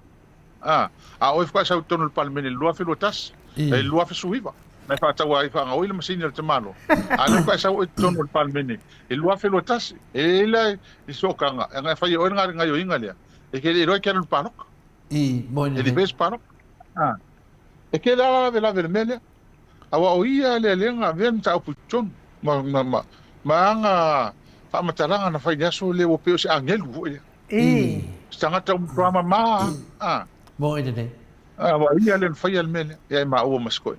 A, a o oe faatoa e sau i totonu o le Palemene i le 2021, i le 2019, na e faatau ai faagaoi le masini a le tamaloa. A o lea faatoa e sau oe i totonu o le Palemene i le 2021, e i ai la i sootaga, e fai e oe le gaoioiga lea, e te le iloa e te alu i le palota. E le faia se palota. A, e tele lava lavelave i le mea lea. Aua o ia lea lea na avea le mataupu i totonu ma ana faamatalaga na fai i le aso lea ua pei o se agelu foi lea. Se tagata ua matua mama a. Mo i lenei. Aua o ia lea na faia le mea lea. Ia e maua ma si koe.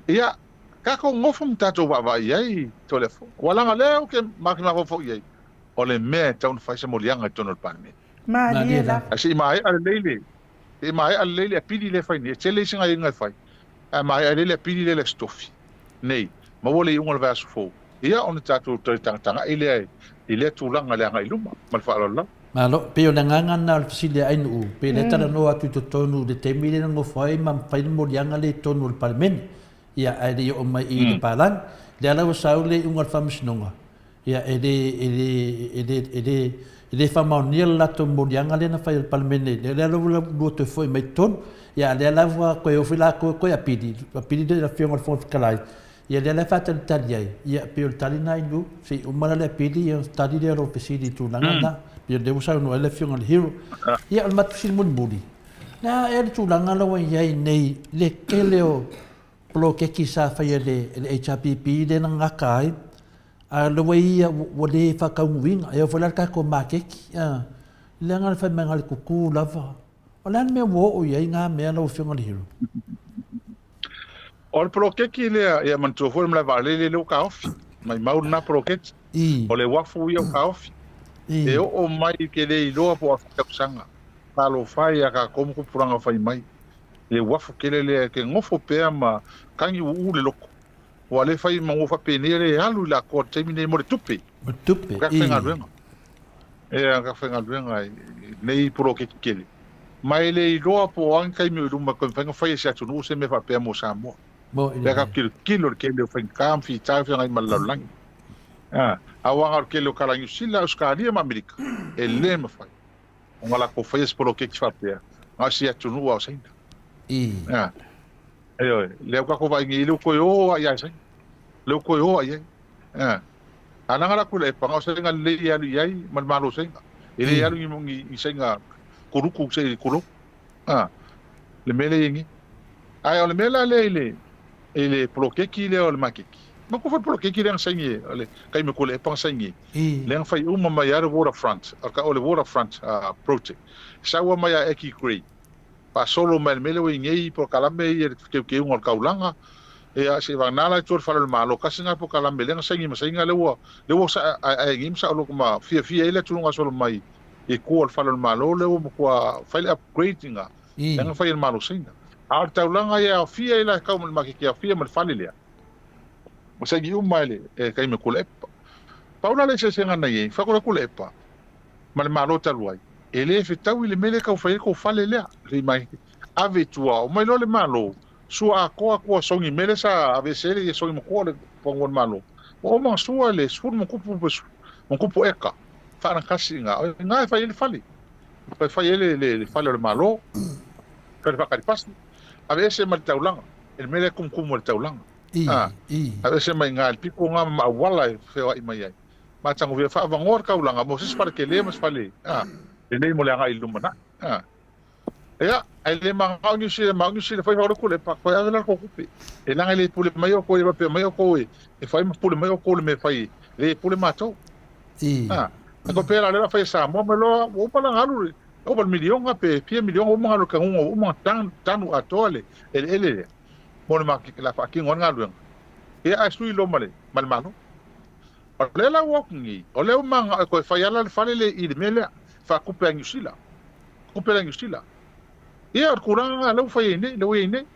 Ia, tatou nofo ma tatou vaavaai i ai Toleafoa. Ua leaga lea ou te mafaufau i ai, o le mea e tatau ona fai se moliaga i totonu o le Palemene. Malie lava. Ae se i maea lelei le, se i maea lelei le apili lea e fai nei. E tele isi gaoioiga e fai. Ae maea lelei le apili lea i le Aso Tofi nei, maua le iuga o le vaiaso fou, ia ona tatou toe tagatagai lea i lea tulaga i le agai i luma. Ma le faaaloalo lava. Malo, pei o le agaga lena o le fesili a Ainuu, pei o lea e talanoa atu i totonu i le taimi lea na nofo ai ma fai le moliaga lea i totonu o le Palemene, ia ae le i oo mai i le palagi. Lea la ua sau le iuga o le Faamasinoga, Ia, e le, e le, e le, e le, e le faamaonia le latou moliaga lea na fai e le Palemene, lea la ua lua toe foi mai totonu. Ia, a o lea la ua toe o foi latou e toe apili, apili le Afioga i le Fofoga Fetalai, ia lea la e faatalitali ai, ia, e pei o le tali lena Inu, se i uma la le apili, ia ona tali lea o lou fesili i tulaga na, pei o lea ua saunoa ai le Afioga i le Hero. Ia, o le matou fesili mulimuli, le a ea le tulaga la ua i ai nei le tele o poloketi sa faia e le HRPP lea na gata ai, a o lea ua ia ua le faataunuuina. E oo foi la i le tatou maketi, a, leaga le fai mai na o le tutu lava. O le a le mea ua oo i ai na mea lau Afioga i le Hero? O le poloketi lea, ia manatua foi le malae vaalele lea ua taofi. Maimau lena poloketi. O le uafu ia ua taofi. E oo mai ke le iloa po o afe tausaga. Talofa e ia tatou ma tupulaga fai mai. Le uafu tele lea e te nofo pea ma tagi uu le loto. Ua le fai manu faapenei lea e alu i le atoa i le taimi nei mo le tupe. Mo le tupe, O tagata faigaluega. Ea, tagata faigaluega i nei poloketi tele. Ma e le iloa po o a ni taimi o i luma e toe mafai ona fai e se atunuu se mea faapea mo Samoa. Mo i Lea le tatou tilotilo i le tele o faigata ma fita e feagai ma le lalolagi. A, aua na o le tele o tala Niu Sila, Ausetalia ma Amerika, e le mafai ona latou faia se poloketi faapea, na o se atunuu lava o Saina. A. Ioe, lea ua tatou vaai nei, lea ua toe o lava ia Saina. Lea ua toe o lava i ai. A, a leaga la Tuilaepa, na o Saina lelei e alu i ai ma le Malo o Saina. E le alu ni Saina kuluku se i tulou. A, le mea lea e i ai nei. Ae o le mea la lea i le, i le poloketi lea o le maketi. Manatua foi le poloketi lea na saini e, o le taimi o Tuilaepa na saini ai. Lea na fai uma mai lava le waterfront, o le waterfront project. Sau lava mai ia Aki Gray. Faasolo mai le mea lea ua i nei polokalame ia i le teuteuga o le taulaga, ia seivagana la i tua o le fale o le Malo, tasi lena polokalame lea na saini ma saina lea ua lea ua aeae nei ma saoloto ma fiafia ai le atunuu gasolo mai i tua o le fale o le Malo lea ua matua fai le upgrade ina lea na fai e le Malo o Saina. A o le taulaga ia e aofia ai la e tau ma le maketi e aofia ma le fale lea, ua saini uma e le e taimi o Tuilaepa. Pau la le eseesega na i ai, fai atu Tuilaepa ma le Malo talu ai, E le fetaui le mea lea e tau fai ai kou fale lea. Fai mai, ave i tua, omai loa le Malo, sua atoa atu a songi mea lea sa aveese ai le songi matua o le pagua o le Malo. Ua uma ona sua le 10 ma tupu Ma kupu eka, faanakasi i ina, o i ina e fai ai le fale, e fai ai le fale o le Malo, fale faakalipasi, aveese ma le taulaga, i le mea lea e kumukumu ai le taulaga. A, aveese mai i ina i le pito lena ma auala e feoai mai ai. Matagofie, faavanoa le taulaga mo se isi fale tele ma se fale, a, lelei mo le agai i le lumanai. A. Ia, ae le manao Niu Sila, manao Niu Sila, fai fai le pa, koe ave la ko kupe. E langa le pule mai o koe, faapea mai o koe, e fai ma pule mai o koe le mea fai, le pule matou. Ah, a ko pera le la fai Samoa me loa, ua uma la galu le, ua le miliona pe fia miliona uma galu kagunga, ua uma tanu, tanu atoa le eleele lea. Mo le ma la faatino ai le galuega. Ia, ae sui loa ma le, ma le Malo. O lea la ua o atu nei, o lea ua manao e toe fai ala le fale lea i le mea lea, faatupe a Niu Sila. Tupe a Niu Sila. Ia, o le tulaga lena lea ua fai ai nei, lea ua i ai nei.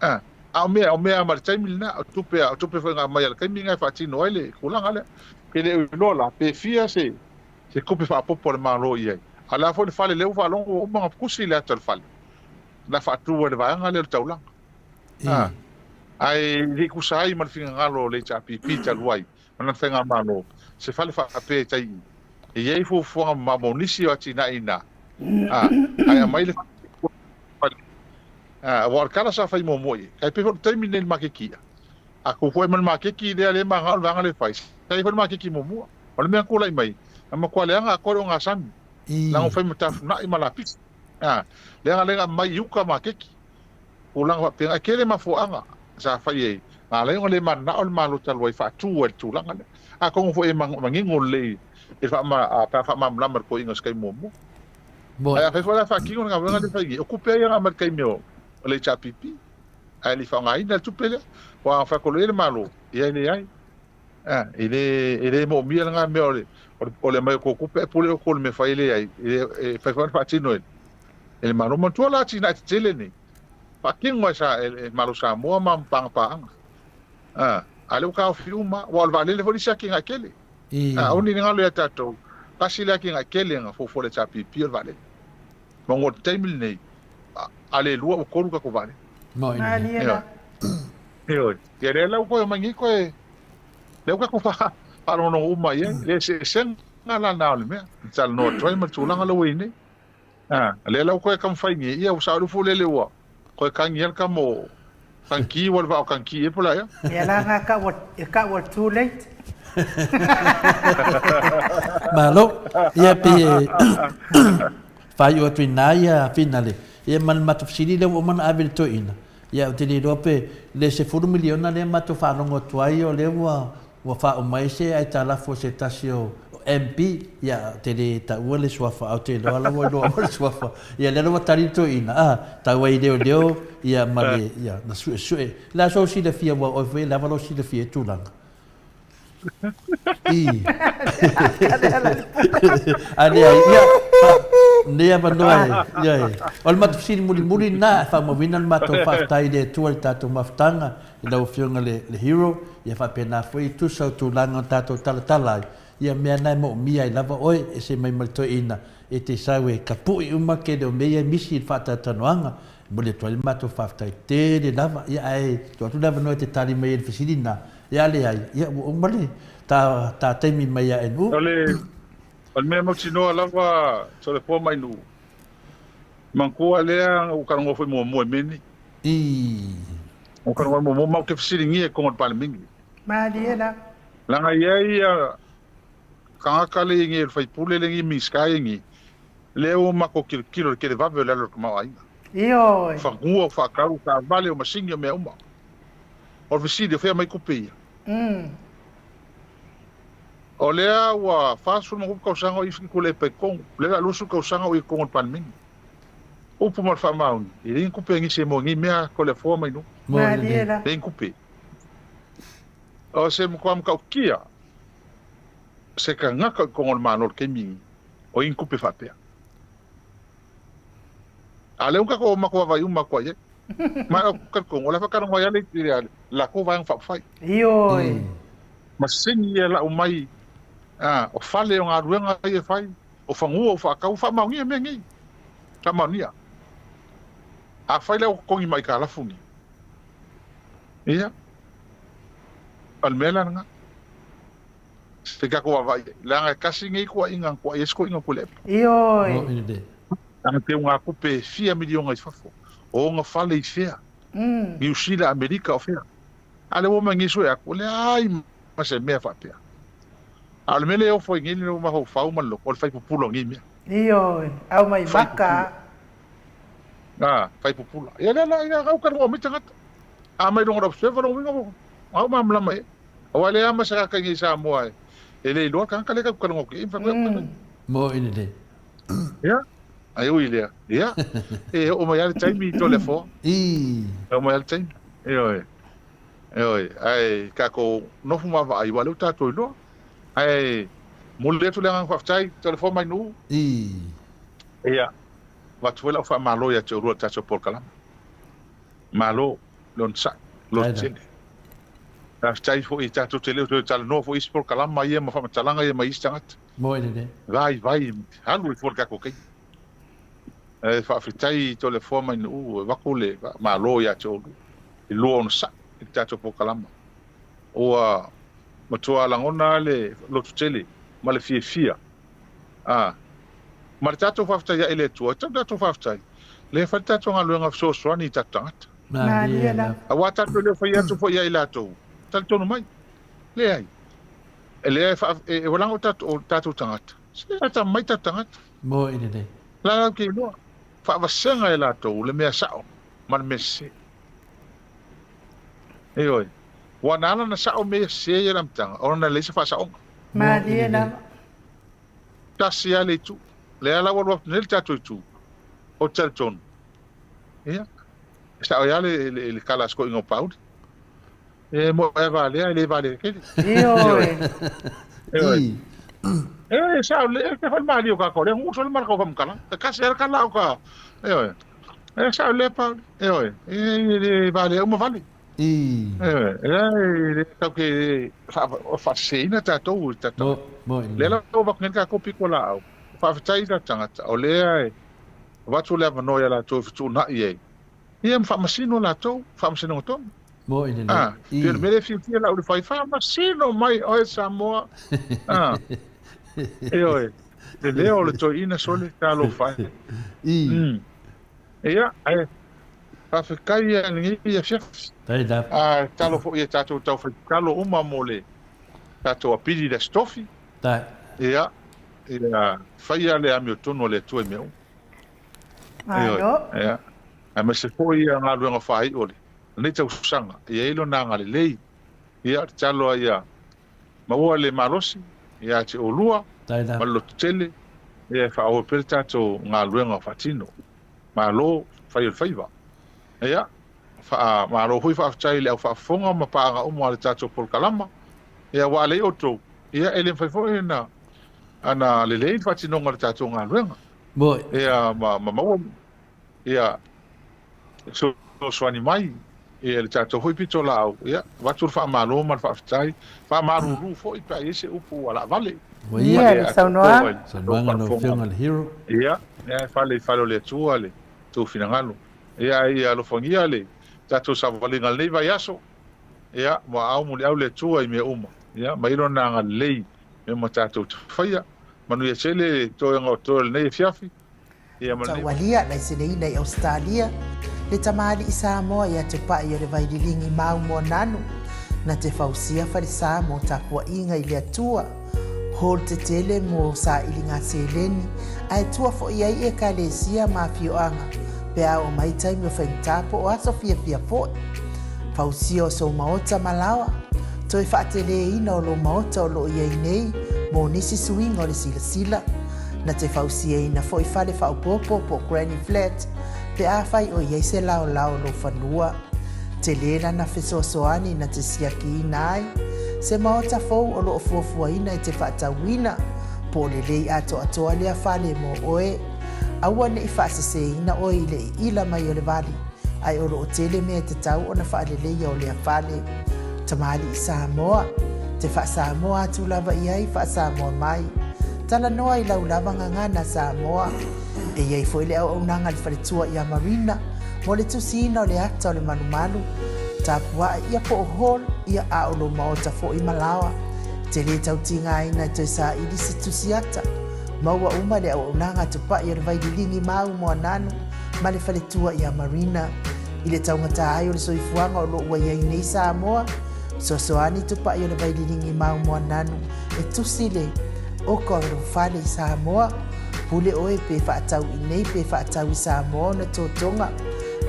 A, a o mea, o mea ma le taimi lena, o tupe, o tupe foi na aumai a le taimi lena e faatino ai le tulaga lea. Pe le o iloa la, pe fia se, se tupe faaopoopo a le Malo i ai. A o le a foi le fale lea ua faalogo ua uma ona tusi le ata o le fale, na faatu ai le vaega lea o le taulaga. A, ae le i tusa ai ma le finagalo o le HRPP talu ai ma lana faigamalo, se fale faapea i tai i. E i ai fuafuaga mamao mo nisi o atinae ina, a, ae aumai le fale, a, aua o le tala sa fai muamua i ai, tai pei foi o le taimi lenei i le maketi i'a. A tuu foi ma le maketi lea lea e manao le vaega lea e fai, sa i ai foi le maketi muamua. O le mea na tulai mai, na matua leaga atoa le ogasami, leaga ua fai ma tafunai ma lapisi. A, leaga lea na aumai i uka maketi. Tulaga faapena, e tele mafuaaga sa fai ai, na ala ai ona le mananao le Malo talu ai faatu ai le tulaga lea. Atonu foi e manino lelei i le faama, pe a faamalamalama i le toeaina o se taimi muamua. Ae afai foi la e faatino le galuega lea e fai nei, o tupe ia na aumai i le taimi o le HRPP, ae le i faaaogaina le tupe lea. Aua a fai atu loa i ai le Malo, ia e leai. E le, e le moomia lena mea o le, o le aumai o tou tupe ae pule outou i le mea e fai e leai. E fai foi ona faatino e le Malo. Manatua la atinae tetele nei, faatino e le Malo Samoa ma paaga. A lea ua taofi uma, aua o le vaalele foi le isi atinae tele. Aua ne i galo ia tatou, tasi le atinae tele na fuafua e le HRPP o le vaalele. Ma ua le taimi lenei, a le lua ua tolu tatou vaalele. Malie la. Ioe. Ia lea la ua toe omai nei toe, lea ua tatou faalogologo uma i ai, le eseesega la lena o le mea e talanoa atu ai ma le tulaga lea ua i ai nei. A, lea la ua toe taumafai nei, ia ua sao le ufu lele ua toe tagi ai le tama o Tangi ua le vaa o Tangi ea po o le a ea. Ia la nga ka ua, e ka ua too late. Malo. Ia pei e faaiu atu i ina ia finale. Ia ma le matou fesili lea ua uma ona ave i le toeaina. Ia ou te le iloa pe le $10 miliona lea matou faalogo atu ai o lea ua Ua faauma ai se aitalafu a se tasi o MP, ia, ou te le taua le suafa, ae ou te iloa la ua iloa uma le suafa. Ia, lea la ua tali le toeaina, a, tau ai leoleo, ia, ma le, ia, na suesue. O le a sou silafia, aua o oe foi e lava lou silafia i tulaga. I. A leai, ia, lenei avanoa e, ia e. O le matou fesili mulimuli lena, e faamauina le matou faafetai i le Atua i le tatou mafutaga, i lau Afioga i le Hero, ia faapena foi i tusa o tulaga o tatou talatala ai, ia mea na e moomia ai lava oe, ese mai ma le toeaina e te sau e tapui uma tele o mea ia e misi i le faatalatalanoaga, e momoli atu ai le matou faafetai tele lava, ia ae tuu atu le avanoa e te tali mai ai i le fesili lena, ia a leai, ia ua uma le ta, ta taimi mai ia NU. O le, o le mea mautinoa lava, Toleafoa ma Ainuu, manatua lea ua talanoa foi muamua i mea nei. I. Ua talanoa muamua ma ou te fesiligia i totonu o le Palemene. Malie la. Leaga e i ai ia tagata lea e i ai nei, o le sui usufono lea e i ai nei, Minisita lea e i ai nei, lea ua matou tilotilo i le televave o le alu o le tamaoaiga. Ioe. O fanua, o faatau, o taavale, o masini, o mea uma. O le fesili, o fea mai tupe ia? O lea ua 40+ tausaga o i Tuilaepa i totonu, o lea o le a 20 tausaga o i totonu o le Palemene. Upu ma le faamaoni, e leai ni tupe a nisi e moa nei mea Toleafoa mai nuu. Malie la. Leai ni tupe. O se matua matautia se tagata i totonu o le Malo i le taimi lenei, o ai ni tupe faapea. A o lea ua tatou matou vaavaai uma atu ai i ai. Ma ou te talitonu, o la e faatalanoa ai lava le latou Vaega Faaupufai. Ioe. Masini ia e lau mai, a, o fale o galuega ia e fai, o fanua o faatau, faamaonia mea nei. Faamaonia. Afai la ua totogi mai aitalafu nei, ia, o le mea la lena. Se i tatou vaavaai i ai. Leaga e tasi nei tuuaiga na tuuai ai si toeaina o Tuilaepa. Ioe. Moni lelei. Lana teugatupe e fia miliona i fafo. O ona fale i fea? Niu Sila, Amerika, o fea? A o lea ua omai nei sue atu, e leai ma se mea faapea. A o le mea lea e ofo ai nei le mafaufau ma le loto, o le fai pupula o nei mea. Ioe, aumai Fai maka. pupula. A, fai pupula. Ia lea la, ia au talanoa mai tagata. A mai luga o le observer lona uiga ua au malamalama i ai. Aua e leai lava ma se tagata i inei i Samoa e le iloa le tagata lea e tatou te talanoa atu i ai ma fai atu ai. Moni lelei. Ia, ae ui i lea, ia, e oo mai lava le taimi i Toleafoa. E oo mai lava le taimi. Ioe, ioe, ae tatou nofo ma vaai, aua o lea ua tatou iloa. Ae momoli atu le agaga faafetai, Toleafoa mai Nuu. Ia, avatu foi lau faamalo ia te oulua i le tatou polokalame. Malo le onosai, loto tele. Faafetai foi tatou te le o toe talanoa foi i isi polokalama ia ma faamatalaga ia mai isi tagata. Moi lelei. Vaivai, alu ai fua le tatou taimi. Ae faafetai i Toleafoa mai Nuu e avatu le malo ia te oulua i lua onosai i le tatou polokalama. Ua matua lagona le loto tele ma le fiafia A, ma le tatou faafetai ae i le Atua, e tatau ona tatou faafetai, lea e fai le tatou galuega fesoasoani i tatou tagata. Malie lava. Aua tatou e le o fai atu foi ia i latou, talitonu mai, leai, e lea e faa, e, e leaga o tatou, o tatou tagata, se atamamai tatou tagata. Moi lelei. La latou te iloa, faavasega e latou le mea sao ma le mea sese. Ioe. Ua na ala ona sao mea ia sese ia i le amataga, ona e leai se faasaoga. Malie lava. Tasi lava le itu. Lea la ua alu atu nei le tatou itu, ou te talitonu, ia, e sao ai lava le, le, le tala a si toeaina o Pauli. E moe a valea, e le valea tele. Ioe. Ioe. E sao, le, e te fai malie o kākou, le nguso le maraka o whamukala. E kasi ara ka lao ka, ioe. E sao le Pauli, ioe. E, e, le valea uma vale. E tatou te faaseseina tatou i tatou. Lea la ua avatu nei le tatou pitolaau, faafetai i tatou tagata, o lea e avatu le avanoa ia latou e fetuunai ai, ia ma faamasino latou, faamasinoga tonu. Ah, pei o le mea lea e fiafia lau i le fai, faamasino mai oe Samoa. Ah, ioe, le leo o le toeaina sole, talofa e. Ia, ae faafetai ia lenei afiafi. A tatalo foi i a tatou taufai tatalo uma mo le tatou apili i le Aso Tofi. Ia, ia faia le amiotonu a le Atua i mea uma. Malo. Ia, aemaise foi ia galuega faaiu o lenei tausaga, ia i ai lona agalelei. Ia, tatalo ai ia maua le malosi ia te oulua ma le lototele, ia e faaauau pea le tatou galuega faatino. Malo fai o le faiva. Ia, faa, malo foi faafetai i le au faafofoga ma paaga uma a le tatou polokalama. Ia, aua a leai outou, ia, e le mafai foi ona, ana lelei le faatinoga o le tatou galuega. Moi. Ia, ma, ma maua, ia, fesoasoani mai, ia, le tatou foi pitolaau, ia, avatu le faamalo ma le faafetai, faamalulu foi pe a i ai se upu ua laavale. Ua ia. Ia, le saunoaga. Saunoaga lau Afioga i le Hero. Ia, ia, e fale i fale o le Atua le tou finagalo. Ia, ia alofagia le tatou savaliga i lenei vaiaso. Ia, muaau muliau le Atua i mea uma. Ia, mai Lona agalelei mea uma tatou te faia. Manuia tele le toega o toe o lenei afiafi. Ia, ma lenei. Taualia, laiseneina i Ausetalia, le tamalii Samoa ia te paʻi o le Vaililigi mau Moananu, na te fausia falesa mo tapuaiga i le Atua, hall tetele mo sailiga seleni, ae tua foʻi ai Ekalesia ma afioaga pe a oo mai taimi o faigata po o aso fiafia foʻi. Fausia o sou maota ma laoa, toe faateleina o lou maota o loo iai nei mo nisi suiga o le silasila, Na te fausiaina foi fale faaopoopo po o granny flat pe afai o i ai se laolao o lou fanua. Tele lana fesoasoani na te siakiina ai se maota fou o lo o fuafuaina e te faatauina po o lelei atoatoa lea fale mo oe. Aua ne i faaseseina oe i le iila mai o le vali, ae o lo o tele mea e tatau ona faaleleia o lea fale. Tamalii Samoa, te faa-Samoa atu lava i ai faa-Samoa mai. Talanoa i lau lava gagana Samoa. E i ai foi le auaunaga a le faletua ia Marina mo le tusiina o le ata o le malumalu, tapuaʻe ia po o hall ia a o lou maota foi ma laoa. Te lē tautigaina e toe saili se tusi ata. Maua uma le auaunaga a Tupai o le Vaililigi ma au Moananu ma le faletua ia Marina. I le taugata ai o le soifuaga o lo o ua i ai nei Samoa, fesoasoani Tupai o le Vaililigi ma au Moananu e tusi le oko o lou fale i Samoa. Pule oe pe faatau i nei pe faatau i Samoa ona totoga.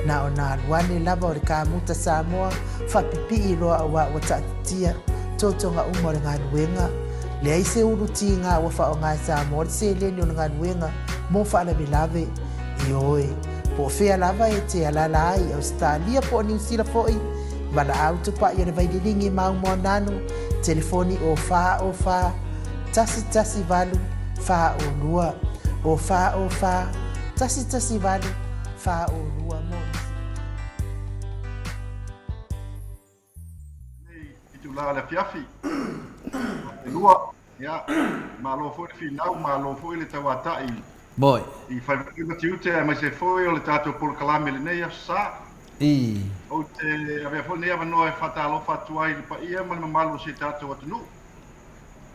Na ona alu ane lava o le kamuta Samoa faapipii loa auā ua taatitia totoga uma o le galuega. Leai se ulu tiga ua faaaoga e Samoa le seleni o le galuega mo faalavelave. Ioe, po o fea lava e te alaala ai i Ausetalia po o Niu Sila foi, valaau tupai o le Vaililigi ma Aumoananu, telefoni o 4 o 4 1 1 8 4 o 2, o 4 o 4 1 1 8 4 o 2 mo nisi. Lenei itula o le afiafi. Lua, ia, malo foi le finau, malo foi le tauata'i Moi. i faiva ma tiute aemaise foi o le tatou polokalame i lenei aso sa. I. Ou te avea foi lenei avanoa e faatalofa atu ai i le paia ma le mamalu o si tatou atunuu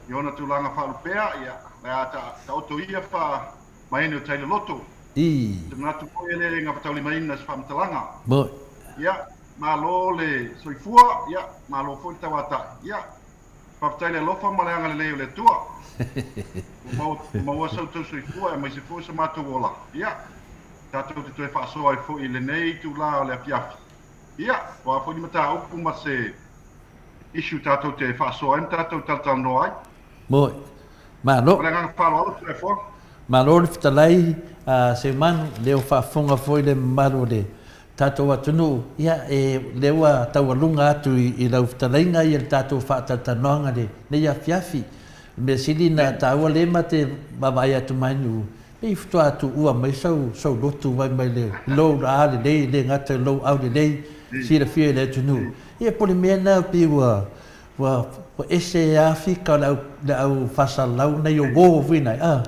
i ona tulaga faalupea, ia, le a taoto ia faamaene o tai loloto. I. Ou te manatu foi e le gafataulimaina se faamatalaga. Moi. Ia, malo le soifua, ia, malo foi le tauata'i. Ia, faafetai i le alofa ma le agalelei o le Atua. Ua maua sa outou soifua aemaise foi so matou ola. Ia, tatou te toe faasoa ai foi i lenei itula o le afiafi. Ia, o a foi ni mataupu ma se issue tatou te faasoa ai ma tatou talatalanoa ai. Moi. Malo. Ma le agaga faaaloalo, Toeafoa. Malo le fetalai a Seumanu, lea ua faafofoga foi le mamalu o le tatou atunuu, ia e lea ua taualuga atu i lau fetalaiga ia le tatou faatalatalanoaga lenei afiafi. O le mea sili na taua lea ma te vaavaai atu mai nuu, pei faatoa tuua mai sau sau lotu mai mai le lou a lelei, le gata i lou aulelei, silafia i le atunuu. Ia po o le mea lena pei ua ua ese lava fika o le au le au faasalalau nai o uo foi nai a.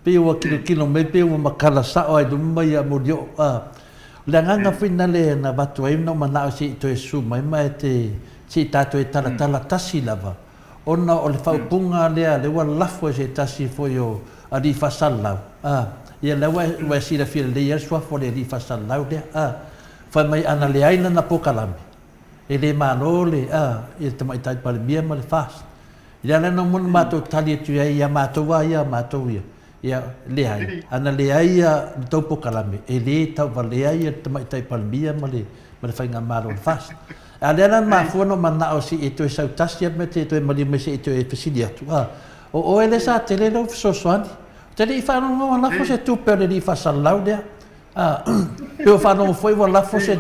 Pei ua tilotilo mai pei ua matala sao lava i luma ia Molioo a. O le agaga foi lena lea na avatu ai ona ou manao se i toe susu mai ma e te se i tatou e talatala tasi lava ona o le faaupuga lea lea ua lafo e se tasi foi o alii faasalalau a. Ia lea ua ua e silafia lelei lava le suafa o le alii faasalalau lea a. Fai mai ana leai lana polokalame e le malo le a i le Tamaitai Palemia ma le FAST. I le ala lena ua matou tali atu ai ia matou a ia matou ia, ia, leai, ana leai ia le tou polokalame, e le tauvalea ia le Tamaitai Palemia ma le ma le Faigamalo o le FAST. A o lea la na mafua ona ou manao se i e toe sau tasi lava ma te toe maliu mai se i toe fesili atu, a, o oe lea sa tele lou fesoasoani. Ou te le i faalogo ua lafo se tupe a le alii faasalalau lea. A, pe ua faalogo foi ua lafo se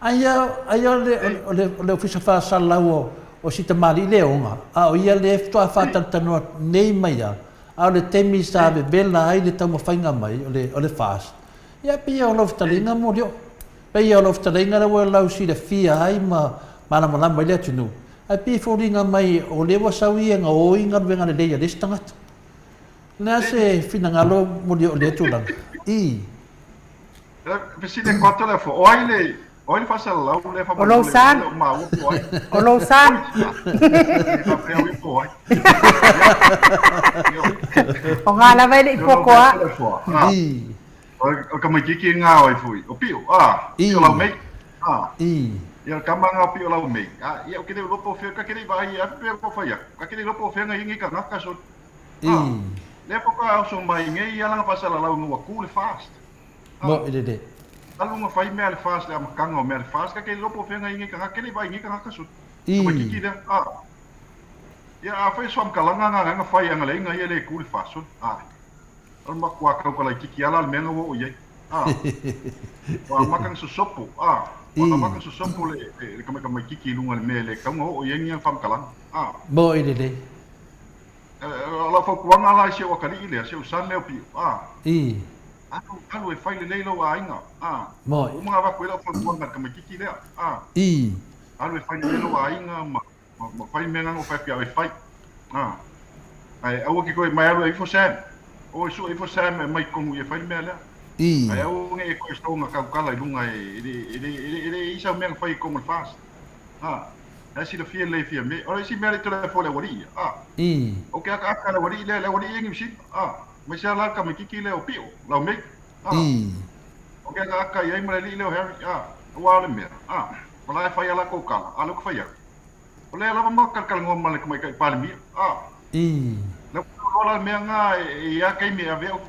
Aia, aia o le, o le, o le Ofisa Faasalalau o, o si tamalii le oga, a o ia lea faatoa faatalatalanoa nei mai lava, a o le taimi sa vevela ai le taumafaiga mai o le, o le FAST, ia pei ia o lau fetalaiga Molioo, pei ia o lau fetalaiga lea ua lau silafia ai ma malamalama ai le atunuu, ae pei e foliga mai o lea ua sau ia e gaoi galuega lelei a le isi tagata. O le a se finagalo Molioo i lea tulaga? I. Fesili atu atu lea fo, o ai le o ai le faasalalau lea O lou faamolemole o maua po o ai. O lou san. E faapea ui po o ai. O ngā lava e le i poko a. I. O ka maikiki ngā oi fui. O pio, a, pio lau mei. A. I. Ia o kama ngā pio lau mei. A, ia o kele lopo fea ka kele vai a pe ko fai Ka kele lopo fea ngai ngi ka ngaka so. I. Lea fo ka oso mai ngai ia langa faasalalau ngua ku le fast. Mo i le. Alu nga fai mea le fast le amataga o mea le fast ka ke lopo fea ngai ka ke le vai ngai ka ka su. I. Ka kiki le a. Ia a fai so am kalanga nga nga fai anga le nga ia le ku le fast so. A. Al ma kwa kau ka lai kiki ala le mea nga wo i ai. A. Wa maka nga sosopo. A. Wa maka nga sosopo le le ka ka mai kiki lunga le mea le kau nga o i ai nga fam kalanga. A. Mo i le. O lau fautuaga la i si ou atalii lea, si ou son lea o Pio, a. I. Alu, alu e fai lelei lou aiga, a. Moi. Ua uma ona avatu ai lau fautuaga i le tamaitiiti lea, a. I. Alu e fai lelei lou aiga ma, ma, ma fai mea na na ou fai atu ia oe e fai, a. Ae aua ke toe mai alu e ifo Sam. O e sue ifo Sam e aumai i totonu i e fai le mea lea. I. Ae aua ne i e toe soga tautala i luga e, e le, e le, e le, e le i ai sau mea na fai i totonu o le FAST. A. La e silafia lelei e Fiame. O le isi mea le telefoni le aualii ia, a. O ke akaaka a le aualii lea, le aualii ia Niu Sila, a. Aemaise lava la le tamaititi lea o Pio, Laumei, a. O ke akaaka i ai ma le alii lea o Harry, a. Aua o le mea, a, o la e fai a latou tala, a o lea ou te fai atu, o lea lava matou talatalanoa ma le tamaitai Palemia, a. Lea ua iloa la le mea lena e i ai lava taimi e ave ai au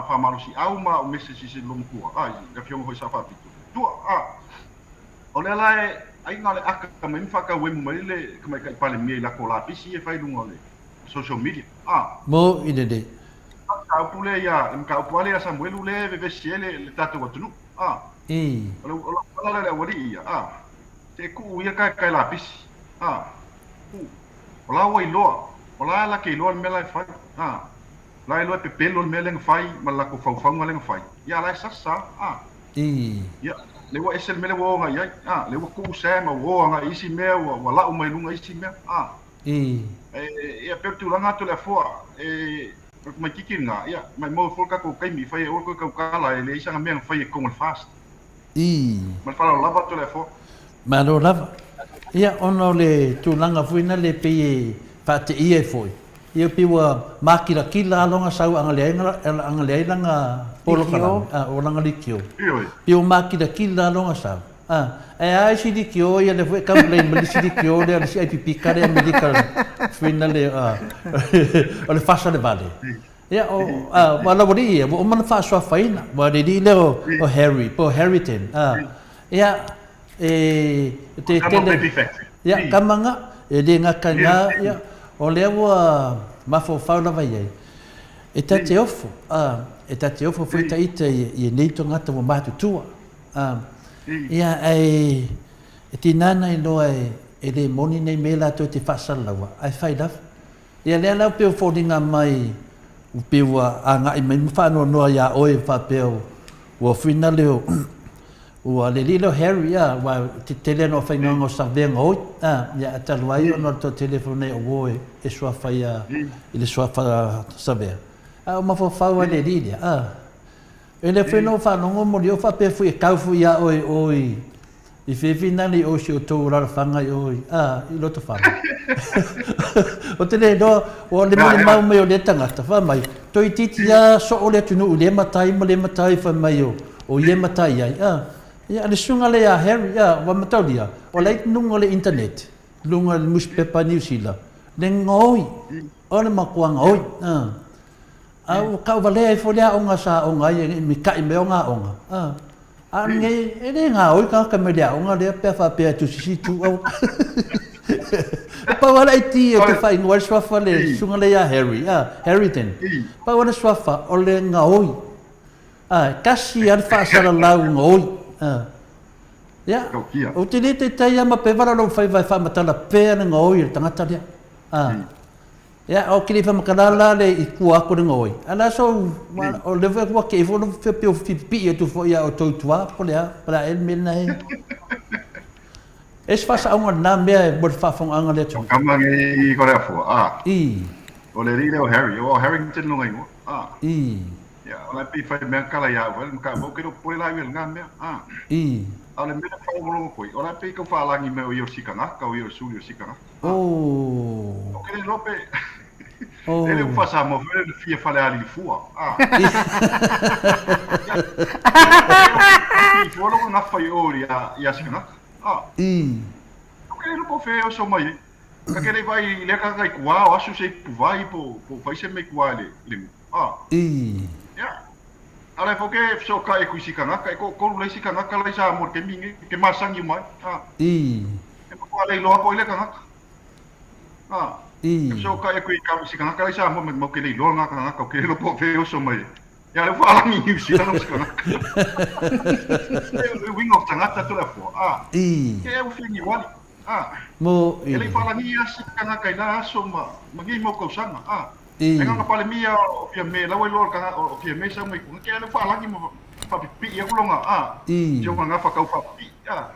faamalosiau ma au messages i le loomatua, a, i le afioga foi i le Sao Faapito, tua, a. O lea la e ai na o le aka mai ma faatauemu mai le Tamaitai Palemia i latou lapisi ia e fai i luga o le social media. A. Mo i lelei. O le mataupu lea ia, le mataupu lava lea ia Samuelu lea e vevesi ai le tatou atunuu. A. O le auala lea o le aualii ia, a, se tuu ia taetae lapisi. A. Tuu. O la ua iloa, o la la te iloa le mea la e fai. A. O la e iloa e pepelo le mea lea na fai ma le latou faufauga lea na fai. Ia a la e sasa a. A. Ia, lea ua ese le mea lea ua o agai ai. A, lea ua tuu Sam a ua o agai i isi mea, ua, ua lau mai luga isi mea. A. E, ia, pei o le tulaga atu o le afoa, e, o le tamaititi lena, ia, maimau ai foi le tatou taimi, fai e oe toe tautala, e leai sana mea na fai i totonu o le FAST. Ma le faaaloalo lava atu o le afoa. Malo lava. Ia, ona o le tulaga foi lena e pei e faateia ai foi, ia pei ua makilatila lava lona sau a na leai lana polokalame, o lana leitio. Pei ua makilatila lava lona sau. Ae a isi leitio ia lea foi e complain mai le isi leitio lea, le isi aipipi lea Amerika foi lea o le fasa o le vale. Ia, o, a, ua laualii ia, ua uma ona faasoafaina, ua le alii lea o Harry, po o Harriton, a, ia, e, te tele, ia, kama nga, e le gata i na, ia, o lea ua mafaufau lava i ai, e ta te ofo, a, e ta te ofo foi ta ita i nei tagata ua matutua, a, ia, ae, e tiga na iloa e le moni nei mea latou te faasalalaua, ae fai lava. Ia lea la pei ua foliga mai pei ua agai mai ma faanoanoa ia oe faapea ua fuina le ua le alii lea o Harry a aua e tele ana faigaga o savega oi a ia ae talu ai ona o le toatele foi nei o uo e suafa ia i le suafa Savea a o mafaufau lava i le alii lea a E le foi na ou faalogo moli o faapea foi e kau foi ia oe o i i fefi nani o si outou alalafaga i o i a i Lotofaga. O te le iloa ua le molimau mai o lea tagata fai mai toeitiiti a soo le atunuu i lea matai ma lea matai fai mai o o ia e matai ai a. Ia le susuga lea ia Harry a ua mataulia o la e i luga o le internet luga o le nusipepa a Niu Sila le gaoi o le matua gaoi a. A ua tauvalea ai foi le aoga sa aoga ai e mita'i mai ona aoga, a. A o lenei, e le gaoi tagata mai le aoga lea pe a faapea e tusisi itu au. E pau lava le idea ou te faaigoa ai le suafa le susuga lea ia Harry, a, Harridan. Pau lava le suafa o le gaoi. A, e tasi lava le faasalalau gaoi. A. Ia, ou te le taitai lava ma peva la lou faiva e faamatala pea le gaoi o le tagata lea. A. Ia, o ke le whamakala la le i kua aku le ngaoi. A la so, o le foi ua ke fo lo fe pe o fipipi atu fo ia o tou tua, po le a, po le a el mea na e. E se faasaoga lena mea mo le faafofogaaga a le atunuu. O kama nei ko le afua, a. I. O le alii lea o Harry, o Harrington lona igoa, a. I. Ia, o la e pei fai mea kala ia au, ma ka vau ke lo pole la i lena mea, a. I. A o le mea na whaalogologo koe, o la e pei kau whaalangi mai o ia o sikangaka, o ia o suli o sikangaka. Oh. O ke le lope. Oh. E le ufa sa mo fele le fia fale ali fua. Ah. I fua lo nga fai o ia ia sikangaka. Ah. I. O ke le lopo fe o so mai. Ka ke le vai le ka kai kua o asu se pu vai po po fai se me kua le le. Ah. I. Ia. Ala e foke so ka e kuisi kangaka e ko ko le si kangaka lai sa mo ke mingi ke masangi mai. Ah. I. E matua le iloa po i le kangaka. Ah. I. E so ka e kui ka si kangaka lai sa mo me ke le iloa nga kangaka o ke lo po fe oso mai. Ia le whaalangi New Zealand o si kangaka. E winga o tangata to le afua. Ah. I. Ke e whini wali. Ah. Mo i. E le whaalangi ia si kangaka i la aso ma ma ngi mo kausanga. Ah. I. E nganga pale mia o fia me lawa iloa kanga o fia me sa mai kunga ke le whaalangi mo whapipi ia kulonga. Ah. I. Tio nganga whakau whapipi. Ah.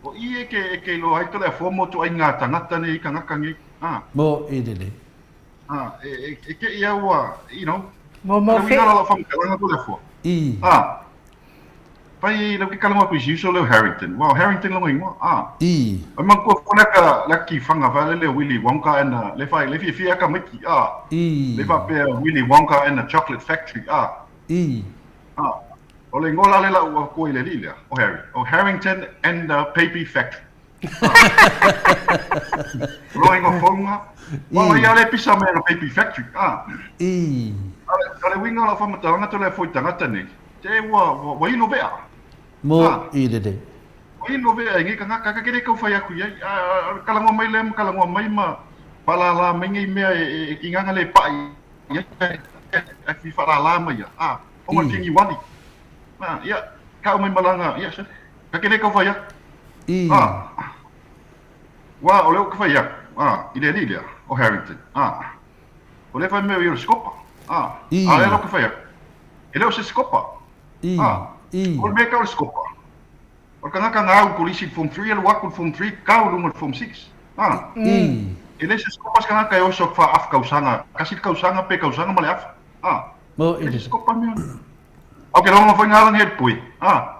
O i e ke e ke iloa ai to le afua mo to ai ngā tangata nei kangaka nei. Ah. Mo i lele. Ah, e, e, e ke ia ua, you know, Mo mo fe. Whakaminga la whamatalanga to le afua. I. Ah. Fai lau ke kalama aku i si uso leo Harrington. Wow, Harrington longa ingoa. Ah. I. Ai manatua foi lea ka lea ki whanga fai le leo Willy Wonka and the le fai le fiafia ka maiki. Ah. I. Le faapea Willy Wonka and the Chocolate Factory. Ah. I. Ah. O le ingoa la le lau ua koe i le alii lea, o Harry. O Harrington and the Peipi Factory. O lona ingoa founga. Ua ia le pisa mai ana Peipi Factory. Ah. I. O le uiga o lau faamatalaga to lea foi tagata nei, te ua, ua, ua ilo vea. Mo Ah. i lelei. Ua ilo vea i nei tagata, ka kere kau fai aku i ai. Ah, ah, kalagoa mai lea ma kalagoa mai ma faalala mai nei mea e, e, e ki gaga le paʻi i ai, e fi faalala mai ia. Ah, o ma kingi wali. Ah, ia, kau mai malaga, ia, se. Ka kere kau fai aku. I. Ah. Ua, o lea ua ka fai aku, ah, i le alii lea, o Harrington. Ah. O lea fai mea i o le sikopa. Ah. I. A lea lau ka fai aku. E le o se sikopa. I. Ah. I. O le mea kau le sikopa. O le tagata na au kolisi i le form 3, alu aku i le form 3, kau i luga i le form 6. Ah. I. E le se sikopa se tagata e oso aku faa-afa kausaga, kasi le kausaga pe kausaga ma le afa. Ah. Mo E le i se sikopa mea. Au ke longa foi ngā langi he poi. Ah.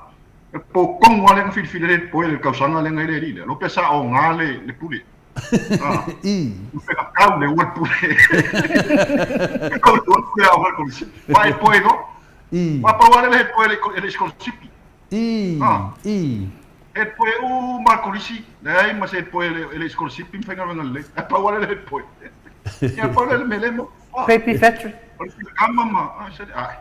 E po kongu a lenga filifili le poi le kausaga lenga i le alii lea. Lo pea sa o ngā le, le pule. Ah. I. Peka kau le ua pule. Kau le ua pule a ua kolisi. Wa e poe no. I. Wa pau ale le poe le le skolosipi. I. Ah. I. E poe u ma kolisi. Le ai ma se poe le le skolosipi mfenga venga le. E pau ale le poe. Ia pau le mele mo. Ah. Baby Factory. O le kama ma. Ah, se ai.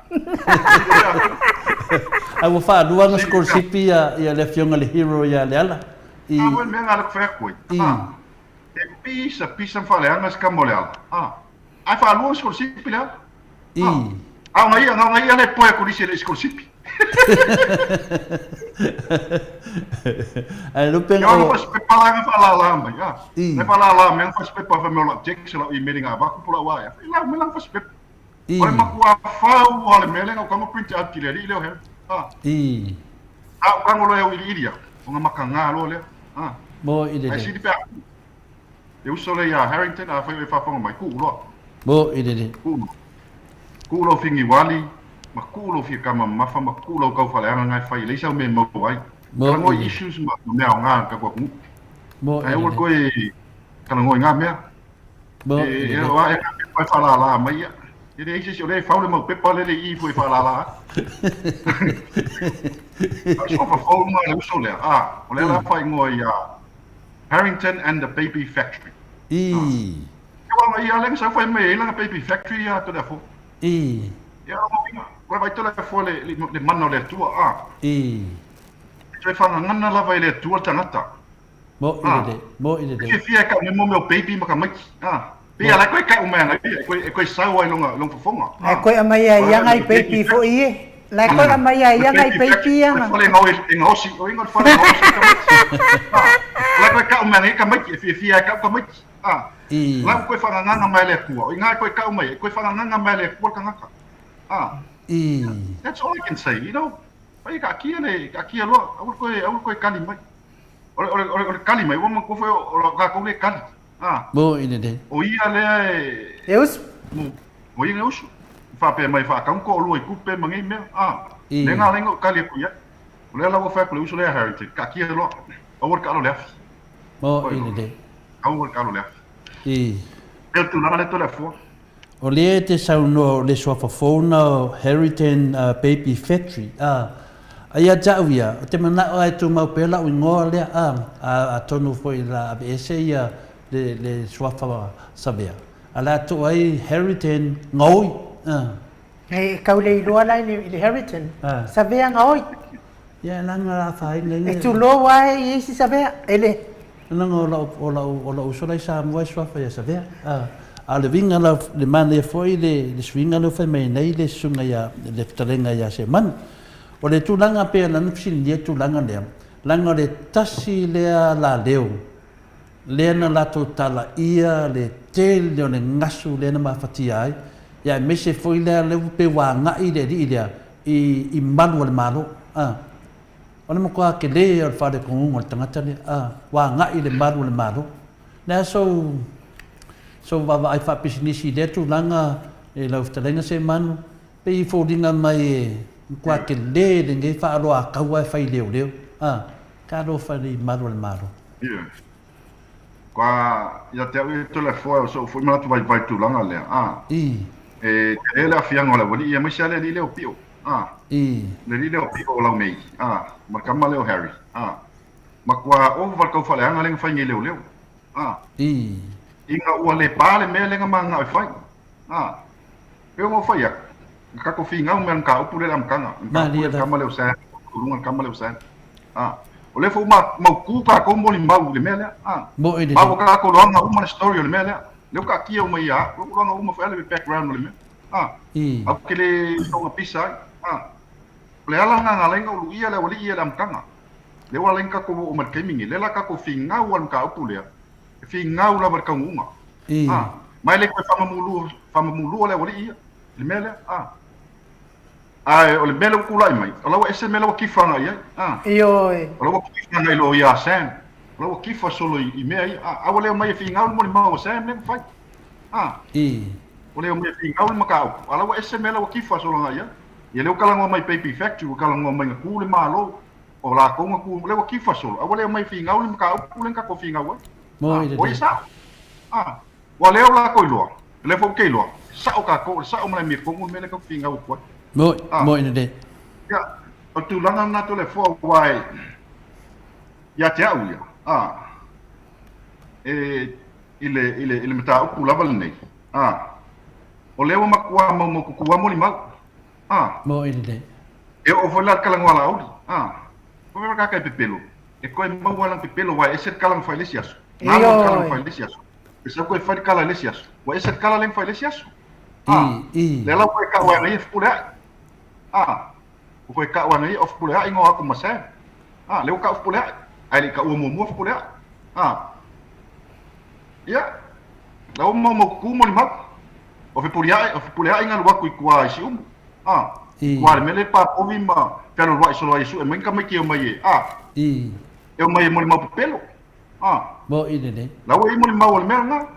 Ai ua faalua ona sikolasipi ia ia le afioga le hero ia Leala i. Ah, mo le mea nga le fai aku ai. I. Ah. E pisa, pisa ma faaleaga se kama o Leala. Ah. Ai faalua ona sikolasipi Leala. I. Ah. A o ia, na ia le poe kolisi e le sikolasipi. Ai lupe Ia ona o. fasipepa la nga faalala mai. Ah. I. Le faalala mai nga fasipepa fa me o lau text lau email nga avaku po lau aia. Fai lau me lang fasipepa. I. O le makua fau o le mea lenga o kango print out ki le alii leo he. Ah. I. A o kango loa e iliili aku. O nga maka ngā loa lea. Ah. Mo i Ai lelei. sili pe aku. Le uso lea ia Harrington, a fai o e faafofoga mai, kuu loa. Mo i lelei. Kuu loa. Kuu lou figiwali, ma kuu lou fiakama mamafa, ma kuu lou kaufaleaga nga e fai e leai sau mea e maua ai. Mo Talanoa i i lelei. issues ma mea aoga a le tatou atunuu. Mo i Ae aua lelei. toe talanoa i nga mea. Mo E, i e, lelei. o ae nga pepa e faalala mai ia. E leai se isi o lea e fau le mau pepa lele i i foi e faalala ai. A o se fafou ma le uso lea, a, o lea la faaigoa ia Harrington and the Baby Factory. I. Ke wanga ia lea sa fai mai ai langa Baby Factory ia Toleafoa. I. Ia o uiga, koe vai Toleafoa le, le, le mana o le Atua, a. I. E toe whangangana lava e le Atua le tangata. Mo i Ah. lelei, mo i lelei. Fiafia e kau mai mo mea o baby ma ka maiki. Ah. Pei a la koe kau mai ana ia, e koe, e koe sau ai longa, long fofoga. Lai koe aumai ai ia ngai baby foi e. Lai koe aumai ai ia ngai baby O le anga. fale e gaosi, o inga o le fale e gaosi ka maiki. Ah. O la koe kau mai ana ia ka maiki, e fiafia e kau ka maiki. Ah. I. La koe whanganganga mai le Atua. O inga e koe kau mai, e koe whanganganga mai le Atua le tangata. Ah. I. That's all I can say, you know. Pai ka akia le, ka akia loa, aua le koe, aua le koe kali mai. O le, o le, o le, o le kali mai, ua manatua foi o, o tatou lea e kali. Ah. Mo i lelei. O ia lea e... E usu. Mo, o ia lea e usu. Faapea mai faakaunga toalua i tupe ma nei mea. Ah. I. Lea na ala ai ona ou kali atu i ai. O lea la ua fai atu le uso lea Harrington, kaatia loa. Aua le taalo i le afi. Mo i lelei. Aua le taalo i le afi. I. Pei o le tulaga lea Toleafoa. O lea e te saunoa o le suafa fou na o Harriton Baby Factory, a, a ia te au ia, o te manao a e tumau pea lau ingoa lea, a, a, atonu foi la aveese ia le, le suafa Savea, a la tuu ai Harriton Gaoi, a. E kau le iloa la i le Harriton, A. Savea Gaoi. Ia, leaga la afaina ia. E tulou lava e i isi Savea, e le. Leaga o lau, o lau, o lou uso la i Samoa e suafa ia Savea. A, a o le uiga la, le manaia foi le, le suiga lea ua fai mai nei le susuga ia, le fetalaiga ia Semanu. O le tulaga pei ona fesiligia le tulaga lea, leaga o le tasi lea laleo lea na latou talaia le tele o le gasu lea na mafatia ai, ia aemaise foi lea lea ua pei ua agai le alii lea i, i malu o le Malo. A. O le matua tele o le faalekonuga o le tagata lea. A. Ua agai i le malu o le Malo. Le a sou, sou vaavaai faapisinisi i lea tulaga e lau fetalaiga Semanu, pei e foliga mai e, Matua tele lenei faaaloataua e fai i leoleo. A, talofa i le malu a le Malo. Ioe. Kua ia te au ia Toleafoa o so'u foi manatu vaivai i le tulaga lea, a. I. E tele le aafiaga o le aualii aemaise lava le alii lea o Pio, a. I. Le alii lea o Pio o Laumei, a, ma le tama lea o Harry, a. Matua ova le taufaaleaga lea na fai nei leoleo, a. I. Ina ua le pa le mea lea na mananao e fai, a. Pei ona ou fai atu, na tatou finau mea mataupu lea i le amataga, le mataupu lea i le tama lea o Sam, o luga le tama lea o Sam. A, o lea foi ua mautu tatou molimau i le mea lea. A, ma ua tatou iloaga uma le story o le mea lea. Lea ua taatia uma ia au, ua iloaga uma foi lava le background o le mea. A, ae ou te le soona pisa ai. A, o le ala lena na ala ai ona ou luia le aualii ia i le amataga. Lea ua ala ai ona tatou oo mai i le taimi lenei, lea la tatou finau lava i le mataupu lea, e finau lava i le taunuuga. A, ma e le toe faamamulua, faamamulua le aualii ia i le mea lea. A, ae o le mea lea ua tulai mai, o la ua ese le mea lea ua kifa agai i ai. A, Ioe. o la ua kifa agai loa ia Sam. O la ua kifa solo i, i mea ia. A, a ua le omai e finau le molimau a Sam lea na fai. A, ua le omai e finau le mataupu, a la ua ese le mea lea ua kifa solo agai i ai. Ia lea ua talanoa mai i Baby Factory, ua talanoa mai na tu le Malo, o latou na tu, lea ua kifa solo, a ua le omai e finau le mataupu lea na tatou finau ai. Moi lelei. O ia sao. A, ua leo latou iloa, o lea foi ou te iloa, e sao tatou, o le sao ma le amiotonu le mea lea tatou te finau atu ai. Moi, moi lelei. Ia, o le tulaga lena Toleafoa aua e, ia te au ia, a, e, i le, i le, i le mataupu lava lenei, a, o lea ua matua maumaututu lava molimau, a. Moi lelei. E oo foi la i le talanoa a Laauli, a, o mea kaka e pepelo, e toe maua lana pepelo aua e ese le kala na fai i le isi aso. Galo le kala na fai i le isi aso. E sau toe fai le kala i le isi aso. Ua ese le kala lea na fai i le isi aso. A, lea la ua toe kau ana ia Fepuleai. A, ua toe kau ana ia o Fepuleai igoa atu ma Sam. A, lea ua kau Fepuleai, ae le i kaua muamua Fepuleai. A, ia, la ua maumaututu molimau. O Fepuleai, o Fepuleai na alu atu i tua i Siumu. A, aua o le mea lea e papovi ma fealualuai solo ai e sue mai ni tamaiti e omai e, a, e omai e molimau pepelo. A, Moʻi lelei. La ua i ai molimau o le mea lena.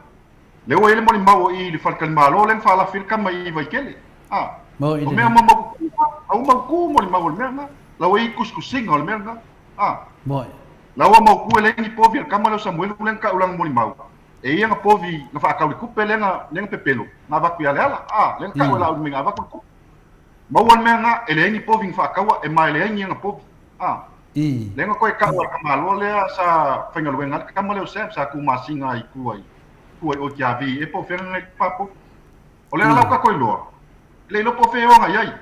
Lea ua i ai le molimau o i i le faletalimalo lea na faalafi ai le tama i Vaitele. A, Moʻi o mea lelei. maumaututu, a ua mautu molimau o le mea lena. La ua i ai tusitusiga o le mea lena. A, Moʻi. la ua mautu e leai ni povi a le tama lea o Samuelu lea na tau lana molimau. E ia na povi na faatau i le tupe lea na, lea na pepelo, na avatu ia Leala. A, lea na tau e Laauli mai na avatu le tupe. Maua le mea na, e leai ni povi na faataua, e ma e leai ni ana povi. A, lea na toe tau e le tamaloa lea sa faigaluega ai le tama lea o Sam, sa tumasina ai i tua i, tua i o i Tiavi ea po o fea na i pa povi. O lea la ua tatou iloa, e le iloa po o fea e o agai ai.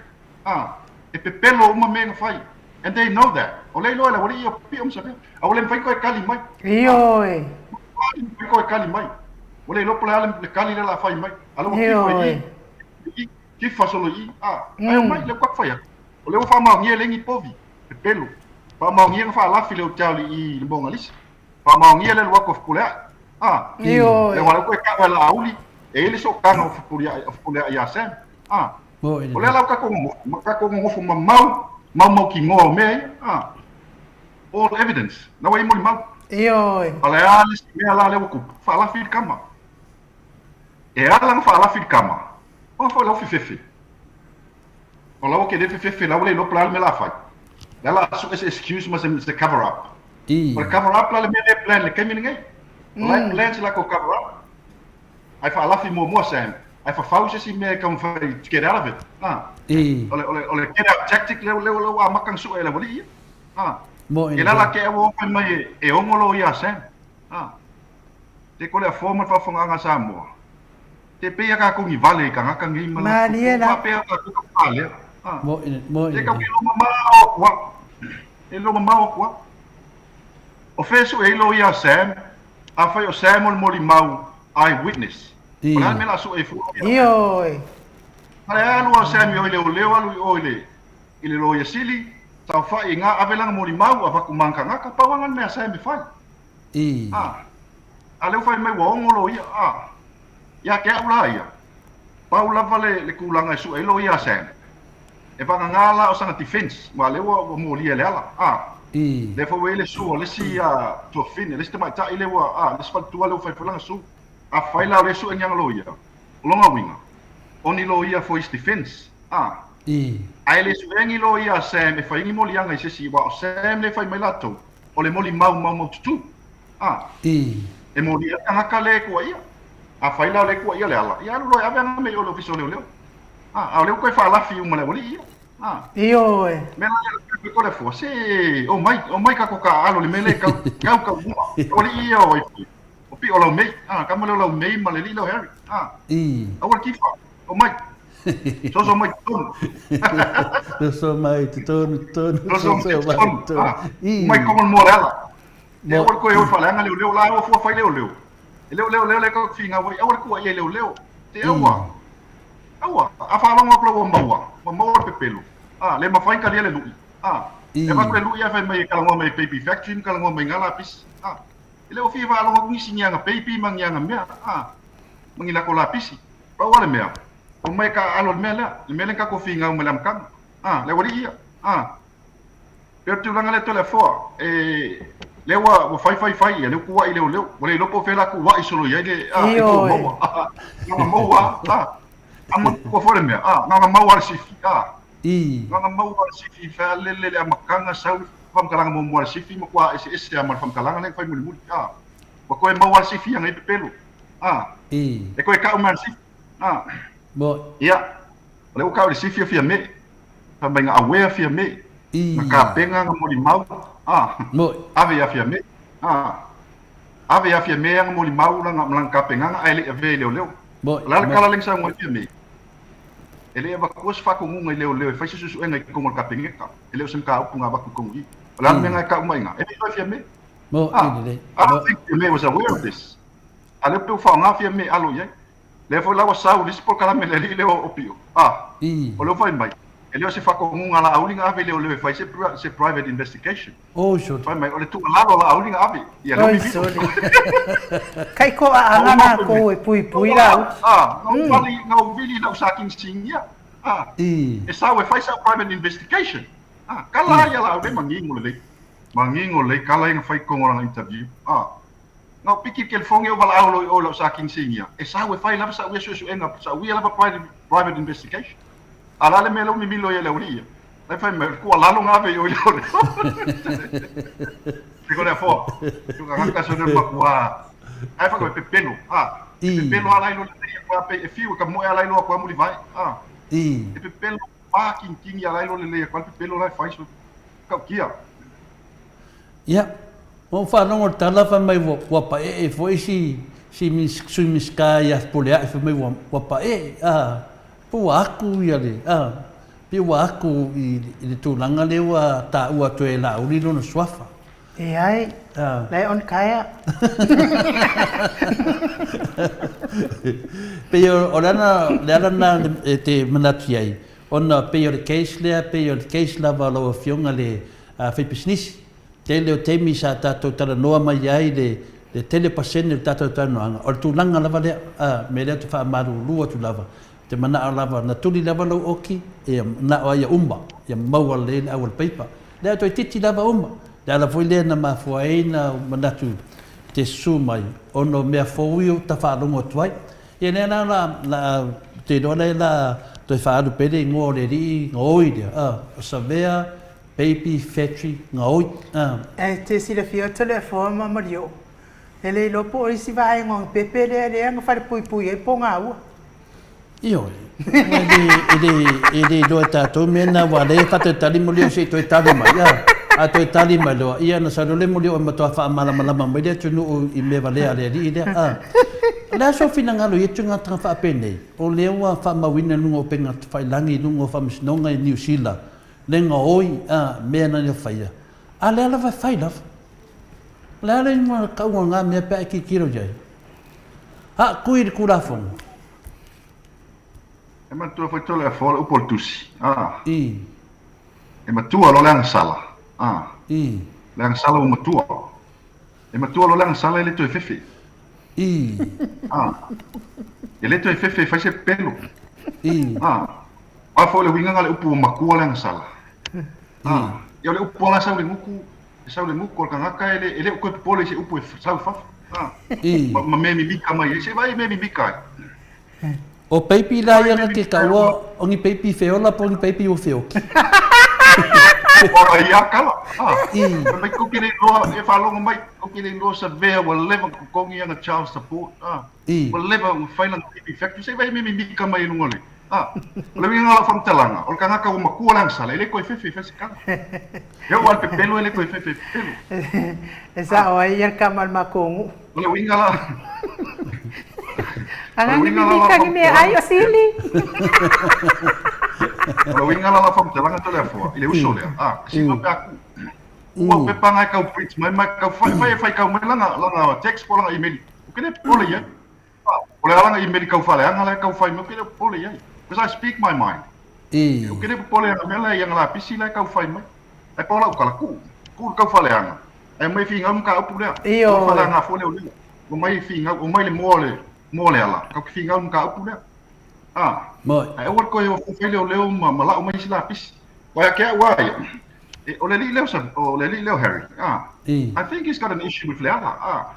A, e pepelo uma mea na fai. And they know that. O lea iloa e le aualii o pipio ma Savea. A ua le mafai toe kali mai. Ioe. Ua le mafai toe kali mai. Ua le iloa po o le a le kali lea o le a fai mai. A o lea ua kifa i i, kifa solo i i. A, ae omai, lea ua tatou fai atu. O lea ua faamaonia e leai ni povi, pepelo. Faamaonia na faalafi le hotel i i le Mogalisa. Faamaonia le alu atu a Fepuleai. A, Ioe. lea ua toe tau e Laauli, e i ai le sootaga o Fepuleai, o Fepuleai ia Sam. A, o lea la ua tatou nonofo, ma tatou nonofo mamau, maumautinoa o mea ia. A, all evidence, la ua i ai molimau. Ioe. A o le a le isi mea la lea ua tupu, faalafi le tama. E ala ona faalafi le tama, ona foi la ua fefefe. O la ua kele fefefe, la ua le iloa po o le a le mea la fai. La la sue se excuse ma se, se cover up. O le cover up la le mea lea e plan i le taimi lenei. O la e plan se latou cover up. Ae faalafi muamua Sam, ae fafau se isi mea e taumafai to get out of it. Ha. O le, o le, o le get out tactic lea, lea, lea ua amata ona sue e le aualii ia. Ha. E la la ke ua fai mai e, e ogo loia a Sam. Ha. Te kole afoa ma le faafofogaaga a Samoa. Te pei a tatou ni vale i tagata nei ma Malie la. Faapea tatou ka palea. Ha. Moi, moi. Te kau ke lo mamao aku au. E lo mamao aku au. O fea e sue ai loia a Sam, afai o Sam o le molimau eye witness. O le a le mea o le a sue ai fua ia Sam? Ioe. A le alu a Sam i o i leoleo alu i o i le i le loia sili, saofai i ga ave lana molimau avatu ma ana tagata, pau lava le mea a Sam e fai. A, a lea ua fai mai ua ogo loia, a, ia te au la ia, pau lava le, le tulaga e sue ai loia a Sam, e vagana la o sana defense, aua lea ua, ua molia e Leala, a, lea foi ua i ai le sue a le isi a, tuafafine, le isi tamaitai lea ua, a, le isi faletua lea ua fai foi lana sue. Afai la o lea e sue ni ana loia, o lona uiga, o ni loia for his defense, a. Ae le su'e ni loia a Sam e fai ni moliaga i se isi, aua o Sam lea e fai mai latou, o le molimau maumaututu. A. E molia le tagata lea e tuuaia. Afai la o lea e tuuaia Leala, ia alu loa e ave ana mea i o i le Ofisa o Leoleo. A, a o lea ua toe faalafi uma e le aualii ia. A. Ioe. Mea la lea o le afua, se omai, omai tatou taaalo i le mea lea e tau, tau tau mua. Aualii ia o ai foi, o Pio Laumei, a, tama lea o Laumei ma le alii lea o Harry. A. Aua le tifa, omai. Soso mai totonu. Soso mai totonu, totonu. Soso mai totonu. Omai totonu mo Leala. E aua le toe o e faaleaga leoleo la, aua fua fai leoleo. E le o leoleo lea tatou te finau ai, aua le tuuaia i leoleo. Te aua. Aua. A faalogo atu la ua maua, ua maua le pepelo. A, le mafai ona talia le lui. A, e avatu le lui ae fai mai e talanoa mai e Baby Factory ma talanoa mai i na lapisi. A, e le o fia faalogo atu nisi i ni aga baby ma ni aga mea, a, ma ni latou lapisi. Pau lava le mea, omai e taaalo i le mea lea, le mea lea na tatou finau mai le amataga. A, le aualii ia. A. Pei o le tulaga lea Toleafoa, e, lea ua, ua fai fai fai, ia lea ua tuuai leoleo. Ua le iloa po o fea la tuuai solo i ai le, a, i tou maua. Na ona maua a, a, a matua foi le mea, a, na ona maua le sifi, a. Na ona maua le sifi, faalele le amataga, sau le faamatalaga muamua a le sifi, matua eseese lava ma le faamatalaga lea na fai mulimuli, a. Ua toe maua le sifi ana ia pepelo, a. E toe tau mai le sifi, a. Ia, o lea ua tau i le sifi o Fiame. Fai mai na awea Fiame, na kapena ana molimau, a, ave ia Fiame, a, ave ia Fiame ana molimau lana, ma lana kapenaga ae le i avea i leoleo. O le a le tala lea na saunoa ai Fiame? E le i avatua se faatonuga i leoleo e fai se suesuega i totonu o le Kapeneta. E le o se mataupu na avatu i totonu i i. O le a le mea na e tau mai i ina? E le i iloa e Fiame. A, I don't think Fiame was aware of this. A lea pei ua faaaoga Fiame e alo i ai. Lea foi la ua sau le isi polokalame i le alii lea o Pio, a, o lea ua fai mai, e le o se faatonuga a Laauli na ave i leoleo e fai se, se private investigation. Oi sole. Fai mai, o le tuualalo a Laauli na ave, ia lea ua Oi mimilo. sole. Kai ko aaga makou e puipui Laauli. A, na ou vali, na ou vili i lau sakinisinia, a, e sau e fai sau private investigation. A, kala ai ia Laauli e manino lelei. Manino lelei, kala ai na fai i totonu o lana interview. A. Na ou piki i le telefoni ou valaau loa i o i lau sa Kinsinia, e sau e fai lava sa'u ia suesuega, sa'u ia lava private investigation. A o le a le mea lea ua mimilo ai e le aualii ia? La e fai mai, o le tuualalo na ave i o i le Te kore afoa, tu ka haka so le matua. Ai fa ko pepelo, a. E pepelo ala ilo le ia pe e fiu ka moe ala ilo ko muli vai, a. E pepelo pa kingkingi ala ilo le ia ko pepelo la fai so ka kia. Ia, ua ou faalogo i le tala fai mai ua, ua paee foi si, si Sui Minisita ia Fepuleai fai mai ua, ua paee, a, pe ua aku ia le, a, pei ua aku i, i le tulaga lea ua taua atu e Laauli lona suafa. Leai, la e on kaea. Pei o le ala, le ala lena e te manatu i ai, ona pei o le case lea, pei o le case lava o lau Afioga le faipisinisi. Tele o taimi sa tatou talanoa mai ai le le tele o pasene o le tatou talanoaga, o le tulaga lava lea, a mea lea ou te faamalulu atu lava, ou te manao lava, na tuli lava lou oki, ia manao ai ia uma, ia maua lelei le auala paipa. Lea toeitiiti lava uma. Le ala foi lea na mafua ai na manatu te susu mai, ona o mea fou ia ua ta faalogo atu ai. Ia lea la la, la, ou te iloa lea la toe faaalu pea le igoa o le alii gaoi lea, a, o Savea Baby Factory Gaoi, a. E te silafia atu le afoa ma Malio, e le iloa po o isi vaega o pepe lea lea na falepuipui ai po gaua. Ioe, e le, e le, e le iloa e tatou mea na, aua o lea e faatalitali Molioo se i toe tali mai, a, a toe tali mai loa, ia ona sau loa lea Molioo e matua faamalamalama mai le atunuu i mea valea a le alii lea, a. O le a sou finagalo i ia tugataga faapenei, o lea ua faamauina i luga o upega tafailagi i luga o faamasinoga i Niu Sila, le gaoi, a, mea na ia faia, a lea lava e fai lava. O le a le igoa kauga o na mea pe a e tilotilo i ai? Haakui i le Tulafono. E matua foi Toleafoa le upu o le tusi, a. I. E matua loa le agasala, a. I. Le agasala ua matua. E matua loa le agasala e le toe fefe. I. A. E le toe fefe e fai se pepelo. I. A. O a foi le uiga le upu ua matua le agasala. A. Ia o le upu lava sau le gutu, e sau le gutu o le tagata e le, e le o toe popole i se upu e sau i fafo. A. I. Ma, ma mea mimika mai ai. Se i vaai i mea mimika ai. O peipi la ia na ke taua o ni peipi feola po ni peipi ua feoki. Ora ia kala. Ah. Mai ko kele loa e whalongo mai ko kele loa sa vea ua leva kokongi anga child support. Ah. Ua leva ua fai langa peipi factory se vai mimi mika mai lunga le. Ah. O le winga la whamtalanga. O le kangaka ua makua langa sala ele koe fefe fe se kala. Ia ua al pepelo ele koe fefe pepelo. E sa o ai ia kama al makongu. O le uiga la. Aga ni mimika ni mea ai o sili. O le uiga la la faamatalaga Toleafoa i le uso lea, a, e sili pe aku. Ua pepa ngai kau print mai mai kau fai fai e fai kau mai langa langa text po langa email. O ke le pole ia. O le langa email kau faleaga la kau fai mai o ke le pole ia. Because I speak my mind. O ke le pole ia mea la ia la pisi la kau fai mai. Ai pa o lau kala ku. Ku kau faleaga. Ai mai fingau mataupu lea. Ioe. Faleaga foi lea o lea. O mai fingau, o mai le moa le moa le ala. Kau fingau mataupu lea. Ah. Moi. Ai aua le koe o fai leo leo ma ma lau mai isi lapisi. Wa ia ke au a ia. E, o le alii lea o le alii lea o Harry. Ah. I think he's got an issue with Leala. Ah.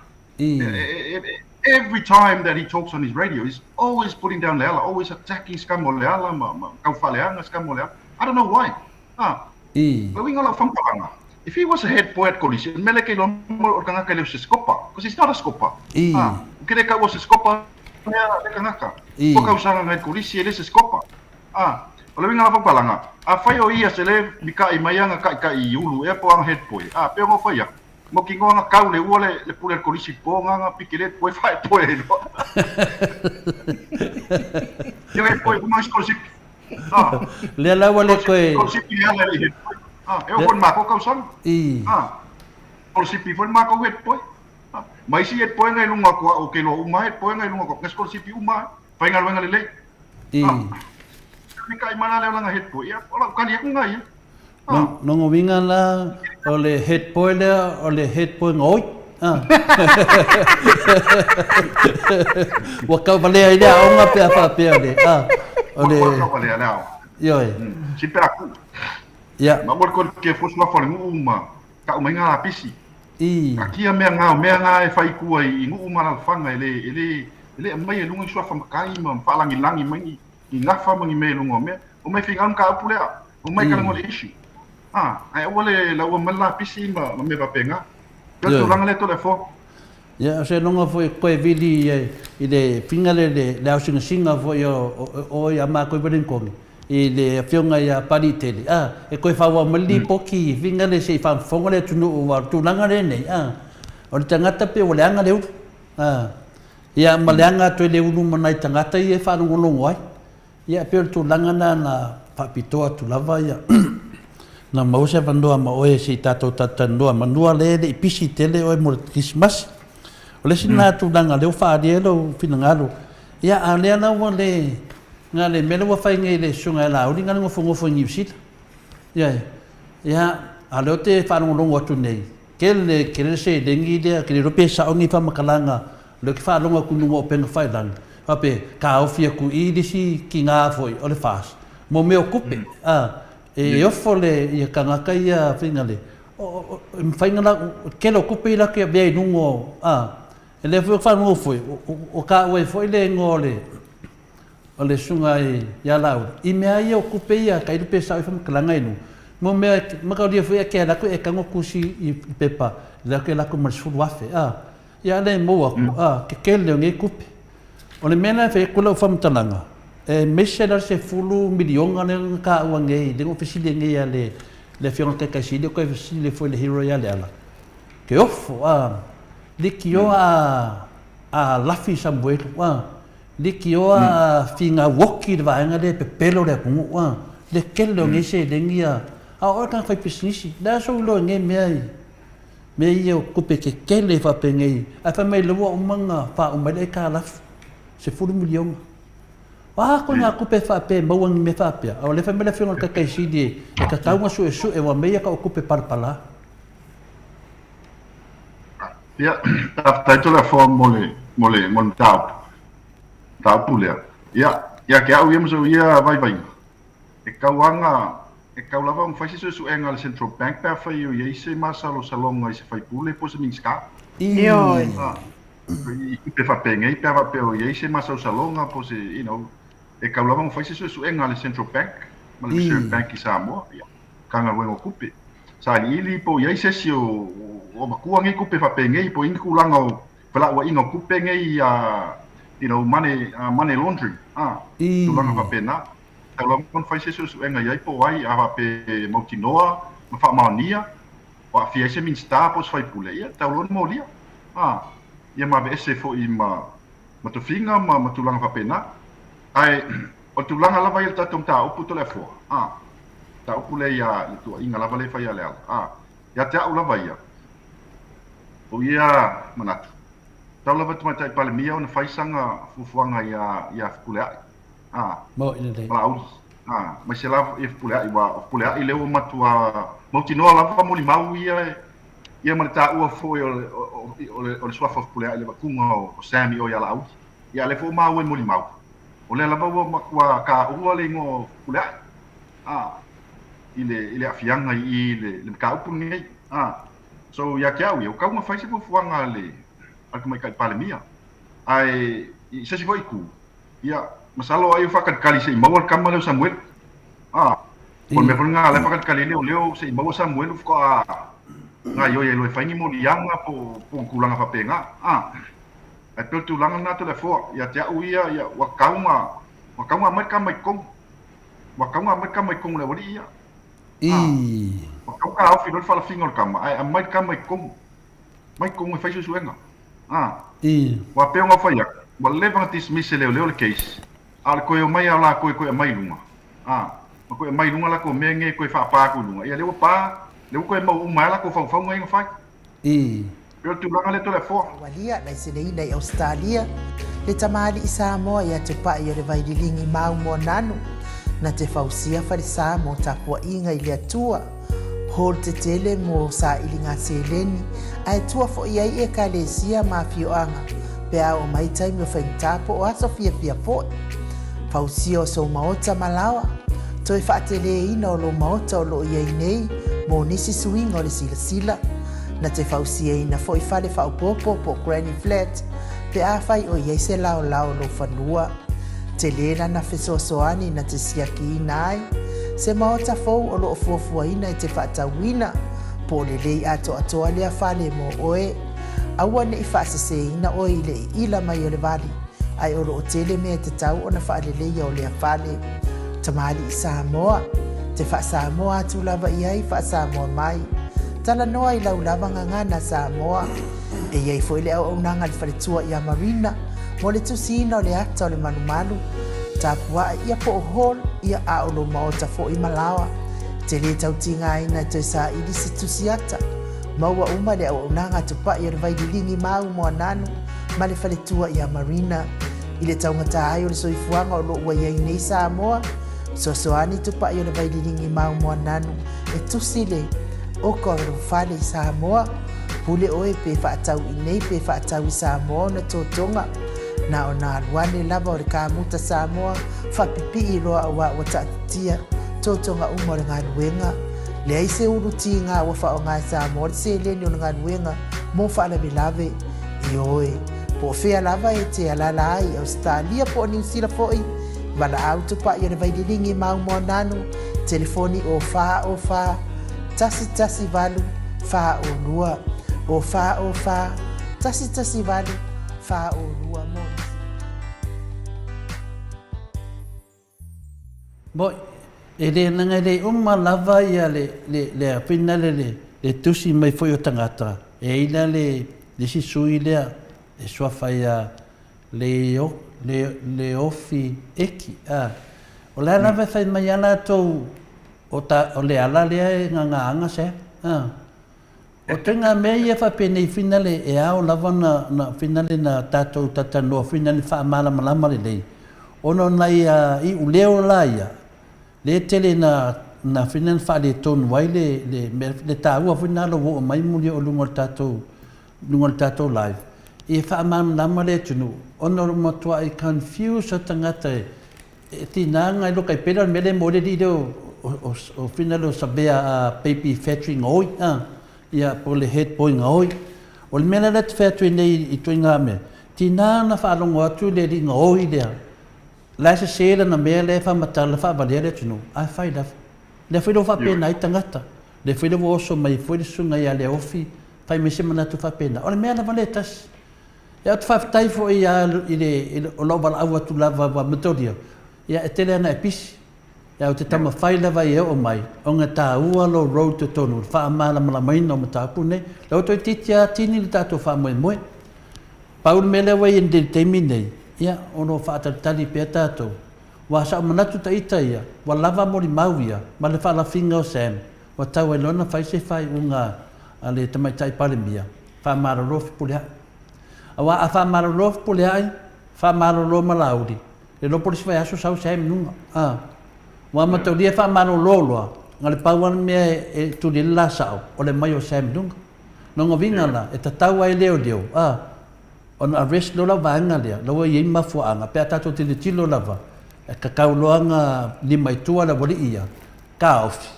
Every time that he talks on his radio, he's always putting down Leala, always attacking scum o Leala ma, ma kau faleaga scum o Leala. I don't know why. Ah. Le uiga o lau faamatalaga, if he was a head boy at Kolisi, o le mea lea ke iloa mai o le kangaka e le o se scopa, because he's not a scopa. Ah, o ke le kau o se scopa lea le kangaka. Ua kausaga ngai Kolisi e le se scopa. Ah, o le uiga o lau faamatalaga, afai o ia se le mika'i mai aga ka'ikai i ulu ea po aga head boy, ah, pe ona o fai aku. Mo ki ngoa nga kau le ua le le pule le kolisi po nga nga pike le poe fae poe e loa. Ia e poe uma scholarship. Ah. Lea la ua le koe. Scholarship i ala le poe. Ah, e o foi mako kau sang. Ah. Scholarship i foi mako he poe. Ah. Mai si e poe ngai lunga ko o ke lo uma he poe ngai lunga ko scholarship i uma. Fai galuega lelei. Ah. Ni kai mana leo langa head boy. Ia, ola ukali aku ngai. Ah. Nongo winga la o le head boy lea o le head boy ngoi. Ah. Ua kau valea i le aoga pe a faapea le. Ah. O le Ua kau valea le aoga. Ioe. Si pe aku. Ia. Ma mo le ke fo sua fo le nuu ma kau mai ngā pisi. I. Akia mea ngā, mea ngā e whai kua i nuu ma lalafaga e le, e le, e le aumai e luga i suafa makai ma faalagilagi mai ni, ni gafa ma ni mea i luga o mea. Omai figau mataupu lea, omai kalagoa le issue. A, ae aua le laua mai le lapisi ma, ma mea faapena. Pei o le tulaga lea Toleafoa. Ia, o se loga foi koe vili i le finga le, le, le aosingasinga foi o, o, o oe a mākou i Wellington i le afioga ia Palitele, a, e koe faaauau mai le lipoti i finga le se i faafofoga le atunuu aua o le tulaga lenei, a, o le tagata pei ua leaga le ulu, a. Ia, ma leaga atu ai le ulu ma nai tagata ia e faalogologo ai. Ia, e pei o le tulaga lena na faapitoa atu lava ia, na maua se avanoa ma oe se i tatou talatalanoa, manua lea e le i pisi tele oe mo le Kerisimasi. O le isi lena tulaga lea ua faaalia ai lou finagalo, ia, a o lea la ua le, na le mea lea ua fai nei e le Susuga ia Laauli, na le nofonofo i Niu Sila. Ioe. Ia, a o lea ou te faalogologo atu nei, Tele, tele le seleni lea, ke le iloa pe sao nei faamatalaga, o lea ou te faalogo atu i luga o upega failagi, faapea, taofi atu i i le isi tina foi o le FAS, mo mea o tupe, a, e ofo le, ia tagata ia faiga le, o, o, e mafai ona lau, o le tele o tupe ia latou te avea i luga o, a, e lea foi ou te faalogo foi, o, o taua ai foi le igoa o le, O le susuga ia Laauli, i mea ia o kupe ia, ka ilu pe sao i whamatalaga i luga. Mo mea, mataulia foi e ke ala aku e tango kusi i pepa, le aku e lako ma le 10,000, a. Ia ale e mou aku, a, ke kele o nei kupe. O le mea la e whai aku lau whamatalaga, e meise la se fulu milionga le nga ka ua nei, le ngo fesili nei a le, le afioga kai kai sili, o kai fesili le foi le hero ia le ala. Ke ofo, a, likioa a, a Lafi Samuelu, a, Likioa a finau oki le vaega lea e pepelo le atunuu a le kele o nei seleni a a o oe le tagata fai pisinisi le a sou iloa i nei mea i mea ia o tupe kekele faapenei ae fai mai le ua uma ona faauma ai le aitalafu 10 miliona o a koe ngā tupe faapea e maua ni mea faapea a o lea fai mai le afioga i le Taitaisili e tatau ona suesue ua mea ia ka o tupe palapala. Ia, faafetai Toleafoa mo le, mo le, mo le mataupu, mataupu lea. Ia, ia ke au ia ma sou ia vaivaiga, e kau anga, e kau lava ona fai se suesuega a le Central Bank pe afai o i ai se masalosaloga i se faipule po o se Minisita. Ioe. I tupe faapenei pe a faapea o i ai se masalosaloga po o se, you know. E tau lava ona fai se suesuega a le Central Bank ma le Reserve Bank i Samoa, ia, Matagaluega o Tupe. Sailiili po o i ai se isi o avatua nei tupe faapenei po o i ai ni tulaga o felauaiga o tupe nei ia, you know, money, money laundering, tulaga faapena. Tau lava ona fai se suesuega i ai po o ai, a faapea e mautinoa ma faamaonia o aafia ai se Minisita po o se sui usufono, ia, tau loa ona molia, ia ma aveese foi ma ma tofiga ma ma tulaga faapena. Ae o le tulaga lava ia i le tatou mataupu Toleafoa, a, mataupu lea ia i le tuuaiga lava lea e fai ia Leala, a, ia te au lava ia, o ia manatu, tatau lava i le Tamaitai Palemia ona fai sana fuafuaga ia ia Fepuleai, a, Palauli, a, aemaise lava ia Fepuleai, aua o Fepuleai lea ua matua mautinoa lava molimau ia Ia ma le taua foi o le, o le, o le suafa o Fepuleai i le avatuga o Sam i o ia Laauli. Ia a o lea foi ua maua i molimau, o lea lava ua matua taua le igoa o Fepuleai, a, i le, i le aafiaga i i le, le mataupu lenei. A, so ia te au ia, ua tatau ona fai se fuafuaga a le, a le Tamaitai Palemia. Ae i se isi foi itu, ia, masalo ai o faatalitali se i maua le tama lea o Samuelu. A, O le mea foi lena o la e faatalitali ai leoleo se i maua Samuelu faatoa gaoioi ai loa e fai ni moliaga po o ni tulaga faapena. A, ae pei o le tulaga lena Toleafoa, ia te au ia, ia ua tatau ona, ua tatau ona aumai le tama i totonu. Ua tatau ona aumai le tama i totonu o le aualii ia. A, ua tatau ona taofi loa le faalafiga o le tama, ae aumai le tama i totonu. Mai totonu e fai suesuega. A, aua pei ona ou fai atu, ua leva ona dismiss e leoleo le case, a o le toe omai lava o latou e toe aumai i luga. A, ma toe aumai i luga latou mea nei e toe faapa atu i luga, ia lea ua pa, lea ua toe maua uma ai latou faufauga ia na fai. E pei o le tulaga lea Toleafoa. Walia laiseneina i Ausetalia, le tamalii Samoa ia Tupai o le Vaililigi Mau Moananu, na te fausia falesa mo tapuaiga i le Atua, hall tetele mo sailiga seleni, ae tua foi ai Ekalesia ma afioaga pe a oo mai taimi o faigata po o aso fiafia foi. Fausia o sou maota ma laoa, toe faateleina o lou maota o lo o i ai nei mo nisi suiga o le silasila. Na te fausiaina foi fale faaopoopo po o granny flat pe afai o i ai se laolao o lou fanua. Tele lana fesoasoani na te siakiina ai se maota fou o lo o fuafuaina e te faatauina, po o lelei atoatoa lea fale mo oe. Aua ne i faaseseina oe i le iila mai o le vali, ae o lo o tele mea e tatau ona faaleleia o lea fale. Tamalii Samoa, te faa-Samoa atu lava i ai, faa-Samoa mai. Talanoa i lau lava gagana Samoa. E i ai foi le auaunaga a le faletua ia Marina mo le tusiina o le ata o le malumalu, tapuae ia po o hall ia a o lou maota foi ma laoa. Te lē tau tigaina e toe saili se tusi ata. Maua uma le auaunaga a Tupai o le Vaililigi Mau Moananu ma le faletua ia Marina. I le taugata ai o le soifuaga o lo o ua i ai nei Samoa, fesoasoani Tupai o le Vaililigi Mau Moananu e tusi le oka o lou fale i Samoa. Pule oe pe faatau i nei pe faatau i Samoa ona totoga. Na ona alu ane lava o le kamuta Samoa faapipii loa aua ua taatitia totoga uma o le galuega. Leai se ulu tiga ua faaaoga e Samoa le seleni o le galuega mo faalavelave. Ioe, po o fea lava e te alaala ai i Ausetalia po o Niu Sila foi, valaau tupai o le Vaililigi Mau Moananu, telefoni o 4 o 4 1 1 8 4 o 2, o 4 o 4 1 1 8 4 o 2 mo nisi. Moi, e le leaga e le uma lava ia le, le, le a le, le, le tusi mai foi o tagata, e ai la le, le isi sui lea e suafa ia Leo, le, Leofi Eki, a. O la lava e fai mai a latou, o ta, o Leala lea e gagaaga se, a. O ituaiga mea ia faapenei finale e ao lava ona na finale na tatou talatalanoa finale faamalamalama lelei ona o nai iuleo la ia lea tele na na finale faaletonu ai le le mea le taua foi lena lou oo mai muli o luga o le tatou luga o le tatou live ia faamalamalama le atunuu ona o le matuai confuse o tagata e E tiga na iloa kai pele o le mea lea mo le alii lea o fina lea o Savea a Baby Factory Gaoi a ia po o le Head Boy Gaoi. O le mea lea lea te fai atu ai nei i ituaiga mea, tiga na faalogo atu le alii gaoi lea La e sese lana mea lea e faamatala faavalea le atunuu, ae fai lava. Lea foi la ua faapena ai tagata. Lea foi la ua oso mai foi le susuga ia Leaofi fai mai se manatu faapena. O le mea lava lea e tasi. Ia ou te faafetai foi ia i le o lou valaau atu lava ua matolia, ia e tele ana e pisi. Ia ou te taumafai lava ia e oo mai ona e taua lou role totonu i le faamalamalamaina o mataupu nei. Lea ua toeitiiti lava tini le tatou faamoemoe. Pau le mea lea ua i ai i le taimi nei, ia o lo o faatalitali pea tatou. Aua sa ou manatu ta ita ia, ua lava molimau ia ma le faalafiga o Sam, ua tau ai loa ona fai se faaiuga a le Tamaitai Palemia, faamalolo Fepuleai. Aua a faamalolo Fepuleai, faamalolo ma Laauli, le iloa po o le isi vaiaso sau Sam i luga. A. Ua mataulia e faamalolo loa, na o le pau lava le mea e tuli ai le la sao, o le aumai o Sam i luga. Lona uiga la, e tatau lava i leoleo, a. Ona arrest loa lau vaega lea, la ua i ai mafuaaga, pe a tatou tilotilo lava, e tatau loa ona lima i tua le aualii ia, taofi.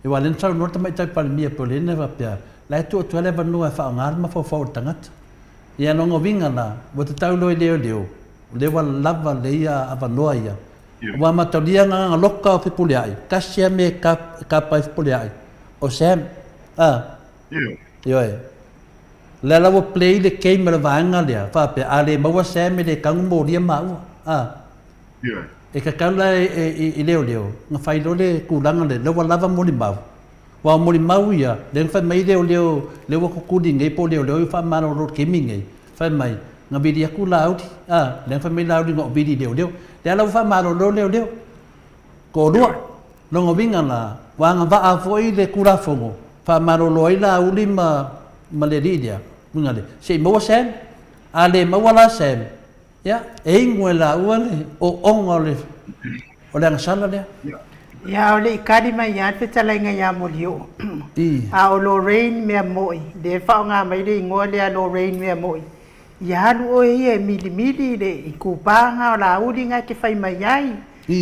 Aua o lea na saunoa le Tamaitai Palemia pei o lea na faapea, la e tuu atu lava le avanoa e faaaoga le mafaufau o le tagata. Ia lona uiga la, ua tatau loa i leoleo, o lea ua lava lelei avanoa ia. Aua mataulia na loka o Fepuleai, tasi lava mea e kapa ai Fepuleai, o Sam. A. Ioe. O lea la ua play le game a le vaega lea, faapea, a le maua Sam e le tagu molia maua. A. Ioe. E tatau la i leoleo ona fai loa le tulaga lea, lea ua lava molimau. Aua o molimau ia, lea na fai mai leoleo, lea ua tutuli nei po o leoleo ia faamalolo i le taimi nei, fai mai, na vili atu Laauli, a, lea na fai mai Laauli na ou vili i leoleo. Lea la ua faamalolo leoleo. Toalua. Lona uiga la, ua agavaa foi le Tulafono, faamalolo ai Laauli ma ma le alii lea, uiga lea, se i maua Sam. A le maua la Sam, ia, e inu e laua le ooooga o le o le agasala lea. Ia, a o le i kali mai lava le fetalaiga ia Molioo, a o Lorraine Meamo'i, lea e faaaoga mai le igoa lea Lorraine Meamo'i, Ia alu oe ia e milimili i le itupa nga o Laauli nga e te fai mai ai,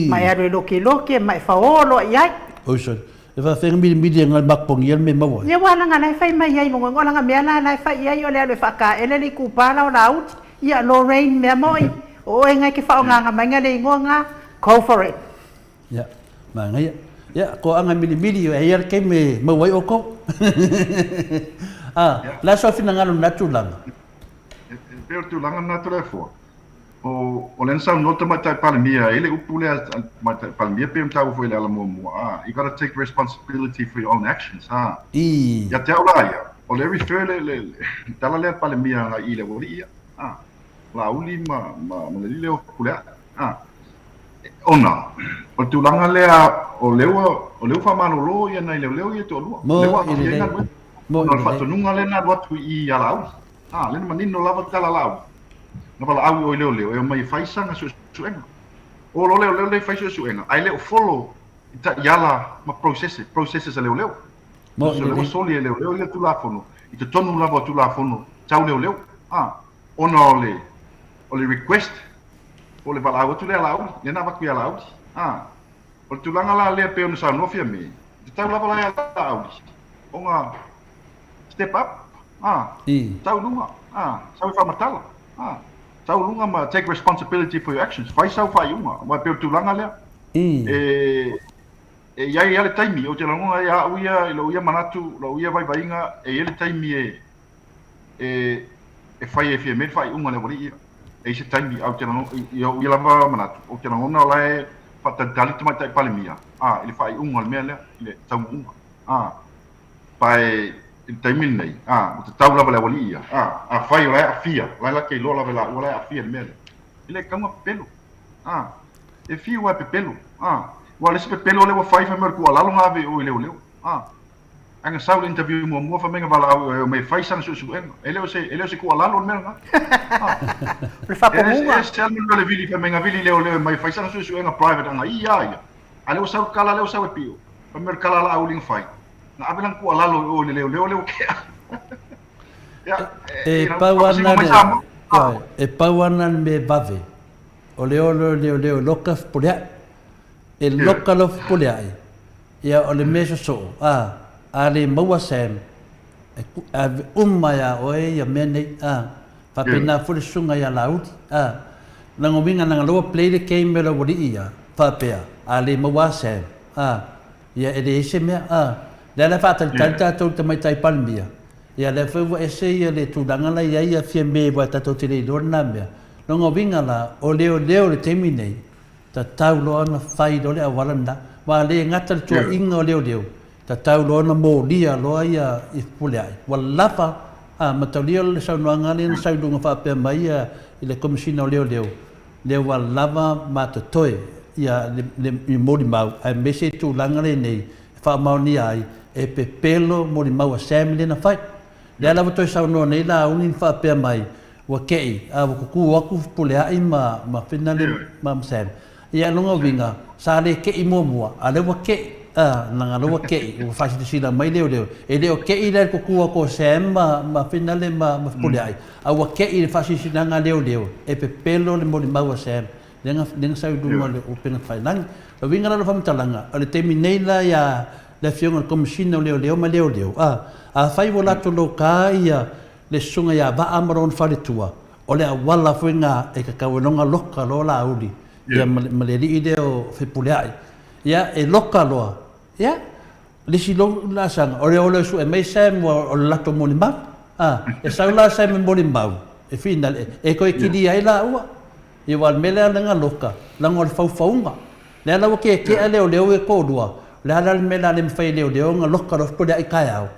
ma e alu e lokeloke ma e faoo loa i ai. Oi sorry. E faafefea ona milimili e mapogia le mea e maua ai? Ia ua langa la e fai mai ai luga o langa mea la la e fai i ai o le alu e faataele le itupa la o Laauli. Ia Lorraine mea moi, o oe nga e te faogaga mai nga le igoa nga, go for it. Ia, manaia. Ia, toaga milimili, e i ai le taimi e maua ai outou. A, o le a sou finagalo i lena tulaga? E pei o le tulaga lena Toleafoa, o lea na saunoa le Tamaitai Palemia, e i ai le upu lea a le Tamaitai Palemia pei ona taua foi i le ala muamua, a, you gotta take responsibility for your own actions, a. Ia te au la ia, o lea e refer le, le, le tala lea a le Palemia agai i le aualii ia, a, Laauli ma, ma, ma le alii lea o Fepuleai, a. Ona, o le tulaga lea, o lea ua, o lea ua faamalolo ia nai leoleo ia e toalua. O lea ua aafia ai galuega. Ona o le faatonuga lea na alu atu i i ia Laauli. A, lea na manino lava le tala a Laauli. Na valaau i o i leoleo e omai e fai sana suesuega. O lo leoleo lea e fai suesuega, ae le o follow i taiala ma process, processes a leoleo. O lea ua soli e leoleo ia Tulafono, i totonu lava o Tulafono tau leoleo. A, ona o le, o le request Po o le valaau atu lea a Laauli, lea na avatu ia Laauli. A, o le tulaga la lea pei ona saunoa Fiame, e tatau lava la ia Laauli ona step up, a, tau i luga, a, sau e faamatala, a, tau i luga ma take responsibility for your actions, fai sau faaiuga, aua e pei o le tulaga lea. E, e i ai lava le taimi, ou te lagona ia au ia i lou ia manatu, lou ia vaivaiga, e i ai le taimi e, e, e fai ai Fiame le faaiuga a le aualii ia. E i ai se taimi, ae ou te lagona, i ou ia lava manatu, ou te lagona o la e faatalitali le Tamaitai Palemia, a, i le faaiuga o le mea lea, i le taunuuga, a. Pa e, i le taimi lenei, a, ua tatau lava i le aualii ia, a, afai o la e aafia, o la e la te iloa lava e laua o la e aafia i le mea lea, e le tatau ona pepelo, a. E fiu lava e pepelo, a. Aua o le isi pepelo lea ua fai, fai mai o le tuualalo na ave i o i leoleo, a. Ai na sau le interview muamua fai mai na valaau e omai e fai sana suesuega. E le o se, e le o se tuualalo le mea lena. Ah. O le faatonuga. E ese lava le mea o le vili fai mai na vili leoleo e omai e fai sana suesuega private ana i a ia. A lea ua sau le tala lea ua sau e pio. Fai mai o le tala a Laauli na fai. Na ave lana tuualalo i o i le leoleo lea ua tea. Ia, e pau ana le, e pau ana le mea vave, o le o lea o leoleo e loka fepuleai. E loka loa fepuleai, Ia, o le mea sosoo, a, a le maua Sam, e ave uma ia oe ia mea nei, a, faapena foi le susuga ia Laauli, a. Lana uiga leaga lea ua play le game e le aualii ia, faapea, a le maua a Sam, a, ia e leai se mea, a. Lea la e faatalitali tatou i le Tamaitai Palemia, ia lea foi ua ese ia le tulaga la i ai ia Fiame aua tatou te le iloa lena mea. Lona uiga la, o leoleo i le taimi nei, tatau loa ona fai loa le auala lena, aua le gata i le tuuaiga o leoleo, tatau loa ona molia loa ia Fepuleai. Ua lava, a, mataulia le saunoaga lea na sau i luga faapea mai ia i le Komesina o Leoleo, lea ua lava ma totoe ia le molimau aemaise i tulaga lenei e faamaonia ai e pepelo molimau a Sam lea na fai. Lea la ua toe saunoa nei Laauli ma faapea mai ua kei a ua kuku atu Fepuleai ma ma Finale ma Sam. Ia lona uiga sa le kei muamua a lea ua kei a leaga lea ua kei ua faasilasila mai leoleo e le o kei la i le kuku atu o Sam ma ma Finale ma ma Fepuleai a ua kei i le faasilasilaga a leoleo e pepelo le molimau a Sam lea na lea na sau i luma o le upega tafailagi. O le uiga la o le faamatalaga o le taimi nei la ia le Afioga i le Komesina o Leoleo ma Leoleo a afai ua latou loka ia le Susuga ia Vaa ma lona faletua, o le auala foi lena e tatau ai loa ona loka loa Laauli ia ma le alii lea o Fepuleai. Ia, e loka loa, ia, le isi laasaga, o le o lea e sue mai Sam o le latou molimau. A, e sau la Sam e molimau, e finale, e toe kilia ai laua. Ia, aua o le mea lea na loka, leaga o le faufauga. Lea la ua keakea leoleo ia toalua, o le a la le mea o le a le mafai e leoleo ona loka loa Fepuleai taeao?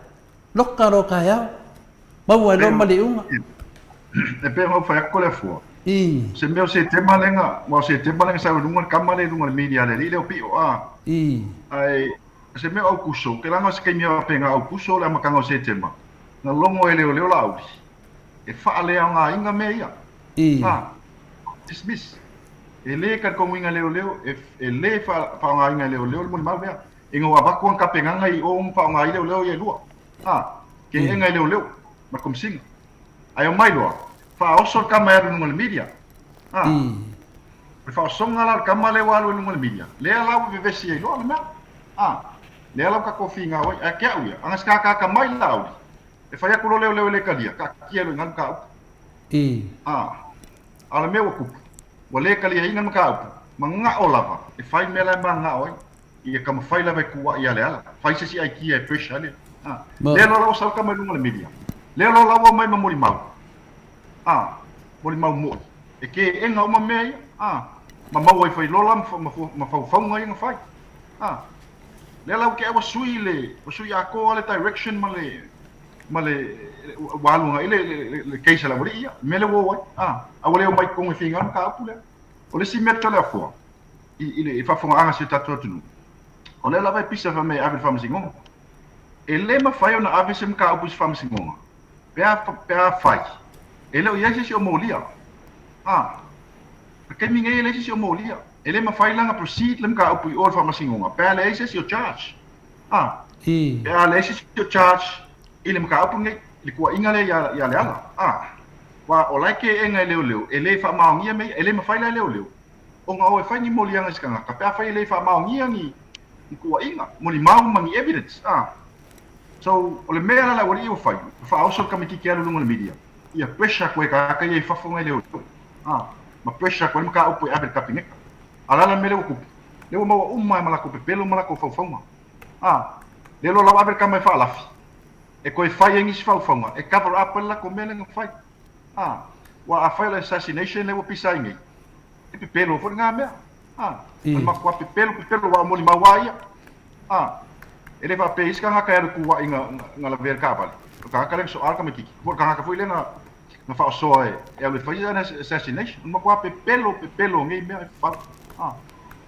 Loka loa taeao. Maua ai loa ma le iuga. E pei ona ou fai atu le afua. I. Se mea o Setema lea na, aua o Setema lea na sau i luga le tama lea i luga o le media a le alii lea o Pio, a. I. Ae o se mea o Aukuso, ou te laga o se taimi faapena Aukuso le amataga o Setema, na logo e leoleo Laauli e faaleaogaina mea ia. I. A. Dismiss. E le talitonuina e leoleo, e le faaaogaina e leoleo le molimau lea. Ina ua avatu ana tapenaga i o ma faaaoga ai leoleo ia e lua. A, ke ega e leoleo ma le Komesina. Ae omai loa, faaoso le tama e alu i luga o le media. A, o le faaosoga la o le tama lea ua alu i luga o le media, lea la ua vevesi ai loa le mea. A, lea la ua tatou finau ai. Ae te au ia, ana se kakaka mai Laauli, e fai atu loa leoleo e le talia, taatia loa i ina le mataupu. A, a o le mea ua tupu, ua le taliaina le mataupu, manao lava e fai le mea la e mananao ai. Ia taumafai lava e tuuai ia Leala. Fai se isi aikia e pressure ai le. A. Lea loa la ua sau tama i luga o le media. Lea loa la ua omai ma molimau. A. Molimau moi. E keega uma mea ia. A. Ma maua ifo i lola ma, ma faufauga ia na fai. A. Lea la ua tea ua sui le, ua sui atoa le direction ma le, ma le, ua alu agai le, le, le case a le aualii ia. Le mea lea ua o ai. A. A ua le omai i totonu e finau le mataupu lea. O le isi mea Toleafoa, i, i le faafofogaaga a si o tatou atunuu, o lea lava e pisa fai mai e ave i le faamasinoga. E le mafai ona ave se mataupu i se faamasinoga pe a, pe a fai e le o i ai se isi o molia. A, le taimi nei e leai se isi o molia. E le mafai la ona proceed le mataupu i o i le faamasinoga pe a leai se isi o charge. A, pe a leai se isi o charge i le mataupu lenei, i le tuuaiga lea ia, ia Leala. A, aua o la e keega e leoleo, e le faamaonia mea ia, e le mafai la e leoleo ona o e fai ni moliaga i se tagata pe afai e le faamaonia ni ni tuuaiga, molimau ma ni evidence a. So, o le mea la le aualii ua fai, ua faaoso le tamaitiiti e alu i luga o le media, ia pressure atu ai tagata ia i fafo nai leoleo, a, ma pressure atu ai le mataupu e ave i le Kapeneta. A o le a la le mea lea ua tupu? Lea ua maua uma lava ma latou pepelo ma latou faufauga, a. Lea loa la ua ave le tama e faalafi, e toe fai ai nisi faufauga e cover up ai le latou mea lea na fai. A, aua afai o le assassination lea ua pisa ai nei, e pepelo foi lena mea. A, o le matua pepelo, pepelo, aua o molimau lava ia. A, e le faapea e i ai se tagata e alu tuuai na, na lavea i le taavale. O le tagata lea na soa le tamaitiiti. Po o le tagata foi lea na, na faaosoa e, e alu e fai ana assassination. O le matua pepelo, pepelo o nei mea e fau. A,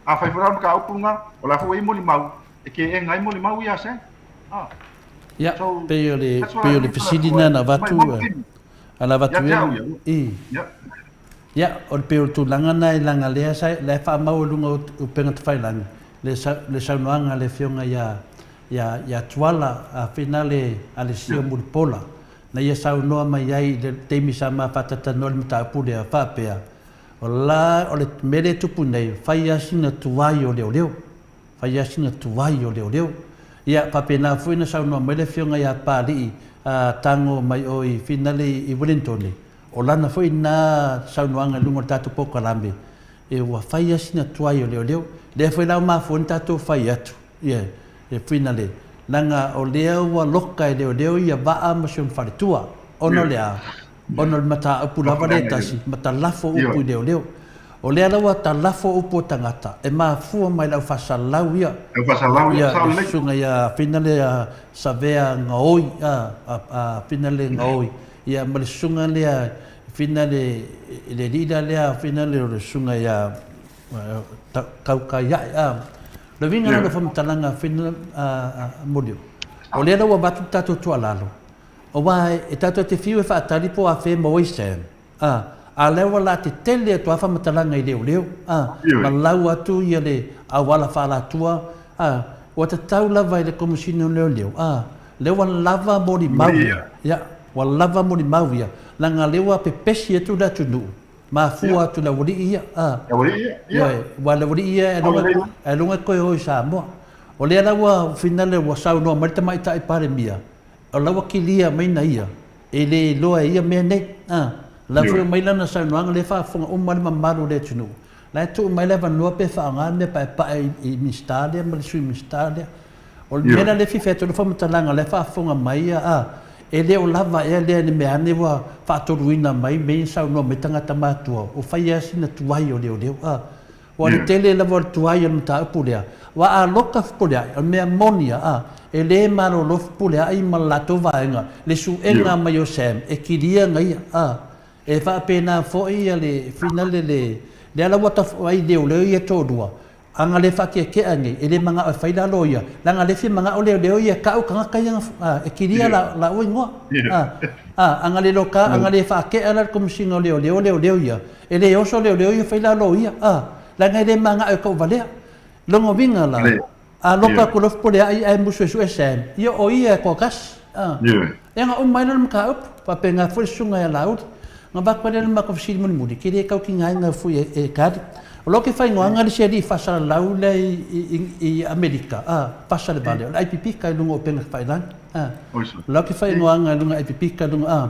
afai foi la o le mataupu lena, o la foi ua i ai molimau, e keega ai molimau ia a Sam. A. Ia, pei o le, pei o le fesili lena na avatu, na avatu i, ia, o le pei o le tulaga lena e leaga lea sa, la e faamau i luga o upega tafailagi le, le saunoaga a le Afioga ia, ia, ia Tuala Finale Alesio Mulipola, na ia saunoa mai ai i le taimi sa ma faatatalanoa i le mataupu lea, faapea, o la, o le mea lea e tupu nei, fai lava sina tuai o leoleo. Fai lava sina tuai o leoleo. Ia, faapena foi na saunoa mai le Afioga ia Papalii Tago mai o i Finale i Wellingtone, O lana foi lena saunoaga i luga o le tatou polokalame, e ua fai lava sina tuai o leoleo. Lea foi la ua mafua ai ona tatou fai atu, ia, e finale, leaga o lea ua loka e leoleo ia vaa ma si ona faletua. Ona o le a? Ona o le mataupu lava lea e tasi, ma talafo upu i leoleo. O lea la ua talafo upu o tagata, e mafua mai i le au faasalalau ia. Au faasalalau ia, sao lelei. Le susuga ia Finale Savea Gaoi, a Finale Gaoi, ia ma le susuga lea Finale, le alii la lea Finale o le susuga ia Taukaiae, a. O le uiga la o le faamatalaga Finale Molioo, o lea la ua avatu le tatou tuualalo, Aua e tatou te fiu e faatali po o afea e maua ai Sam, a, a lea ua la tetele atu lava faamatalaga i leoleo, a, ma lau atu ia le auala faalatua, a, ua tatau lava i le Komesina o Leoleo, a, lea ua lava molimau ia, ia, ua lava molimau ia, leaga lea ua pepesi atu le atunuu, mafua atu i le aualii ia, a, ioe, aua le aualii ia ailoga e toe o i Samoa. O lea la ua finale ua saunoa mai le Tamaitai Palemia, O la ua kilia mai na ia, e le iloa e ia mea nei. A, la foi omai lana saunoaga lea e faafofoga uma le mamalu o le atunuu. La e tuu mai le avanoa pe faaaoga le mea paepae i Minisita lea ma le Sui Minisita lea. O le mea la lea e fia fai atu ai lau faamatalaga, o la e faafofoga mai ia, a, e le o lava ea lea i le mea ane ua faatoluina mai mea ia na saunoa mai tagata matutua, ua fai lava sina tuai o leoleo. A, Ua le tele lava o le tuai o le mataupu lea. Ua a loka Fepuleai, o le mea moni a, e le malolo Fepuleai ma le latou vaega le suega mai o Sam e kilia na ia, a. E faapena foi ia le finale le, lea la ua taf, ai leoleo ia toalua, a na le faakeakea nei, e le manao e fai la loia, leaga le fia manao leoleo ia e kau tagata ia na, a, e kilia la, laua igoa, a. A, a na le loka, a na le faakea la le Komesina o Leoleo leoleo ia, E le oso leoleo ia fai la loia, a, leaga e le magao e kauvalea. Lona uiga la, a loka atu loa Fepuleai ae musu e sue Sam, ia o ia e toatasi, a. Ia na uma ai lea o le mataupu, faapena foi le susuga ia Laauli. Na avatu ai lea o le matou fesili mulimuli, ke le tau tigaina foi e tali. O lou ke faaigoaga le isi alii faasalalau lea i Amerika, a, pasa le vale, o le Aipipika i luga o upega tafailagi, a. O lau ke faaigoaga i luga Aipipika i luga, a.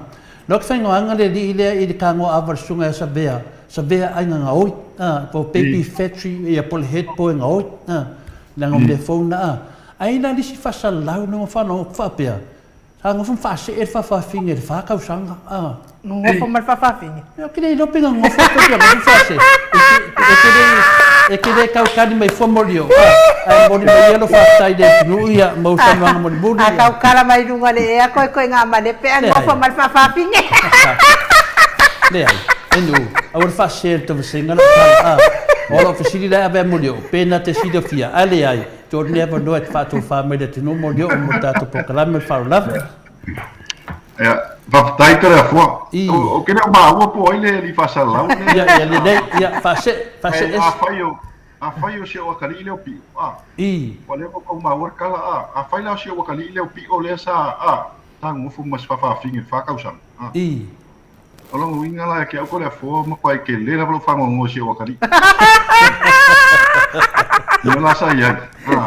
Lea ou te whaingoanga le alii lea i le kāngoa ava le susuga ia Savea, Savea Aiga Gaoi, a, po Baby Factory, ia po le head boy Gaoi, a, leaga o mea fou na, a. Ai la le isi faasalalau na ua faalogo atu faapea, sa nofo ma faasee le faafaafine i le fa tausaga, a. Nonofo ma le faafaafine? Ou te le iloa pe na nonofo pe na nofo faasee. E te le, e te le tau tali mai fua Molioo, a, ae momoli mai ia lou faafetai i le atunuu ia ma ou saunoaga mulimuli. A tautala mai luga le ea koe koe ngā male pe a nofo ma le faafafine. Leai, e nuu, aua le faasese le tauvaseina lau tala, a. O lau fesili la e ave a Molioo, pe na te silafia, a leai, tuu atu lenei avanoa e te faatofa mai le atunuu Molioo mo le tatou polokalame ma le faaaloalo. Ia, faafetai Toleafoa. Ou te le o maua po o ai le alii faasalalau lea. Ia, ia lelei, ia, faasee, faasee ese. Afai o, afai o si ou atalii lea o Piʻo, a. Ua leva ona ou maua le tala, a. Afai la o si ou atalii lea o Piʻo lea sa, a, sa nonofo ma si faafafine i le fa tausaga, a. O lona uiga la ia te au Toleafoa, matuai tele lava lou faanoanoa i si ou atalii. Ia la sa i ai, a.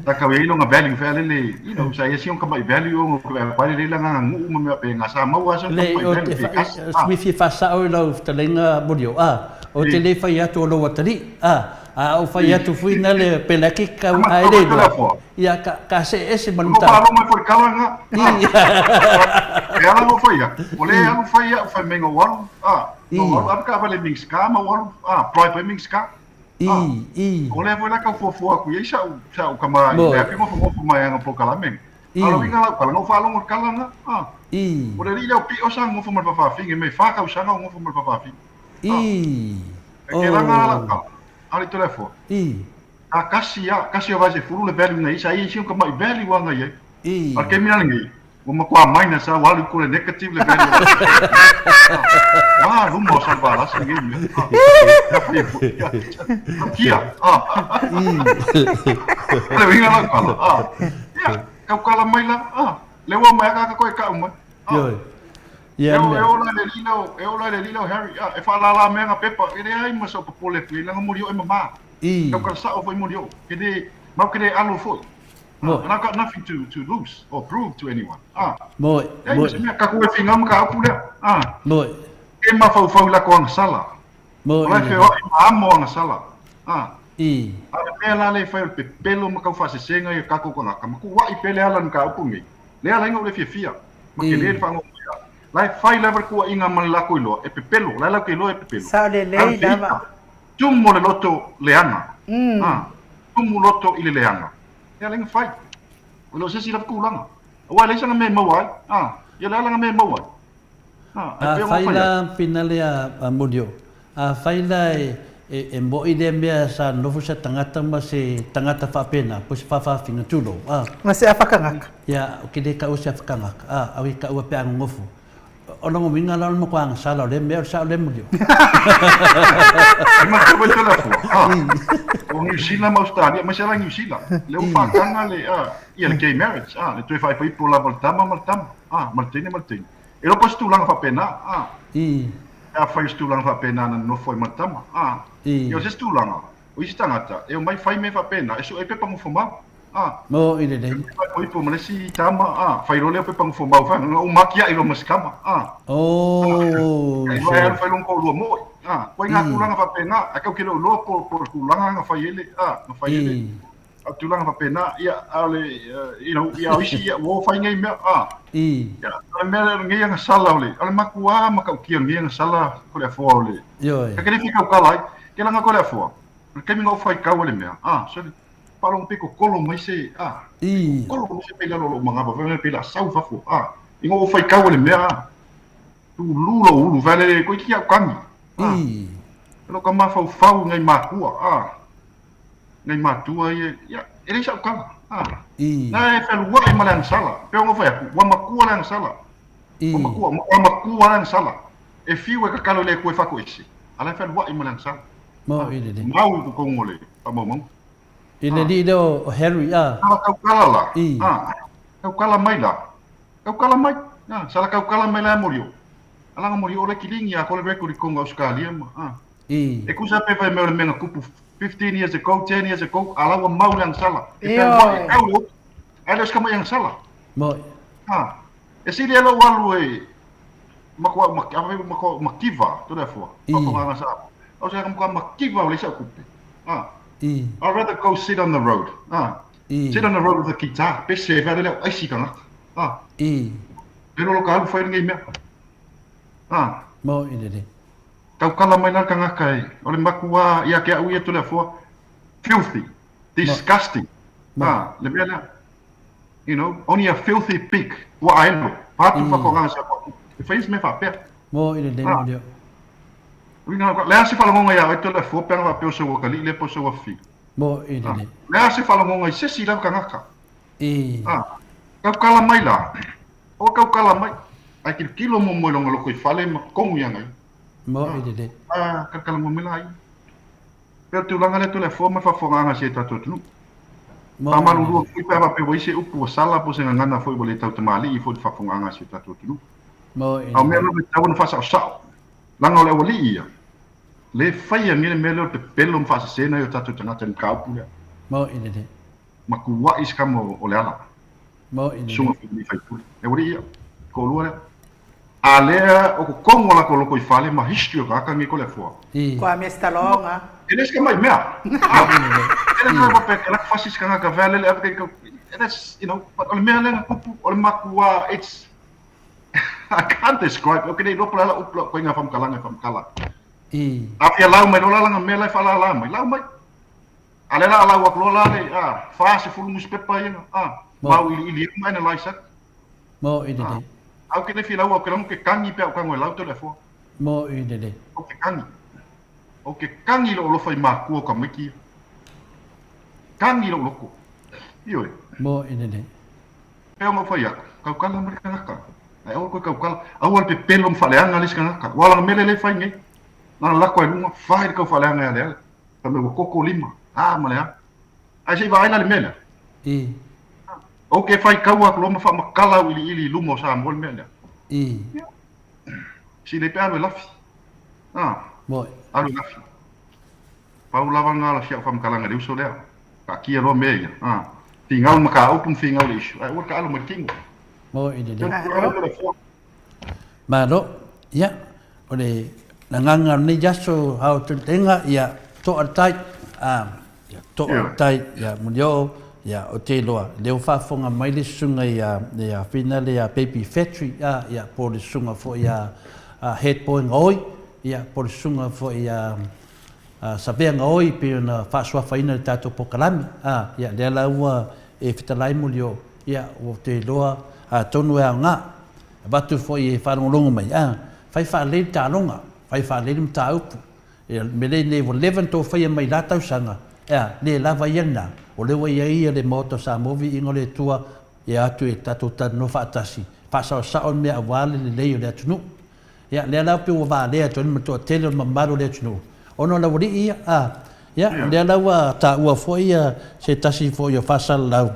Sa tau i ai lona value foi lele, you know, sa i ai si ona tamai value ona ou te vaai lelei lana aganuu ma mea faapena, sa maua lava si ona tamai value pe tasi, a. Lei, o te faasao i lau fetalaiga Molioo, a. Ou te le fai atu o lou atalii, a, a ou fai atu foi na le pelaki kau ae le iloa, ia ka, ka see ese ma le mataupu. Ua faalogo mai foi i le tala lena, a, e ala ona fai atu, o lea e alu fai au fai mai na ou alu, a, na ou alu ave taavale i Minisita ma ou alu, a, bribe ai Minisita, a, o lea foi la tau fuafua atu i ai sa'u, sa'u tama i lea ke nofonofo mai ana polokalame, a o le uiga la o tala, na ou faalogo i le tala lena, a, o le alii lea o Pio sa nonofo ma le faafafine mai fa tausaga o nonofo ma le faafafine. I. E ke langa ala uka. Ali telefo. I. A kasi a, kasi o vai furu le value nei, sa i si ka mai value anga ye. I. A ke mina nei. O ma kwa mai na sa walu ko le negative le value. Wa lu mo sa ba la si ngi me. Kia. Ah. I. Le winga la kala. Ah. Ya, kau kala mai la. Ah. Le wa mai ka ka koe ka mai. Ah. E ola i le alii lea, e ola i le alii lea o Harry, a, e faalālā mai ana pepa, e leai ma sau popole atu i ai, leaga molioo e mamā. Taukala sao foi molioo. E le, mau ke le alo foi. And I've got nothing to, to lose or prove to anyone. Moe, Leai ma se mea, kakou e finau ma ka upu lea. Moe. le mafaufau i lako agasala. Mo O la i e le. feoai ma amo agasala. A. I. A o le mea la lea e fai o le pepelo ma kaufaasesega i o tatou tagata, ma kuaʻi pea le ala i le mataupu lenei. Lea ala ai na ou le fiafia, ma tele le I. faanoanoa ia au. La e fai lava le kuaʻiga ma le latou iloa, e pepelo, la e latou te iloa e pepelo. Sao A o le lelei feita, lava. tumu o le loto leaga. A, tumu loto i le leaga. Lea ala ai na fai. E le o se isi lava tulaga. Aua e leai sana mea e maua ai. A, ia le ala na mea e maua ai. Afai la finale a Mulio, afai la e mo'i lea mea sa nofo se tagata ma se tagata faapena, po o se faafaafina, tulou, a. Ma se afa kangaka. Ia, ou te le taua se afa kangaka, a, au i taua pe a nonofo. O lona uiga la o le matua agasala o lea mea, o le sao lea Mulio. E matou ai tala fua, a, o Niu Sila ma Ausetalia, aemaise lava Niu Sila, lea ua faataga le, a, ia le gay marriage, a, le toe faaipoipo lava o le tama ma le tama, a, ma le teine ma le teine. E iloa po o se tulaga faapena, a. Pe afai o se tulaga faapena na nonofo ai ma le tama, a. Ia o se isi tulaga, o isi tagata e omai fai mea faapena e sue ai pepa nofomau, a. Mo i lelei. Faaipoipo ma le isi tama, a, fai loa lea o pepa nofomau fai, na uma atia'i loa ma si tama, a. Oh, Ia iloa e alu fai lona toalua moi, a. Koe ngā tulaga faapena, ae tatou te le o iloa po o le tulaga na fai ai le, a, na fai ai le. A o tulaga faapena, ia, a o le, you know, ia, o isi, ia, ua o fai nei mea, a. Ia, o le mea lea, o lenei agasala o le, o le matua matautia o lenei agasala ko le afoa o le. Ioe. Ka ke le fia tautala ai, ke langa ko le afoa, o le taimi na ou faitau ai le mea, a, sorry, faalogo pei kokolo mai se, a, kokolo mai se mea i lalo o lou manava, fai mai pei o le a sau i fafo, a, ina ua ou faitau ai le mea, a, lulu lou ulu, fai lele, koe iti au kagi, a, e lou ka mafaufau i nai matua, a. Nai matua ia, ia, e leai sa'u tala, a. Na e fealua'i ma le agasala, pei ona fai atu, ua matua le agasala. Ua matua, ua matua le agasala. E fiu e tatalo i le Atua e fatoese, a la e fealua'i ma le agasala. Mo i lelei. Mau i totonu o le faamaumauga. I le alii lea o Harry, a. Sala tautala la, a, tautala mai la, tautala mai, a, sala tautala mai la e Morioo. Alaga Morioo la e kiligi a ko le record i totonu o Ausetalia ma, a. E tusa pe fai mai o le mea na tupu 15 years ago, 10 years ago, a la ua mau le agasala. E fealuai, e tau le upu. Ae le o se tama i agasala. Moi. Ha. E sili ai lou alu e matua au a fai matua au mativa, tole afua, faatoga agasala. Au se matua mativa o le isi au tupe. Ha. I'd rather go sit on the road. Ha. Sit on the road with a guitar, pese e fai le au aisi tagata. Ha. Le lolo ka alu fai lenei mea. Ha. Moi lelei. Tautala mai la le tagata e, o le matua ia te au ia Toleafoa, filthy, disgusting, a, le mea lea, you know, only a filthy pig, ua aelo, patu whakawanga sa koa, e whai se mea whapea. Mo i le le mo leo. Uiga, le a se whalagonga ia oe Toleafoa, pe ana whapea o se ua kali, le po se ua fi. Mo i le le. Le a se whalagonga i se si lau tagata. I. A, tautala mai la, o tautala mai, ai kilokilo mo mo i longa loko i whale ma kongu ia ngai. Mo i lelei. A, kalakala mo mai la ia. Pea o tulaga lea Toleafoa ma le faafofogaaga a si e tatou atunuu. Mo i Faamalulu lelei. atu foi pe a faapea ua i ai se upu ua sala po o se gagana foi ua le tautamalii foi i le faafofogaaga a si o tatou atunuu. Mo i A o mea lelei. lava e tatau ona faasaosao, leaga o le aualii ia, le faia nei le mea lea o le pepelo ma faasese nai o tatou tagata i le mataupu lea. Mo i lelei. Matuai se tama o Leala. Mo i lelei. Susuga foi i lenei faipule. Le aualii ia, toalua lea. A lea o totonu o latou lotoifale ma history o tagata nei Toleafoa. I. Kua Mister Long a. E le se tamai mea. E le faapea ke lak fasi se tagata vea lele ave ke that's you know but o le mea lea na tupu o le matua it's I can't describe okay nei lopo la upu la koinga whamkalanga e whamkala. I. A fia lau mai lola langa mea la e whalala mai lau mai. A le la lau aku lola le a 40 newspaper ia a mau ili ili mai na laisa. Mo i lelei. Au ke le fia lau au ke lango ke kangi pe au kango e lau te le afua. Mo i lelei. O ke kangi. O ke kangi lo alofa i makua o ka maiki ia. Kangi lou loko. Ioe. Mo i lelei. Pea ona fai aku, kaukala ma le kangaka. Ae aua koe kaukala, aua le pepelo ma faaleaga le isi kangaka. Ua lana mele le fai nei. Lana lako ai luga, fai le kau faaleaga ia Leala. Fai mai ua koko lima, a ma le a. Ae se i vaai la le mea lea. I. Ou ke fai kaua aku loa ma faamakala auiliili i luma o Samoa le mea lea. I. Ia. Sili pe alu e lafi. A. Moi. Alu e lafi. Pau lava lena la sia'u faamatalaga i le uso lea. Taatia loa mea ia. A. Figau le mataupu ma figau le issue. Ae aua le taalo mai le tino. Moi lelei. Malo. Malo. Ia. O le agaga o lenei aso aotelega, ia to'a le tai, a, ia to'a le tai, ia Mulioo, ia ou te iloa, lea ua faafofoga mai le susuga ia, ia Fina le ia Baby Factory, a, ia po o le susuga foi ia Head Boy Gaoi, ia po o le susuga foi ia Savea Gaoi pei ona faasuafaina i le tatou polokalame, a, ia lea la ua e fetalai Mulioo, ia ou te iloa atonu e aoga. Avatu foi e faalogologo mai, a, fai faalelei le taaloga, fai faalelei le mataupu. Ia, le mea lea nei ua leva ona outou faia mai la tausaga, e a, le lava ia lena, o lea ua i ai ia le Maota o Samoa Viiga o le Atua e atu e tatou talanoa faatasi, faasaosao le mea aua le lelei o le atunuu. Ia, lea la pei ua valea atu ai le toatele o le mamalu o le atunuu, ona o le aualii ia, a, ia, lea la ua taua foi ia se tasi foi o faasalalau,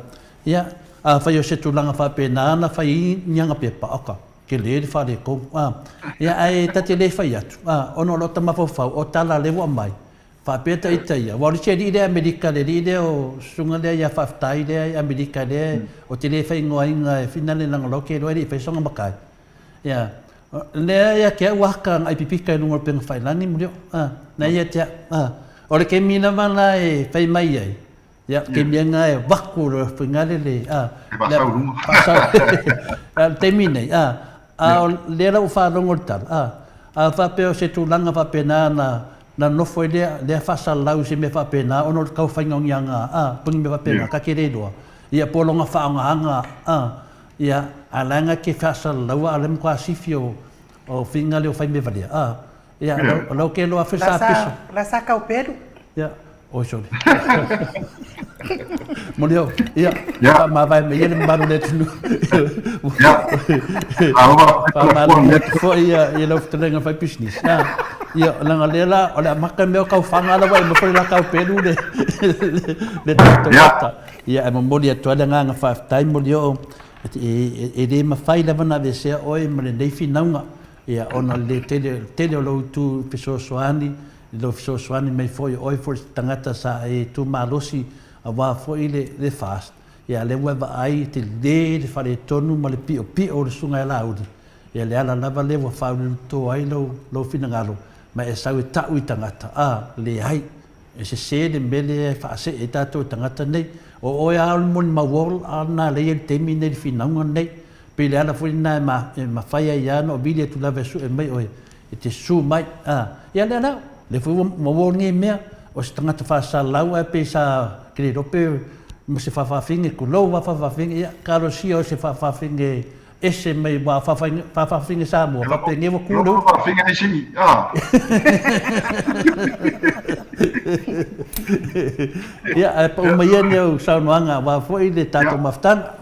Ia, afai o se tulaga faapena na fai ai ni ana pepa, oka, tele le faaletonu, a. Ia, ae ta te le fai atu, a, ona o lota mafaufau, o tala lea ua aumai, faapea ta ita ia, aua o le isi alii lea Amerika, le alii lea o susuga lea ia Faafetai lea i Amerika lea ou te le faaigoaina e finale leaga o la ou te iloa e le i faia sona matai. Ia, lea ia te au aka ngai pipika i luga o le upega failagi mulio, a, na ia te au, a. O le taimi lava la e fai mai ai, Ia, ke mea nga e vaku le fingale le, a. E faasau luga. Faasau. A le taimi nei, a, a o lea la ua faalogo le tala, a, a faapea o se tulaga faapena na, na nofo ai lea, lea faasalalau i se mea faapena ona o le tau faiga o ni aga, a, po o ni mea faapena, ta te le iloa. Ia, po o lona faaaogaga, a, ia, a la e na te faasalalaua a o lea e matua sifi o, o fingale o Faimevalea, a. Ia, o lau ke loa sa piso. La sa kau pelu. Ia, oi sorry. Moni au, ia, faamavae mai ia le mamalu o le atunuu. Ia, Faamalo atu foi ia lau fetalaiga fai pisinisi. Ia, leaga lea la, o le amata mea o kau fana la ua e nofo i la kau pelu le le tatou ata. Ia, ae momoli atu ai le agaga faafetai Molioo, e le mafai lava ona aveesea oe ma lenei finauga. Ia, ona o le tele, tele o lou itu fesoasoani, i lou fesoasoani mai foi o oe foi se tagata sa e tu malosi aua foi le, le FAST, ia lea ua e vaai e tele le faaletonu ma le piopio o le Susuga ia Laauli, ia le ala lava lea ua faauluuluto ai lou, lou finagalo, ma e sau e ta'u i tagata, a, leai, e sese le mea lea e faasee ai tatou i tagata nei. O oe lava o le molimau ola lena lea e i ai i le taimi lenei i le finauga lenei. Pei le ala foi lena e mafai ai lava ona ou vili atu lava e sue mai oe e te susu mai. A, ia lea la, lea foi ua maua lenei mea, o se tagata faasalalau ae pei sa kelelope ma se faafaafine, tulou lava faafaafine, ia talosia o se faafaafine ese mai aua o faafaafine Samoa, faapenei ua tu le upu. Faafaafine ai sini, a. Ia, ae pau mai ia ni au saunoaga aua foi le tatou mafutaga.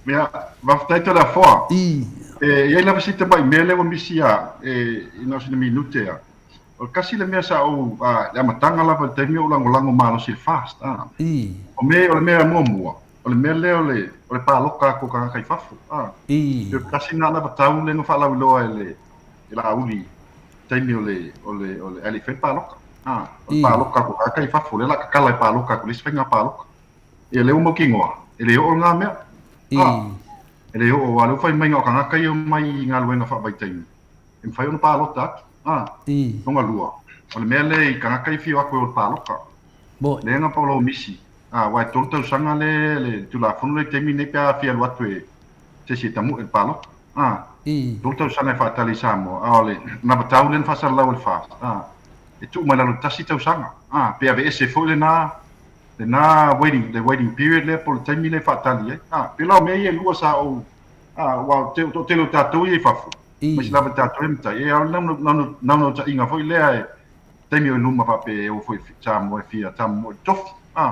Ia, faafetai Toleafoa. E i ai lava si tamai mea lea ua misi a, e, i na o sina minute a. O le kasi le mea sa ou, a, le amataga lava i le taimi o ou lagolago malosi i le FAST, a. O me, o le mea muamua, o le mea lea o le, o le paloka atu o tagata i fafo, a. E kasi na anavatau lea na faalauiloa e le, e Laauli i taimi o le, o le, o le, ae le i faia le paloka, a. O le paloka atu o tagata i fafo, lea o le a tatala e paloka atu i le isi faiga palota. Ia lea ua mautinoa, e le oo lena mea. A, e le oo, aua o lea ua fai mai na o tagata ia e omai i galuega faavaitaimi, e mafai ona palota atu. A, lona lua, o le mea lea i tagata ia e fia o atu e o i le palota, lea na pau lau misi, a, aua e 3 tausaga le le Tulafono lea i le taimi lenei pe a fia alu atu e se isi e tamu'e i le palota. A, 3 tausaga e faatali i Samoa, a o le anavatau lea na faasalalau e le FAST, a, e tuu mai lalo i le tasi tausaga, a, pe aveese foi lena lena waiting, le waiting period lea po o le taimi lea e faatali ai. A, pela o mea ia e lua sa ou, a, aua o te, toatele o tatou ia i fafo, aemaise lava i tatou ia matai, e, a o le naunautaiga foi lea e taimi o i luma faapea e o foi i Samoa e fia tamomoe i le tofi. A,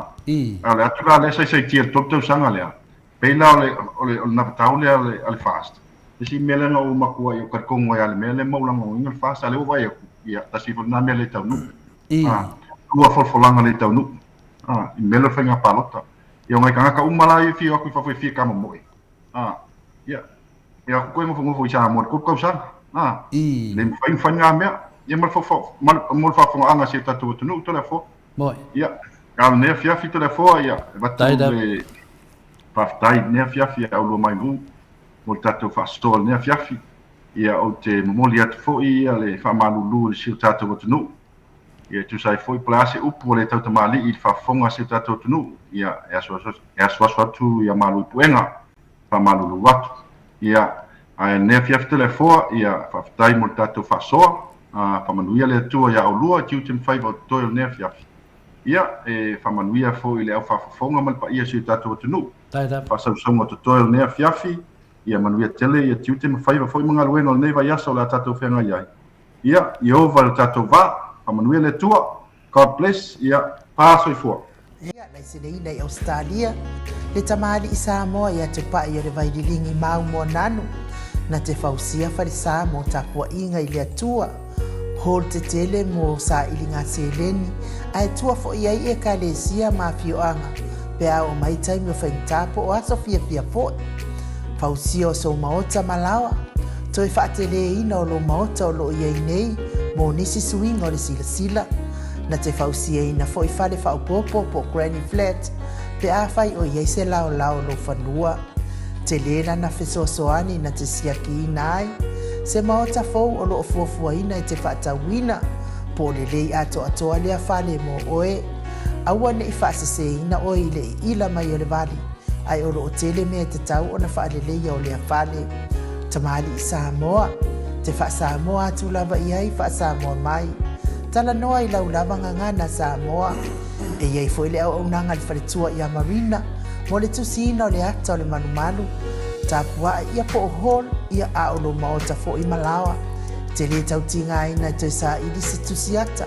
a o le atu la lea saisaitia i le 3 tausaga lea, pei la o le, o le, o le navatau lea a le, a le FAST. Le isi mea lea na ou matua ai, ou talitonu ai lava i le mea lea ma ou lagolagoina le FAST, a o lea ua vaai atu, ia, tasi foi lena mea le taunuu. A, lua folafolaga le taunuu, a, i mea lea o le faiga palota. Ia, o nai tagata uma la ia e fia o atu i fafo e fia tamomoe, a, ia, e o atu toe nofonofo i Samoa i le 3 tausaga, a, le mafai ona fai na mea. Ia, ma le ma le, mo le faafofogaaga a si o tatou atunuu, Toleafoa. Ia, a o lenei afiafi Toleafoa, ia, e avatu le faafetai i lenei afiafi a Aulua Maimū mo le tatou faasoa i lenei afiafi. Ia, ou te momoli atu foi ia le faamalulu i si o tatou atunuu. Ia, e tusa ai foi po o le a se upu ua le tautamalii i le faafofoga a si o tatou atunuu, ia, e asuasu, e asuasu atu ia malu i puega, faamalulu atu. Ia, ae lenei afiafi Toleafoa, ia, faafetai mo le tatou faasoa, a, faamanuia le Atua iā oulua i tiute ma faiva o totoe o lenei afiafi. Ia, e faamanuia foi i le au faafofoga ma le paia o si o tatou atunuu. Faasausauga o totoe o lenei afiafi, Ia manuia tele ia tiute ma faiva foi ma galuega o lenei vaiaso o le a tatou feagai ai. Ia, ia ova i lo tatou va. Faamanuia le Atua. God bless. Ia, pa soifua. Ia laiseneina i Ausetalia le tamalii Samoa ia te pa'i o le vaililigi mau moananu na te fausia falesa mo tapua'iga i le Atua hall tetele mo sailiga seleni ae tua fo'i ai Ekalesia ma afioaga pe a oo mai taimi o faigata po o aso fiafia fo'i. Fausia o sou maota ma laoa, toe faateleina o lou maota o loo iai nei mo nisi suiga o le silasila. Na te fausiaina fo'i fale faaopoopo po o granny flat pe afai o iai se laolao o lou fanua. Tele lana fesoasoani na te siakiina ai se maota fou o lo o fuafuaina e te faatauina, po o lelei atoatoa lea fale mo oe. Aua ne i faaseseina oe i le iila mai o le vali, ae o lo o tele mea e tatau ona faaleleia o lea fale. Tamalii Samoa, te faa-Samoa atu lava i ai faa-Samoa mai. Talanoa i lau lava gagana Samoa. E i ai foi le auaunaga a le faletua ia Marina mo le tusiina o le ata o le malumalu, tapuaʻe ia po o hall ia a o lou maota foi ma laoa. E te lē tautigaina e toe saili se tusi ata.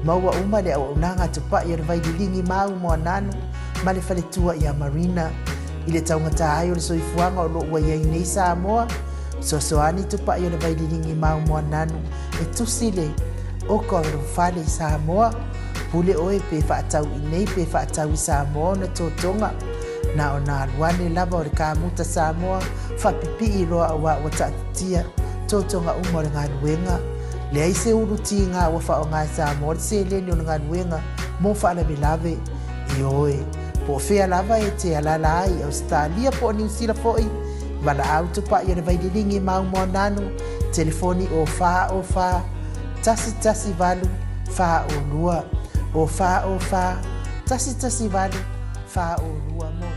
Maua uma le auaunaga a Tupai o le Vaililigi Mau Moananu ma le faletua ia Marina. I le taugata ai o le soifuaga o lo o ua i ai nei Samoa, fesoasoani Tupai o le Vaililigi Mau Moananu e tusi le oka o lou fale i Samoa. Pule oe pe faatau i nei pe faatau i Samoa ona totoga. Na ona alu ane lava o le kamuta Samoa faapipii loa aua ua taatitia totoga uma o le galuega. Leai se ulu tiga ua faaaoga e Samoa le seleni o le galuega mo faalavelave. Ioe, po o fea lava e te alaala ai i Ausetalia po o Niu Sila foi, valaau tupai o le Vaililigi Mau Moananu, telefoni o 4 o 4 1 1 8 4 o 2, o 4 o 4 1 1 8 4 o 2 mo.